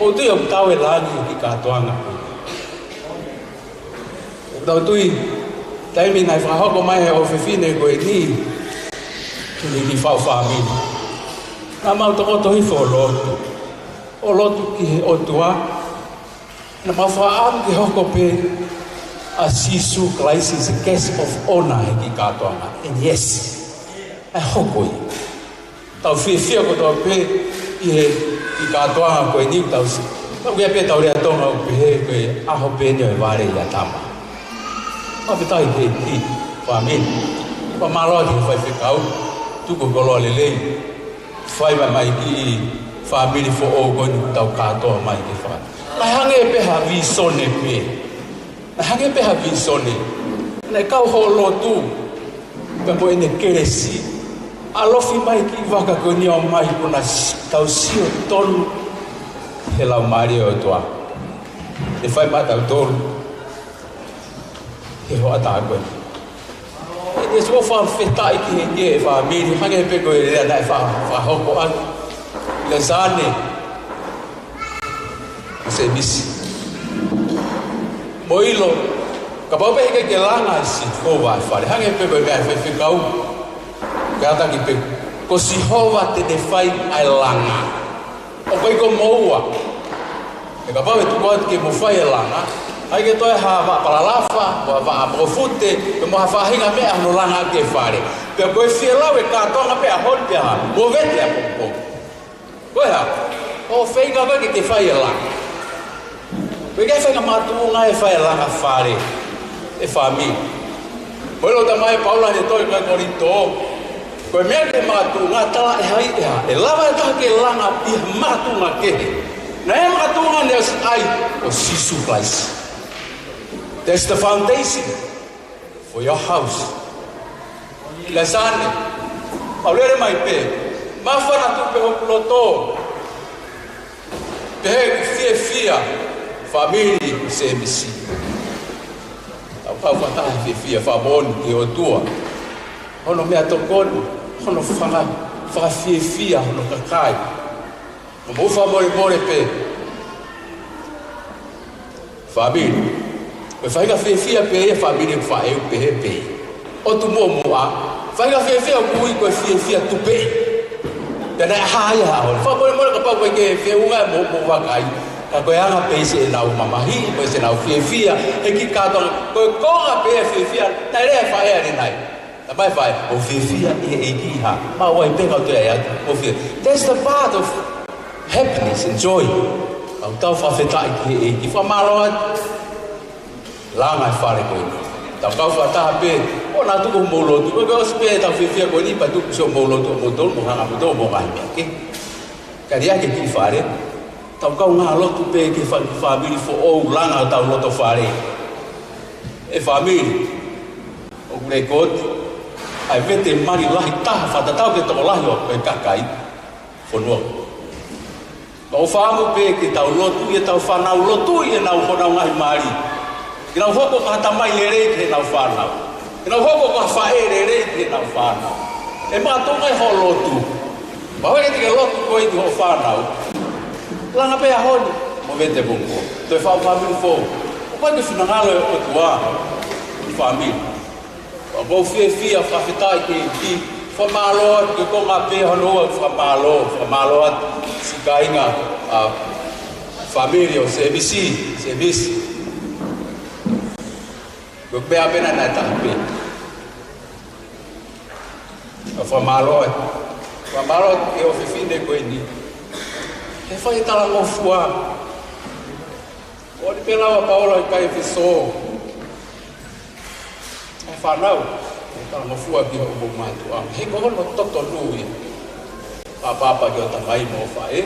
ʻOku ou tui ʻoku tau e langi ki he kātoanga ko eni. ʻOku tau tui, taimi naʻe fakahoko mai he ʻofefine ko eni, ki he, ki he fāmili. Naʻa mau tokoto hifo ʻo lotu. ʻO lotu ki he ʻOtua. Naʻa mau fakaʻamu ke hoko pē ʻa Sīsū Kalaisi is a guest of honor he kiʻi kātoanga. And yes, ʻe hoko ia. Tau fiefia kotoa pē ʻi he kiʻi kātoanga ko eni ʻoku tau si. Tau kia pē tau lea Tonga ʻo pehē ko e ʻaho pē eni ʻo e vale ʻia Tama. Fakafetaʻi ki he ʻEiki, fāmili. Fakamālō ki he faifekau, tuku koloa lelei. Fai mai mai ki he fāmili foʻou ko eni ʻoku tau kātoa mai ke fai. Naʻe hangē pē ha vīsone pē. Naʻe hangē pē ha vīsone. Naʻe kau hoʻo lotu. Pea mo ʻene kelesi. ʻAlofi mai ki he vaka ko eni ʻo mai ko na s-, tau sio tonu he Laumālie ʻo e ʻOtua. ʻE fai maʻatautolu. He hoʻatā ko eni. ʻE Sīsū, fakafetaʻi ki he, ki he fāmili, hangē pē ko e lea naʻe fa-, fakahoko atu. ʻIlaisane. Semisi. Mo ʻilo, kapau pē ʻe ʻikai ke langa ʻe Sihova e fale. Hangē pē ko e meʻa ʻa e faifekau. Kātaki pē, ko Sihova te ne fai ʻa e langa. ʻOku ʻikai ko moua. He kapau ʻe tuku atu ke mo fai e langa, ʻai ke toe ha vaʻa palalafa, mo ha vaʻa mokofute, pe mo ha faʻahinga meʻa hono langa ʻaki e fale. Pea ko e fielau e kātoanga pē ʻaho ni pea mo vete ʻapongipongi. Ko e hā, ʻoku feinga koe ke ke fai e langa. Ko e ʻikai faʻahinga makatuʻunga e fai e langa fale, ʻe fāmili. Mo ʻilo ʻa e tamai ʻe Paula he tohi ki he kau Kolinitō. Ko e meʻa ke makatuʻunga tala ʻe hai ʻe hā. ʻE lava e taha ke langa ʻi he makatuʻunga kehe. Naʻe makatuʻunga naʻe ʻosi ʻai, ko Sīsū Kalaisi. That's the foundation for your house. ʻIlaisane. Pau lele mai pē, māfana tuʻu pē hoku loto. Pehē ʻeku fiefia, fāmili Semisi. Tau kau fakataha he fiefia, fakamoʻoni ki he ʻOtua. Hono meʻatokoni, hono faka-, fakafiefia hono kakai. Mo mou fakamolemole pē. Fāmili. Ko e faʻahinga fiefia pē ia fāmili ʻoku faʻa ʻi ai pē he pē. ʻOtu muʻomuʻa. Faʻahinga fiefia ʻoku ui ko e fiefia tupeʻi. Pea naʻe hā ia he ʻaho ni. Fakamolemole kapau ʻoku ʻikai ke feʻunga mo, mo vakai. Ka ko e anga pē ia siʻenau mamahiʻi, mo siʻenau fiefia, he kiʻi kātoanga. Ko e konga pē ia fiefia, naʻe lea faʻē ʻanenai. Tamai faʻē, ʻoku fiefia ʻi he ʻEiki ha. Maʻu ai pē kau toe ʻai atu, ʻoku fie. That's the part of happiness and joy. ʻOku tau fakafetaʻi ki he ʻEiki, fakamālō atu. Langa e fale ko eni. Tau kau fakataha pē, ʻoua naʻa tuku hoʻomou lotu. Ko e ʻosi pē ʻetau fiefia ko eni, pea tuku siʻomou lotu ʻomoutolu, mo hanga ʻomoutolu, mo ngaahi meʻa kehe. Ka ʻi he kiʻi fale, tau kaungā lotu pē ki he fā-, fāmili foʻou, langa hotau loto fale. ʻE fāmili, ʻoku lekooti ʻa e vete mali lahi taha fakatatau ki he tokolahi ʻo e kakai fonua. Ka ʻoku fakaʻamu pē ke tau lotu ʻi heʻetau fānau, lotu ʻi heʻenau, honau ngaahi mali. Ke nau hoko ko ha tamai lelei ki heʻenau fānau. Ke nau hoko ko ha faʻē lelei ki heʻenau fānau. ʻE makatuʻunga ʻi hoʻo lotu. Pea ʻoua ʻe ke lotu koe ki hoʻo fānau. Langa pē ʻaho ni, mo vete pongipongi. Toe fāmili foʻou. ʻOku ʻikai ke finangalo e ʻOtua fāmili. ʻOku ou fiefia, fakafetaʻi ki he ʻEiki, fakamālō atu ki he konga pē hono ua, fakamālō, fakamālō atu siʻi kāinga, ʻa, fāmili ʻo Semisi, Semisi. Ko e meʻa pē naʻe taha pē. ʻOku fakamālō atu, fakamālō atu ki he ʻofefine ko eni. He fai e talangofua. ʻOku ʻi ai pē lau ʻa Paula ʻi he Efesō. ʻE fānau, ʻe talangofua ki hoʻomou mātuʻa. He ko hono totonu ia. Pāpā pē ki hoʻo tamai mo e faʻē.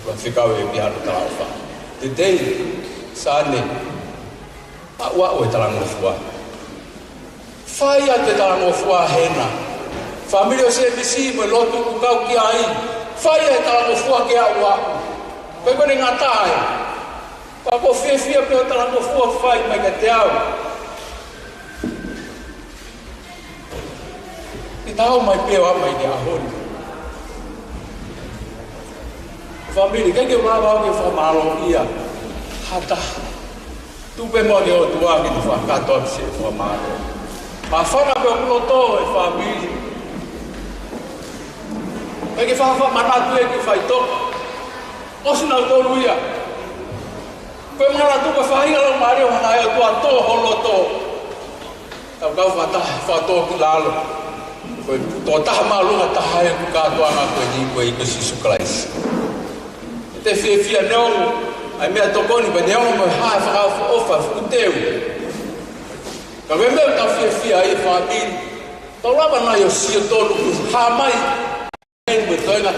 Ko e fekau ʻe pehē hono talaʻofa. Today, Sane, aʻu ʻa e talangofua. Fai ʻa e talangofua hena. Fāmili ʻo Semisi mo e lotu ʻoku kau ki ai. Fai ʻa e talangofua ke aʻu ʻa. Ko e kone ngata ai. Ka ʻoku ou fiefia pē ʻo talangofua fai mai kiate au. Ke tau mai pē ʻo aʻu mai ki he ʻaho ni. Fāmili, ʻikai ke u lava au ke fakamālōʻia ha taha. Tuku pē muʻa ki he ʻOtua ke ne fakakakato atu siʻi fakamālō. Māfana pē hoku loto ʻe fāmili. ʻIkai ke faʻa fakamanatu ʻe ke faitoka. ʻOsi nautolu ia. Ko e manatu ko e faʻahinga laumālie ʻo hanga ʻe he ʻOtua ʻo tō ho loto. Tau kau fakataha, fakatōkilalo. Ko e tokotaha māʻolunga taha ʻi he kātoanga ko eni ko e ʻEiki ko Sīsū Kalaisi. ʻE te fiefia neongo ʻa e meʻatokoni pea neongo mo e hā e fakaʻofoʻofa fuʻu teu. Ka ko e meʻa ʻoku tau fiefia ai ʻe fāmili. Tau lava nai ʻo sio tonu ki he hā mai. Heni mo e toenga.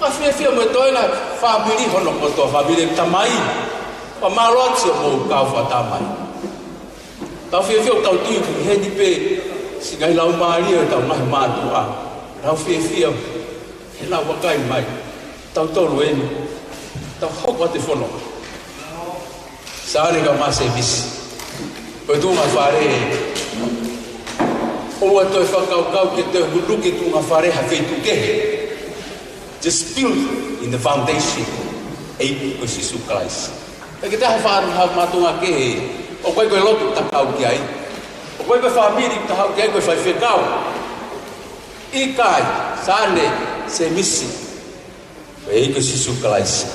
Fakafiefia mo e toenga fāmili hono kotoa, fāmili ʻo e tamai. Fakamālō atu siʻomou kau fakatamai. Tau fiefia ʻoku tau tui ki heni pē siʻi ngaahi laumālie ʻo ʻetau ngaahi mātuʻa. Tau fiefia heʻenau vakai mai. Tautolu eni. Tau hoko atu e fononga. Sane kae ʻumaʻā Semisi. Ko e tuʻunga fale. ʻOua toe fakakaukau ke toe hulu ki he tuʻunga fale ha feituʻu kehe. Just build in the foundation. ʻEiki ko Sīsū Kalaisi. ʻIkai ke toe ha fānau ha mātuʻa kehe. ʻOku ʻikai ko e lotu ʻoku ta kau ki ai. ʻOku ʻikai ko e fāmili ʻoku ta haʻu ki ai, ko e faifekau. ʻIkai, Sane, Semisi. Ko e ʻEiki ko Sīsū Kalaisi.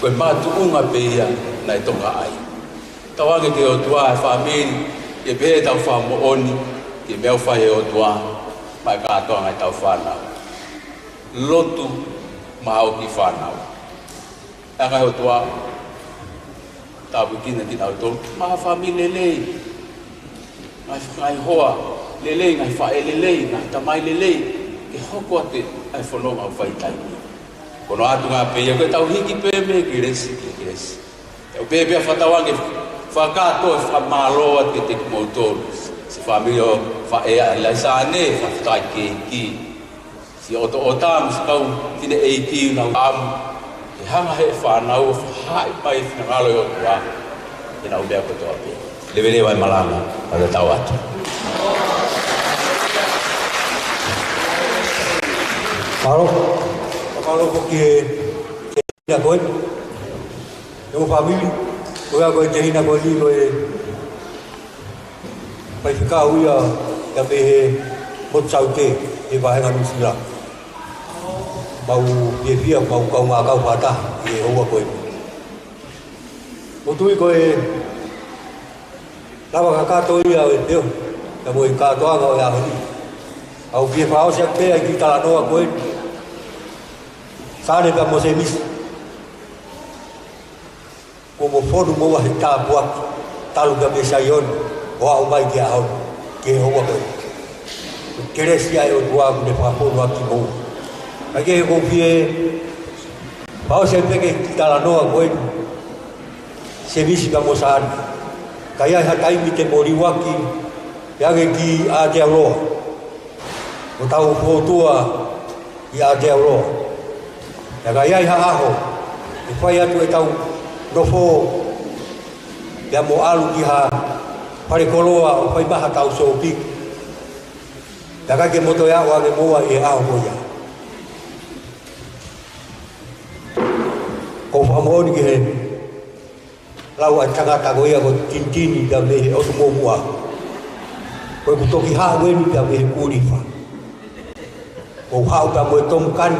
Ko e makatuʻunga pē ia naʻe toka ai. Tauange ki he ʻOtua ʻe fāmili, ke pehē ʻetau fakamoʻoni ki he meʻa ʻoku fai ʻe he ʻOtua maʻa e kātoanga ʻetau fānau. Lotu maʻa hoʻo kiʻi fānau. Anga e ʻOtua, tāpuekina kinautolu, maʻu ha fāmili lelei, ngaahi, ngaahi hoa lelei, ngaahi faʻē lelei, ngaahi tamai lelei, ke hoko atu ʻa e fononga ʻoku fai he taimi ni. Ko hono ʻuhinga pē ia ko ʻetau hiki pē mei he kelesi ki he kelesi. Tau pehē pē ʻa e fakatauange fakakātoa e fakamālō atu kiate kimoutolu. Fāmili ʻo Faʻea ʻi Laisane, fakafetaʻi ki he ʻEiki. Siʻotoʻota mo siʻi kau fineʻeiki ʻoku nau ʻamu ke hanga ʻe he fānau ʻo fakahaaʻi mai e finangalo ʻo e ʻOtua ʻi heʻenau meʻa kotoa pē. Leveleva e malanga, ʻo tatau atu. Mālō, mālō foki e tehina ko ē. Ko e fāmili, ko ia ko e tehina ko eni ko e faifekau ia, ia mei he motu Saute, he vahenga Nuʻusila. Mau fiefia, mau kaungā kau fakataha ʻi he houa ko eni. Ko e tui ko e lava kakato ia ʻo e peo, ia mo e kātoanga ʻo e ʻaho ni. ʻOku ou fie fakaʻosi atu pē ʻa e kiʻi talanoa ko eni. Sane pea mo Semisi. Kuo mou fonu moua he tāpuaki, talu pē mei Saione, ʻo aʻu mai ki he ʻaho ni, ki he houa ko eni. Kelesi ʻa e ʻOtua kuo ne fakafonu ʻaki moua. Kae kehe ʻoku ou fie fakaʻosi pē ki he kiʻi talanoa ko eni, Semisi pea mo Sane. Ka ʻi ai ha taimi te mou liuaki, pea ke ki Aotearoa. Ko hotau fōtua ʻi Aotearoa. Pea ka ʻi ai ha ʻaho, ʻe fai atu ʻetau nofo, pea mo ʻalu ki ha fale koloa ʻo fai mai haʻatau sōpingi. Pea ʻikai ke mou toe aʻu ange moua ʻi he ʻaho ko ia. ʻOku ou fakamoʻoni ki he lau ʻa e tangata ko ia ko Tinitini pea mei he ʻotu muʻomuʻa. Ko ʻeku toki haʻu eni pea mei he Kulifa. ʻOku ou haʻu pea mo e tomu kani,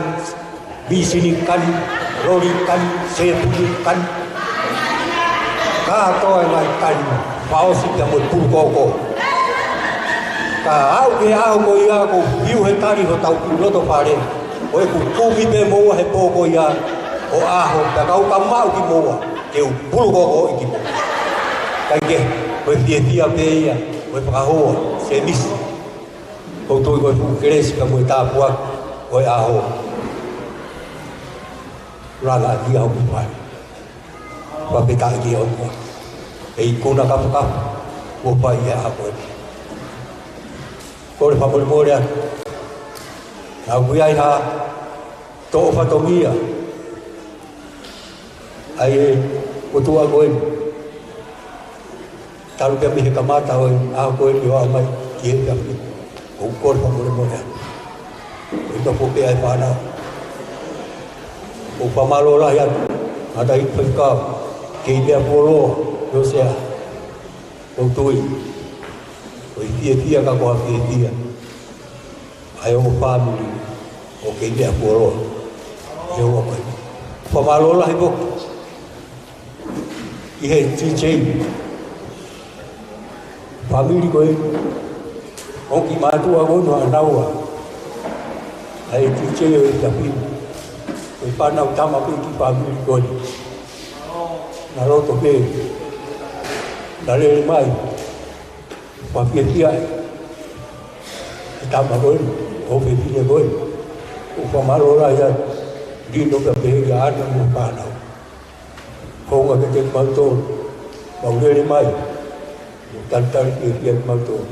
misini kani, loli kani, sēpuni kani. Kātoa e ngaahi kani, fakaʻosi pea mo e pulukoko. Ka aʻu ki he ʻaho ko ia ʻoku ou fiu he tali hotau kiʻi loto fale. Ko ʻeku kumi pē moua he pō ko ia ʻo e ʻaho, pea ka u ka maʻu kimoua, te u pulukoko ʻi kimoua. Kae kehe, ko e fiefia pē ia, ko e fakahoa, Semisi. ʻOku ou tui ko e fuʻu kelesi pea mo e tāpuaki ʻo e ʻaho. Langa ʻi he ʻaho kuo fai. Fakafetaʻi ki he ʻOtua. ʻE ikuna kafakafa, kuo fai ʻi he ʻaho ko eni. Kole fakamolemole atu. Naʻa ku ʻi ai ha toʻo fatongia ʻa e motuʻa ko eni. Talu pē mei he kamata ʻo e ʻaho ko eni ʻo aʻu mai ki he efiafi ni. ʻOku ou kole fakamolemole atu. ʻOku ou nofo pē ʻa e fānau. ʻOku ou fakamālō lahi atu. Ngata i faifekau. Kei meʻa fuoloa. ʻIo sea. ʻOku ou tui. ʻOku ou fiefia ka ko ha fiefia. ʻA e ongo fāmili ʻoku kei meʻa fuoloa. ʻIo ua mai. Fakamālō lahi foki ki he TJ. Fāmili ko ē. ʻOku mātuʻa ko ē ʻa naua. ʻA e TJ ʻo e efiafi ni. Ko e fānau tama ko ē ki he fāmili ko ē. Naʻa loto pē. Naʻa lele mai. Fakafiefia e tama ko ē, ʻo fefine ko ē. ʻOku fakamālō lahi atu, Lino pea pehē kia Ana mo e fānau. Hounga kiate kimautolu, mau lele mai, mo talitali fiefia kimautolu.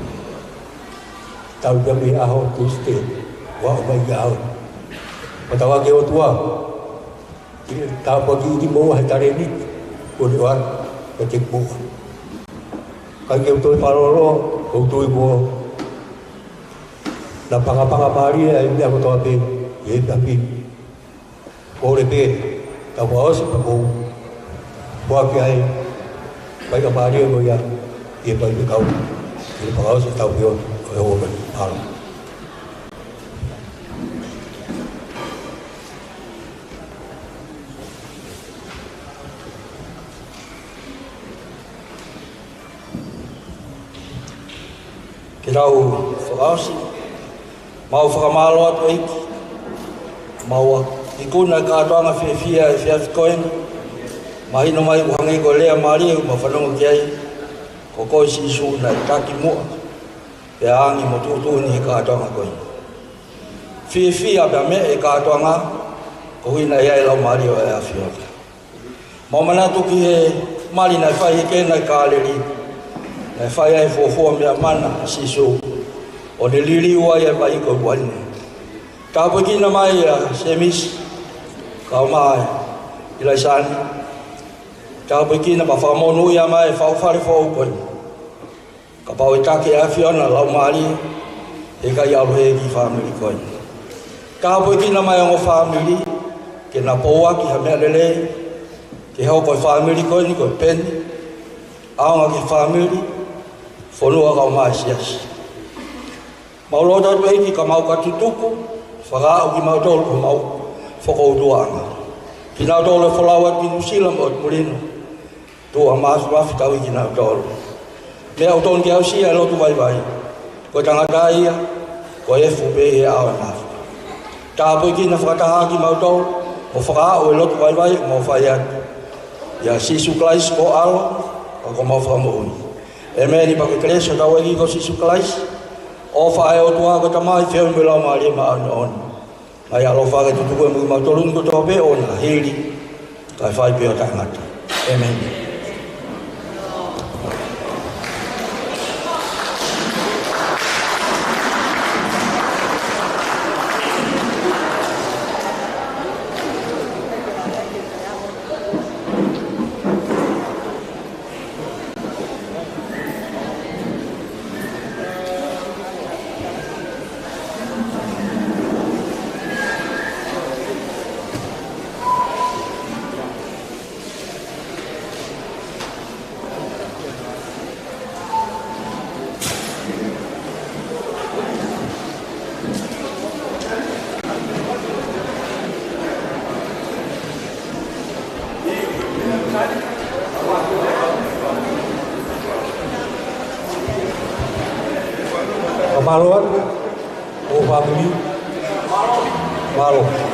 Talu pē mei he ʻaho Tūsite, ʻo aʻu mai ki he ʻaho. Fakatauange ki he ʻOtua, ke tāpuakiʻi kimoua he talēniti, kuo ne ʻoatu kiate kimoua. Kae kehe ʻoku ou toe fakamālō, ʻoku ou tui kuo na pangapanga mālie ʻa e meʻa kotoa pē ʻi he efiafi ni. Kole pē, tau fakaʻosi pea ʻoku ou foaki ʻa e faingamālie ko ia ki he faifekau. Ke fakaʻosi ʻetau feohi, ko e ʻofa mai. Mālō. Ke tau fakaʻosi, mau fakamālō atu ʻEiki, mau ikuna e kātoanga fiefia ʻo e efiafi ko eni, mahino mai ʻoku hangē ko e lea mālie ʻoku mau fanongo ki ai, ko koe Sīsū naʻe taki muʻa, pea angi mo tuʻutuʻuni he kātoanga ko eni. Fiefia pea meʻa e kātoanga, koeʻuhi naʻe ʻi ai e Laumālie ʻo e ʻAfiona. Mau manatu ki he mali naʻe fai ʻe Kena ʻi Kāleli. naʻe fai ai e fuofua meʻa mana ʻa Sīsū, ʻo ne liliu ai e vai ko e uaine. Tāpuekina mai ʻa Semisi, kau mai ʻIlaisani. Tāpuekina mo fakamonūʻia mai e faʻu fale foʻou ko eni. Kapau ʻe taki ʻe he ʻAfiona e Laumālie, heʻikai ʻalu hē e kiʻi fāmili ko eni. Tāpuekina mai e ongo fāmili, ke na pouaki ha meʻa lelei, ke hoko e fāmili ko eni ko e peni, ʻaonga ki he fāmili, fonua kau mai e siasi. Mau lotu atu ʻEiki ka mau ka tutuku, fakaaʻu kimautolu ko homau fokoutuaʻanga. Kinautolu ʻe folau atu ki Nuʻusila mo ʻOtu Mulino, tuʻa mafimafi tauhi kinautolu. Meʻa ʻoku tonu ke aʻusia e lotu vaivai, ko e tangata ia, ko e efu pē he ʻao e mafi. Tāpuekina fakataha kimautolu, mo fakaaʻu e lotu vaivai ʻoku mau fai atu. ʻIa Sīsū Kalaisi ko e ʻAlo, ka ko homau Fakamoʻui. ʻĒmeni. Pea ko e kelesi ʻa hotau ʻEiki ko Sīsū Kalaisi, ʻofa ʻa e ʻOtua ko e Tamai, feohi mo e Laumālie Māʻoniʻoni, ʻa ia ʻe ʻaloʻofa ke tutuku mo kimautolu ni kotoa pē ʻo na hili kae fai pē ʻo taʻengata. ʻĒmeni. Ka mālō atu, ʻo fāmili. Mālō.